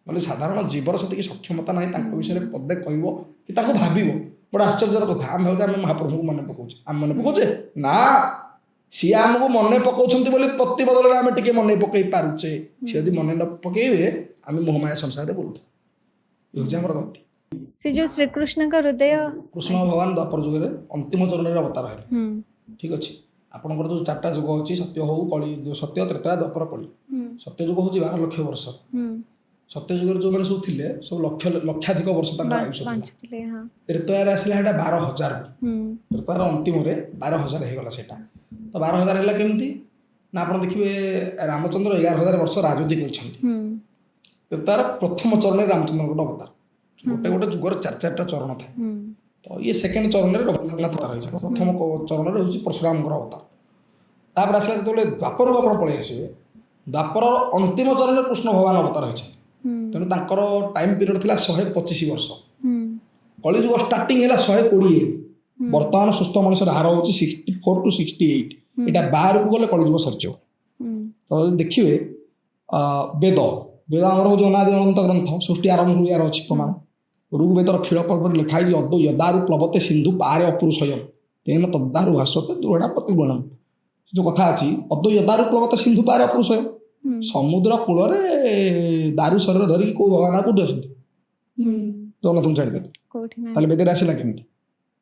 Speaker 2: ବୋଲେ ସାଧାରଣ ଜୀବର ସେତିକି ସକ୍ଷମତା ନାହିଁ ତାଙ୍କ ବିଷୟରେ ପଦେ କହିବ କି ତାଙ୍କୁ ଭାବିବ। ବଡ଼ ଆଶ୍ଚର୍ଯ୍ୟର କଥା, ଆମେ ଭାବୁଛେ ଆମେ ମହାପ୍ରଭୁଙ୍କୁ ମନେ ପକାଉଛେ। ଆମେ ମନେ ପକାଉଛେ ନା, ସିଏ ଆମକୁ ମନେ ପକାଉଛନ୍ତି ବୋଲି ପ୍ରତି ବଦଳରେ ଆମେ ଟିକେ ମନେ ପକେଇ ପାରୁଛେ। ସିଏ ଯଦି ମନେ ନ ପକେଇବେ, ଆମେ ମୋହମାୟା ସଂସାରରେ ବୁଲୁଥାଉ। ଏ ହେଉଛି ଆମର ଗତି।
Speaker 1: ସେ ଯୋଉ ଶ୍ରୀକୃଷ୍ଣଙ୍କ ହୃଦୟ।
Speaker 2: କୃଷ୍ଣ ଭଗବାନ ଦ୍ୱାପର ଯୁଗରେ ଅନ୍ତିମ ଚରଣରେ ଅବତାର ହେଲେ। ଠିକ ଅଛି। ଆପଣଙ୍କର ଯୋଉ ଚାରିଟା ଯୁଗ ଅଛି, ସତ୍ୟ ହଉ କଳି, ସତ୍ୟ, ତ୍ରେତୟା, ଦ୍ୱାପର, କଳି। ସତ୍ୟ ଯୁଗ ହେଉଛି 12 ଲକ୍ଷ ବର୍ଷ। ସତ୍ୟ ଯୁଗରେ ଯୋଉମାନେ ସବୁ ଥିଲେ, ସବୁ ଲକ୍ଷ ଲକ୍ଷାଧିକ ବର୍ଷ ତାଙ୍କର ଆୟୁଷ ଥିଲା।
Speaker 1: ବଞ୍ଚୁଥିଲେ, ହଁ।
Speaker 2: ତ୍ରେତୟାରେ ଆସିଲା ସେଇଟା 12,000। ତ୍ରେତୟାର ଅନ୍ତିମରେ 12,000 ହେଇଗଲା ସେଇଟା। ତ 12,000 ହେଲା କେମିତି ନା, ଆପଣ ଦେଖିବେ ରାମଚନ୍ଦ୍ର 11,000 ବର୍ଷ ରାଜୁତି କରିଛନ୍ତି। ତ୍ରେତୟାର ପ୍ରଥମ ଚରଣରେ ରାମଚନ୍ଦ୍ରଙ୍କର ଅବତାର। ଗୋଟେ ଗୋଟେ ଯୁଗର ଚାରି ଚାରିଟା ଚରଣ ଥାଏ। ତ ଇଏ ସେକେଣ୍ଡ ଚରଣରେ ରଘୁନାଥ ଅବତାର ହେଇଛି। ପ୍ରଥମ ଚରଣରେ ହେଉଛି ପରଶୁରାମଙ୍କର ଅବତାର। ତାପରେ ଆସିଲା, ଯେତେବେଳେ ଦ୍ୱାପରକୁ ଆପଣ ପଳେଇ ଆସିବେ, ଦ୍ୱାପରର ଅନ୍ତିମ ଚରଣରେ କୃଷ୍ଣ ଭଗବାନ ଅବତାର ହେଇଛନ୍ତି। ତେଣୁ ତାଙ୍କର ଟାଇମ୍ ପିରିୟଡ଼ ଥିଲା 125 ବର୍ଷ। କଳିଯୁଗ ଷ୍ଟାର୍ଟିଂ ହେଲା 120। ବର୍ତ୍ତମାନ ସୁସ୍ଥ ମଣିଷର ହାର ହେଉଛି 64 to 68। ଏଇଟା ବାହାରକୁ ଗଲେ କଳିଯୁଗ ସରିଯିବ। ତ ଯଦି ଦେଖିବେ ବେଦ, ବେଦ ଆମର ହେଉଛି ଅନାଦି ଅନନ୍ତ ଗ୍ରନ୍ଥ। ସୃଷ୍ଟି ଆରମ୍ଭରୁ ୟାର ଅଛି ପ୍ରମାଣ। ଋଗ୍ବେଦର କ୍ଷୀଳ ପର୍ବରେ ଲେଖା ହେଇଛି, ଅଦୌ ଯଦାରୁ ପ୍ଲବତେ ସିନ୍ଧୁ ପାରେ ଅପୁରୁଷୟମ୍ ତେନ ତଦ୍ଦାରୁ ଭାସ୍ୱତେ ଦୃଢ଼ ପ୍ରତିଗୁଣମ୍। ସେ ଯୋଉ କଥା ଅଛି, ଅଦୌ ଯଦାରୁ ପ୍ଲବତେ ସିନ୍ଧୁ ପାରେ ଅପୁରୁଷୟମ୍, ସମୁଦ୍ର କୂଳରେ ଦାରୁ ଶରୀର ଧରିକି କୋଉ ଭଗବାନ ଆଉ କୋଉଠି ଅଛନ୍ତି ଜଗନ୍ନାଥଙ୍କୁ ଛାଡ଼ିଦେଲେ?
Speaker 1: କୋଉଠି ନାହିଁ।
Speaker 2: ତାହେଲେ ବେଦରେ ଆସିଲା କେମିତି?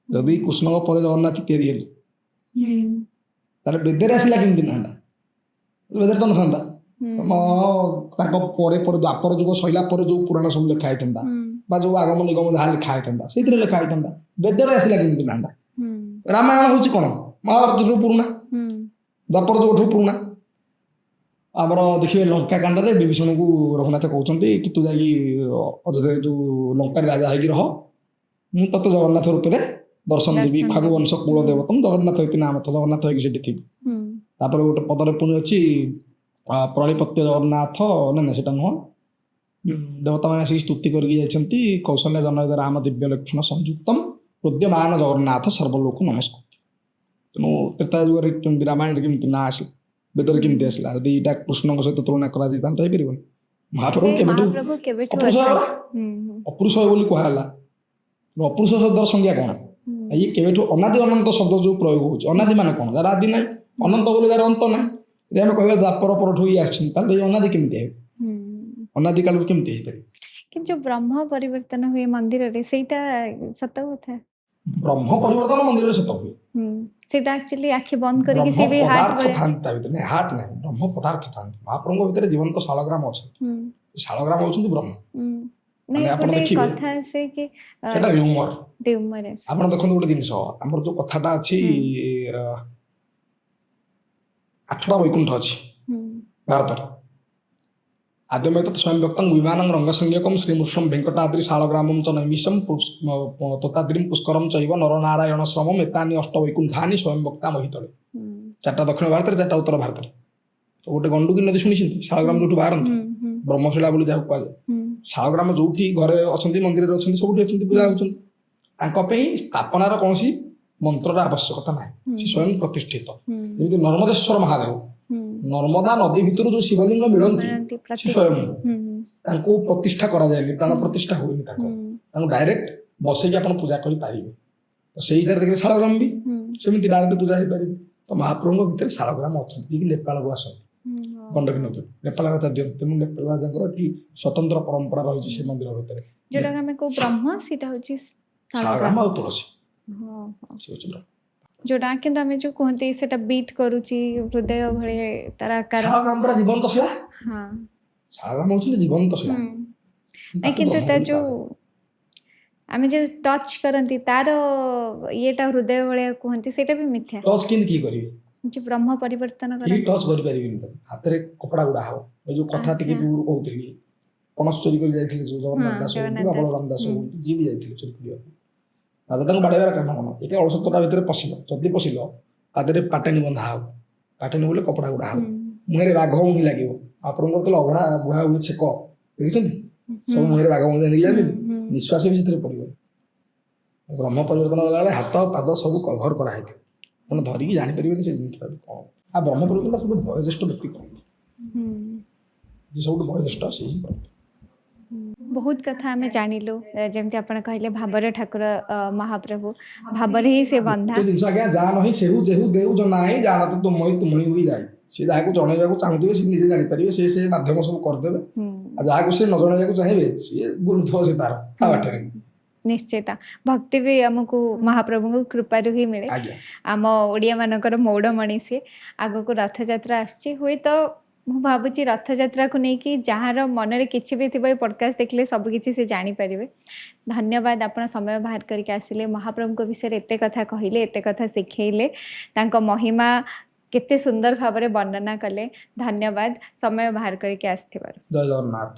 Speaker 2: ଯଦି କୃଷ୍ଣଙ୍କ ପରେ ଜଗନ୍ନାଥ ତିଆରି ହେଲେ, ତାହେଲେ ବେଦରେ ଆସିଲା କେମିତି ନାଁଟା? ବେଦରେ ତ ନଥାନ୍ତା। ତମ ତାଙ୍କ ପରେ ପରେ, ଦ୍ୱାପର ଯୁଗ ସରିଲା ପରେ ଯୋଉ ପୁରାଣ ସବୁ ଲେଖା ହେଇଥାନ୍ତା ବା ଯୋଉ ଆଗମ ନିଗମ ଯାହା ଲେଖା ହେଇଥାନ୍ତା, ସେଇଥିରେ ଲେଖା ହେଇଥାନ୍ତା। ବେଦରେ ଆସିଲା କେମିତି ନାଁଟା? ରାମାୟଣ ହେଉଛି କ'ଣ? ମହାଭାରତଠୁ ପୁରୁଣା, ଦ୍ୱାପର ଯୁଗଠୁ ପୁରୁଣା। ଆମର ଦେଖିବେ ଲଙ୍କା କାଣ୍ଡରେ ବିଭୀଷଣକୁ ରଘୁନାଥ କହୁଛନ୍ତି କି ତୁ ଯାଇକି ଅଯୋଧ୍ୟା ଯୋଉ ଲଙ୍କାରେ ରାଜା ହେଇକି ରହ, ମୁଁ ତତେ ଜଗନ୍ନାଥ ରୂପରେ ଦର୍ଶନ ଦେବି।
Speaker 1: ଦର୍ଶନ
Speaker 2: ଇକ୍ଷ୍ୱାକୁ
Speaker 1: ଦେବି।
Speaker 2: ବଂଶ କୂଳ ଦେବତମ ଜଗନ୍ନାଥ ଇତି ନାମ, ତ ଜଗନ୍ନାଥ ହେଇକି ସେଠି ଥିବି। ତାପରେ ଗୋଟେ ପଦରେ ପୁଣି ଅଛି, ପ୍ରଣିପତ୍ୟ ଜଗନ୍ନାଥ, ନା ନା, ସେଟା ନୁହଁ। ଦେବତାମାନେ ଆସିକି ସ୍ତୁତି କରିକି ଯାଇଛନ୍ତି, କୌଶଲ୍ୟା ଜନୟିତ ରାମ ଦିବ୍ୟ ଲକ୍ଷଣ ସଂଯୁକ୍ତମ ହୃଦ୍ୟମାନ ଜଗନ୍ନାଥ ସର୍ବଲୋକ ନମସ୍କୃତି। ତେଣୁ ତ୍ରେତୟା ଯୁଗରେ କେମିତି ରାମାୟଣରେ କେମିତି ନାଁ ଆସିଲା? ବେଦରେ କେମିତି ଆସିଲା? ଯଦି ଏଇଟା କୃଷ୍ଣଙ୍କ ସହିତ ତୁଳନା କରାଯାଏ, ତାହେଲେ ତ ହେଇପାରିବନି। ମହାପ୍ରଭୁ କେବେଠୁ
Speaker 1: ମହାପ୍ରଭୁ କେବେଠୁ
Speaker 2: ଅପୁରୁଷ
Speaker 1: ଅଛନ୍ତି।
Speaker 2: ପରା। ଅପୁରୁଷ ବୋଲି କୁହାହେଲା। ତେଣୁ ଅପୁରୁଷ ଶବ୍ଦର ସଂଜ୍ଞା କ'ଣ? ଇଏ କେବେଠୁ ଅନାଦି ଅନନ୍ତ ଶବ୍ଦ ଯୋଉ ପ୍ରୟୋଗ ହଉଛି, ଅନାଦି ମାନେ କ'ଣ? ଯାର ଆଦି ନାହିଁ। ଅନନ୍ତ ବୋଲି ଯାର ଅନ୍ତ ନାହିଁ। ଯଦି ଆମେ କହିବା ଦ୍ୱାପର ପରଠୁ ଇଏ ଆସିଛନ୍ତି, ତାହେଲେ ଇଏ ଅନାଦି କେମିତି ହେବେ? ଅନାଦି କାଳରୁ କେମିତି ହେଇପାରିବ?
Speaker 1: କିନ୍ତୁ ଯୋଉ ବ୍ରହ୍ମ ପରିବର୍ତ୍ତନ ହୁଏ ମନ୍ଦିରରେ, ସେଇଟା ସତ କଥା?
Speaker 2: ବ୍ରହ୍ମ ପରିବର୍ତ୍ତନ ମନ୍ଦିରରେ ସତ ହୁଏ।
Speaker 1: ସେଇଟା ଆକ୍ଚୁଆଲି ଆଖି ବନ୍ଦ କରିକି
Speaker 2: ବ୍ରହ୍ମ
Speaker 1: ସେ ବି ହାର୍ଟ
Speaker 2: ପଦାର୍ଥ
Speaker 1: ଭଳିଆ
Speaker 2: ଥାନ୍ତି ତା ଭିତରେ। ନାଇଁ, ହାର୍ଟ ନାହିଁ, ବ୍ରହ୍ମ ପଦାର୍ଥ ଥାନ୍ତି। ମହାପ୍ରଭୁଙ୍କ ଭିତରେ ଜୀବନ୍ତ ଶାଳଗ୍ରାମ ଅଛନ୍ତି। ଶାଳଗ୍ରାମ ହଉଛନ୍ତି ବ୍ରହ୍ମ।
Speaker 1: ନାଇଁ,
Speaker 2: ମାନେ ଆପଣ
Speaker 1: ଗୋଟେ
Speaker 2: ଦେଖିବେ
Speaker 1: କଥା ଆସେ କି
Speaker 2: ସେଟା ର୍ୟୁମର।
Speaker 1: ର୍ୟୁମର ଆସେ।
Speaker 2: ଆପଣ ଦେଖନ୍ତୁ ଗୋଟେ ଜିନିଷ, ଆମର ଯୋଉ କଥାଟା ଅଛି, ଆଠଟା ବୈକୁଣ୍ଠ ଅଛି ଭାରତରେ। ଆଦ୍ୟମେତ ସ୍ୱୟଂ ବ୍ୟକ୍ତଂ ବିମାନଂ ରଙ୍ଗସଂଜ୍ଞକಂ ଶ୍ରୀମୃଷం ଭେଙ୍କଟାଦ୍ରି ଶାଳଗ୍ରାମಂ ଚ ନୈମିଷಂ ତୋତାଦ୍ରିಂ ପୁଷ୍କରಂ ଚୈବ ନରନାରାୟଣ ଶ୍ରମಂ ଏତାନି ଅଷ୍ଟ ବୈକୁଣ୍ଠାନି ସ୍ୱୟଂ ବକ୍ତା ମହିତଳେ। ଚାରିଟା ଦକ୍ଷିଣ ଭାରତରେ, ଚାରିଟା ଉତ୍ତର ଭାରତରେ। ତ ଗୋଟେ ଗଣ୍ଡୁକୀ ନଦୀ ଶୁଣିଛନ୍ତି? ଶାଳଗ୍ରାମ ଯୋଉଠୁ ବାହାରନ୍ତି,
Speaker 1: ହୁଁ ହୁଁ
Speaker 2: ବ୍ରହ୍ମଶିଳା ବୋଲି ଯାହାକୁ କୁହାଯାଏ। ଶାଳଗ୍ରାମ ଯୋଉଠି ଘରେ ଅଛନ୍ତି, ମନ୍ଦିରରେ ଅଛନ୍ତି, ସବୁଠି ଅଛନ୍ତି, ପୂଜା ହେଉଛନ୍ତି, ତାଙ୍କ ପାଇଁ ସ୍ଥାପନାର କୌଣସି ମନ୍ତ୍ରର ଆବଶ୍ୟକତା ନାହିଁ। ସେ ସ୍ୱୟଂ ପ୍ରତିଷ୍ଠିତ। ଯେମିତି ନର୍ମଦେଶ୍ୱର ମହାଦେବ, ନର୍ମଦା ନଦୀ ଭିତରୁ ଯୋଉ ଶିବଲିଙ୍ଗ ମିଳନ୍ତି,
Speaker 1: ମିଳନ୍ତି
Speaker 2: ସେ
Speaker 1: ପ୍ରତିଷ୍ଠା।
Speaker 2: ସ୍ୱୟଂ। ତାଙ୍କୁ ପ୍ରତିଷ୍ଠା କରାଯାଏନି, ପ୍ରାଣ ପ୍ରତିଷ୍ଠା ହୁଏନି ତାଙ୍କ। ତାଙ୍କୁ ଡାଇରେକ୍ଟ ବସେଇକି ଆପଣ ପୂଜା କରିପାରିବେ। ତ ସେଇ ହିସାବରେ ଦେଖିଲେ ଶାଳଗ୍ରାମ ବି ସେମିତି ଡାଇରେକ୍ଟ ପୂଜା ହେଇପାରିବେ। ତ ମହାପ୍ରଭୁଙ୍କ ଭିତରେ ଶାଳଗ୍ରାମ ଅଛନ୍ତି, ଯିଏକି ନେପାଳକୁ ଆସନ୍ତି ଗଣ୍ଡକୀ ନଦୀ। ନେପାଳ ରାଜା ଦିଅନ୍ତି। ତେଣୁ ନେପାଳ ରାଜାଙ୍କର ଏଠି ସ୍ୱତନ୍ତ୍ର ପରମ୍ପରା ରହିଛି ସେ ମନ୍ଦିର ଭିତରେ।
Speaker 1: ଯୋଉଟାକୁ ଆମେ କହୁ ବ୍ରହ୍ମ, ସେଇଟା ହଉଛି
Speaker 2: ଶାଳଗ୍ରାମ
Speaker 1: ଶାଳଗ୍ରାମ।
Speaker 2: ଆଉ ତୁଳସୀ।
Speaker 1: ହଁ ହଁ
Speaker 2: ସେ ହେଉଛି ବ୍ରହ୍ମ।
Speaker 1: ଯୋଉଟା କିନ୍ତୁ ଆମେ ଯୋଉ କୁହନ୍ତି ସେଟା ବିଟ୍ କରୁଛି ହୃଦୟ ଭଳି ତାର ଆକାର।
Speaker 2: ଶାଳଗ୍ରାମ ପୁରା ଜୀବନ୍ତ ଶିଳା। ଶାଳଗ୍ରାମ ହଉଛନ୍ତି ଜୀବନ୍ତ ଶିଳା।
Speaker 1: ନାଇଁ,
Speaker 2: ତାକୁ
Speaker 1: କିନ୍ତୁ
Speaker 2: ବ୍ରହ୍ମ
Speaker 1: ତା
Speaker 2: ବୋଲି
Speaker 1: ଯୋଉ
Speaker 2: କୁହାଯାଏ।
Speaker 1: ଆମେ ଯୋଉ ଟଚ୍ କରନ୍ତି ତାର ଇଏଟା ହୃଦୟ ଭଳିଆ କୁହନ୍ତି, ସେଇଟା ବି ମିଥ୍ୟା?
Speaker 2: ଟଚ୍ କେମିତି କିଏ କରିବେ?
Speaker 1: ଯୋଉ ବ୍ରହ୍ମ ପରିବର୍ତ୍ତନ
Speaker 2: କେହି
Speaker 1: କରନ୍ତି।
Speaker 2: ଟଚ୍ କରିପାରିବେନି ତାକୁ। ହାତରେ କପଡ଼ା ଗୁଡା ହବ। ଏ ଯୋଉ କଥା ଟିକେ ପୂର୍ବରୁ କହୁଥିଲି, ପଣସ ଚୋରି କରି ଯାଇଥିଲେ ଯୋଉ ଜଗନ୍ନାଥ ଦାସ ହୁଅନ୍ତୁ
Speaker 1: ଜଗନ୍ନାଥ
Speaker 2: ବା
Speaker 1: ଦାସ।
Speaker 2: ବଳରାମ ଦାସ ହୁଅନ୍ତୁ, ଯିଏ ବି ଯାଇଥିଲେ ଚୋରି କରିବାକୁ, ରାଜା ତାଙ୍କୁ ବାଡ଼େଇବାର କାରଣ କଣ? ଏକ ଅଳସତଟା ଭିତରେ ପଶିଲ, ଯଦି ପଶିଲ ତା ଦେହରେ ପାଟେଣୀ ବନ୍ଧା ହବ। ପାଟେଣୀ ବୋଲେ କପଡ଼ା ଗୁଡା ହବ, ମୁହଁରେ ବାଘ ମୁହିଁ ଲାଗିବ। ଆପଣଙ୍କର ତ ଅଭଡ଼ା ବୁହା ହୁଏ, ଛେକ ଦେଖିଛନ୍ତି ସବୁ, ମୁହଁରେ ବାଘ ମୁହିଁ ନେଇକି ଯାଆନ୍ତିନି? ନିଶ୍ୱାସ ବି ସେଥିରେ ପଡ଼ିବ। ବ୍ରହ୍ମ ପରିବର୍ତ୍ତନ କଲାବେଳେ ହାତ ପାଦ ସବୁ କଭର କରାହେଇଥିବ, ଆପଣ ଧରିକି ଜାଣିପାରିବେନି ସେ ଜିନିଷଟା କଣ। ଆଉ ବ୍ରହ୍ମ ପରିବର୍ତ୍ତନଟା ସବୁଠୁ ବୟୋଜ୍ୟେଷ୍ଠ ବ୍ୟକ୍ତି କରନ୍ତି। ଯିଏ ସବୁଠୁ ବୟୋଜ୍ୟେଷ୍ଠ ସେ ହିଁ କରନ୍ତି।
Speaker 1: ବହୁତ କଥା ଆମେ ଜାଣିଲୁ। ଯେମିତି ଆପଣ କହିଲେ ଭାବରେ ଠାକୁର, ମହାପ୍ରଭୁ ଭାବରେ ହିଁ ସେ ବନ୍ଧା।
Speaker 2: ଗୋଟେ ଜିନିଷ ଆଜ୍ଞା, ଯା ନାହିଁ ସେହୁ ଯେହୁ ଦେଉ ଜଣାଇ ଜାଣତ ତୁମଇ ତୁମଇ ହୋଇ ଯାଏ। ସେ ଯାହାକୁ ଜଣେଇବାକୁ ଚାହୁଁଥିବେ ସେ ନିଜେ ଜାଣିପାରିବେ, ସେ ସେ ମାଧ୍ୟମ ସବୁ କରିଦେବେ। ଆଉ ଯାହାକୁ ସେ ନ ଜଣେଇବାକୁ ଚାହିଁବେ, ସିଏ ବୁଲୁଥିବ ସେ ତାର ତା ବାଟରେ।
Speaker 1: ନିଶ୍ଚିତ ଭକ୍ତି ବି ଆମକୁ ମହାପ୍ରଭୁଙ୍କ କୃପାରୁ ହିଁ ମିଳେ। ଆମ ଓଡ଼ିଆମାନଙ୍କର ମଉଡ଼ମଣି ସିଏ। ଆଗକୁ ରଥଯାତ୍ରା ଆସୁଛି। ହୁଏତ ମୁଁ ଭାବୁଛି ରଥଯାତ୍ରାକୁ ନେଇକି ଯାହାର ମନରେ କିଛି ବି ଥିବ, ଏ ପଡ଼କାଷ୍ଟ ଦେଖିଲେ ସବୁ କିଛି ସେ ଜାଣିପାରିବେ। ଧନ୍ୟବାଦ, ଆପଣ ସମୟ ବାହାର କରିକି ଆସିଲେ, ମହାପ୍ରଭୁଙ୍କ ବିଷୟରେ ଏତେ କଥା କହିଲେ, ଏତେ କଥା ଶିଖେଇଲେ, ତାଙ୍କ ମହିମା କେତେ ସୁନ୍ଦର ଭାବରେ ବର୍ଣ୍ଣନା କଲେ। ଧନ୍ୟବାଦ ସମୟ ବାହାର କରିକି ଆସିଥିବାରୁ।
Speaker 2: ଜୟ ଜଗନ୍ନାଥ।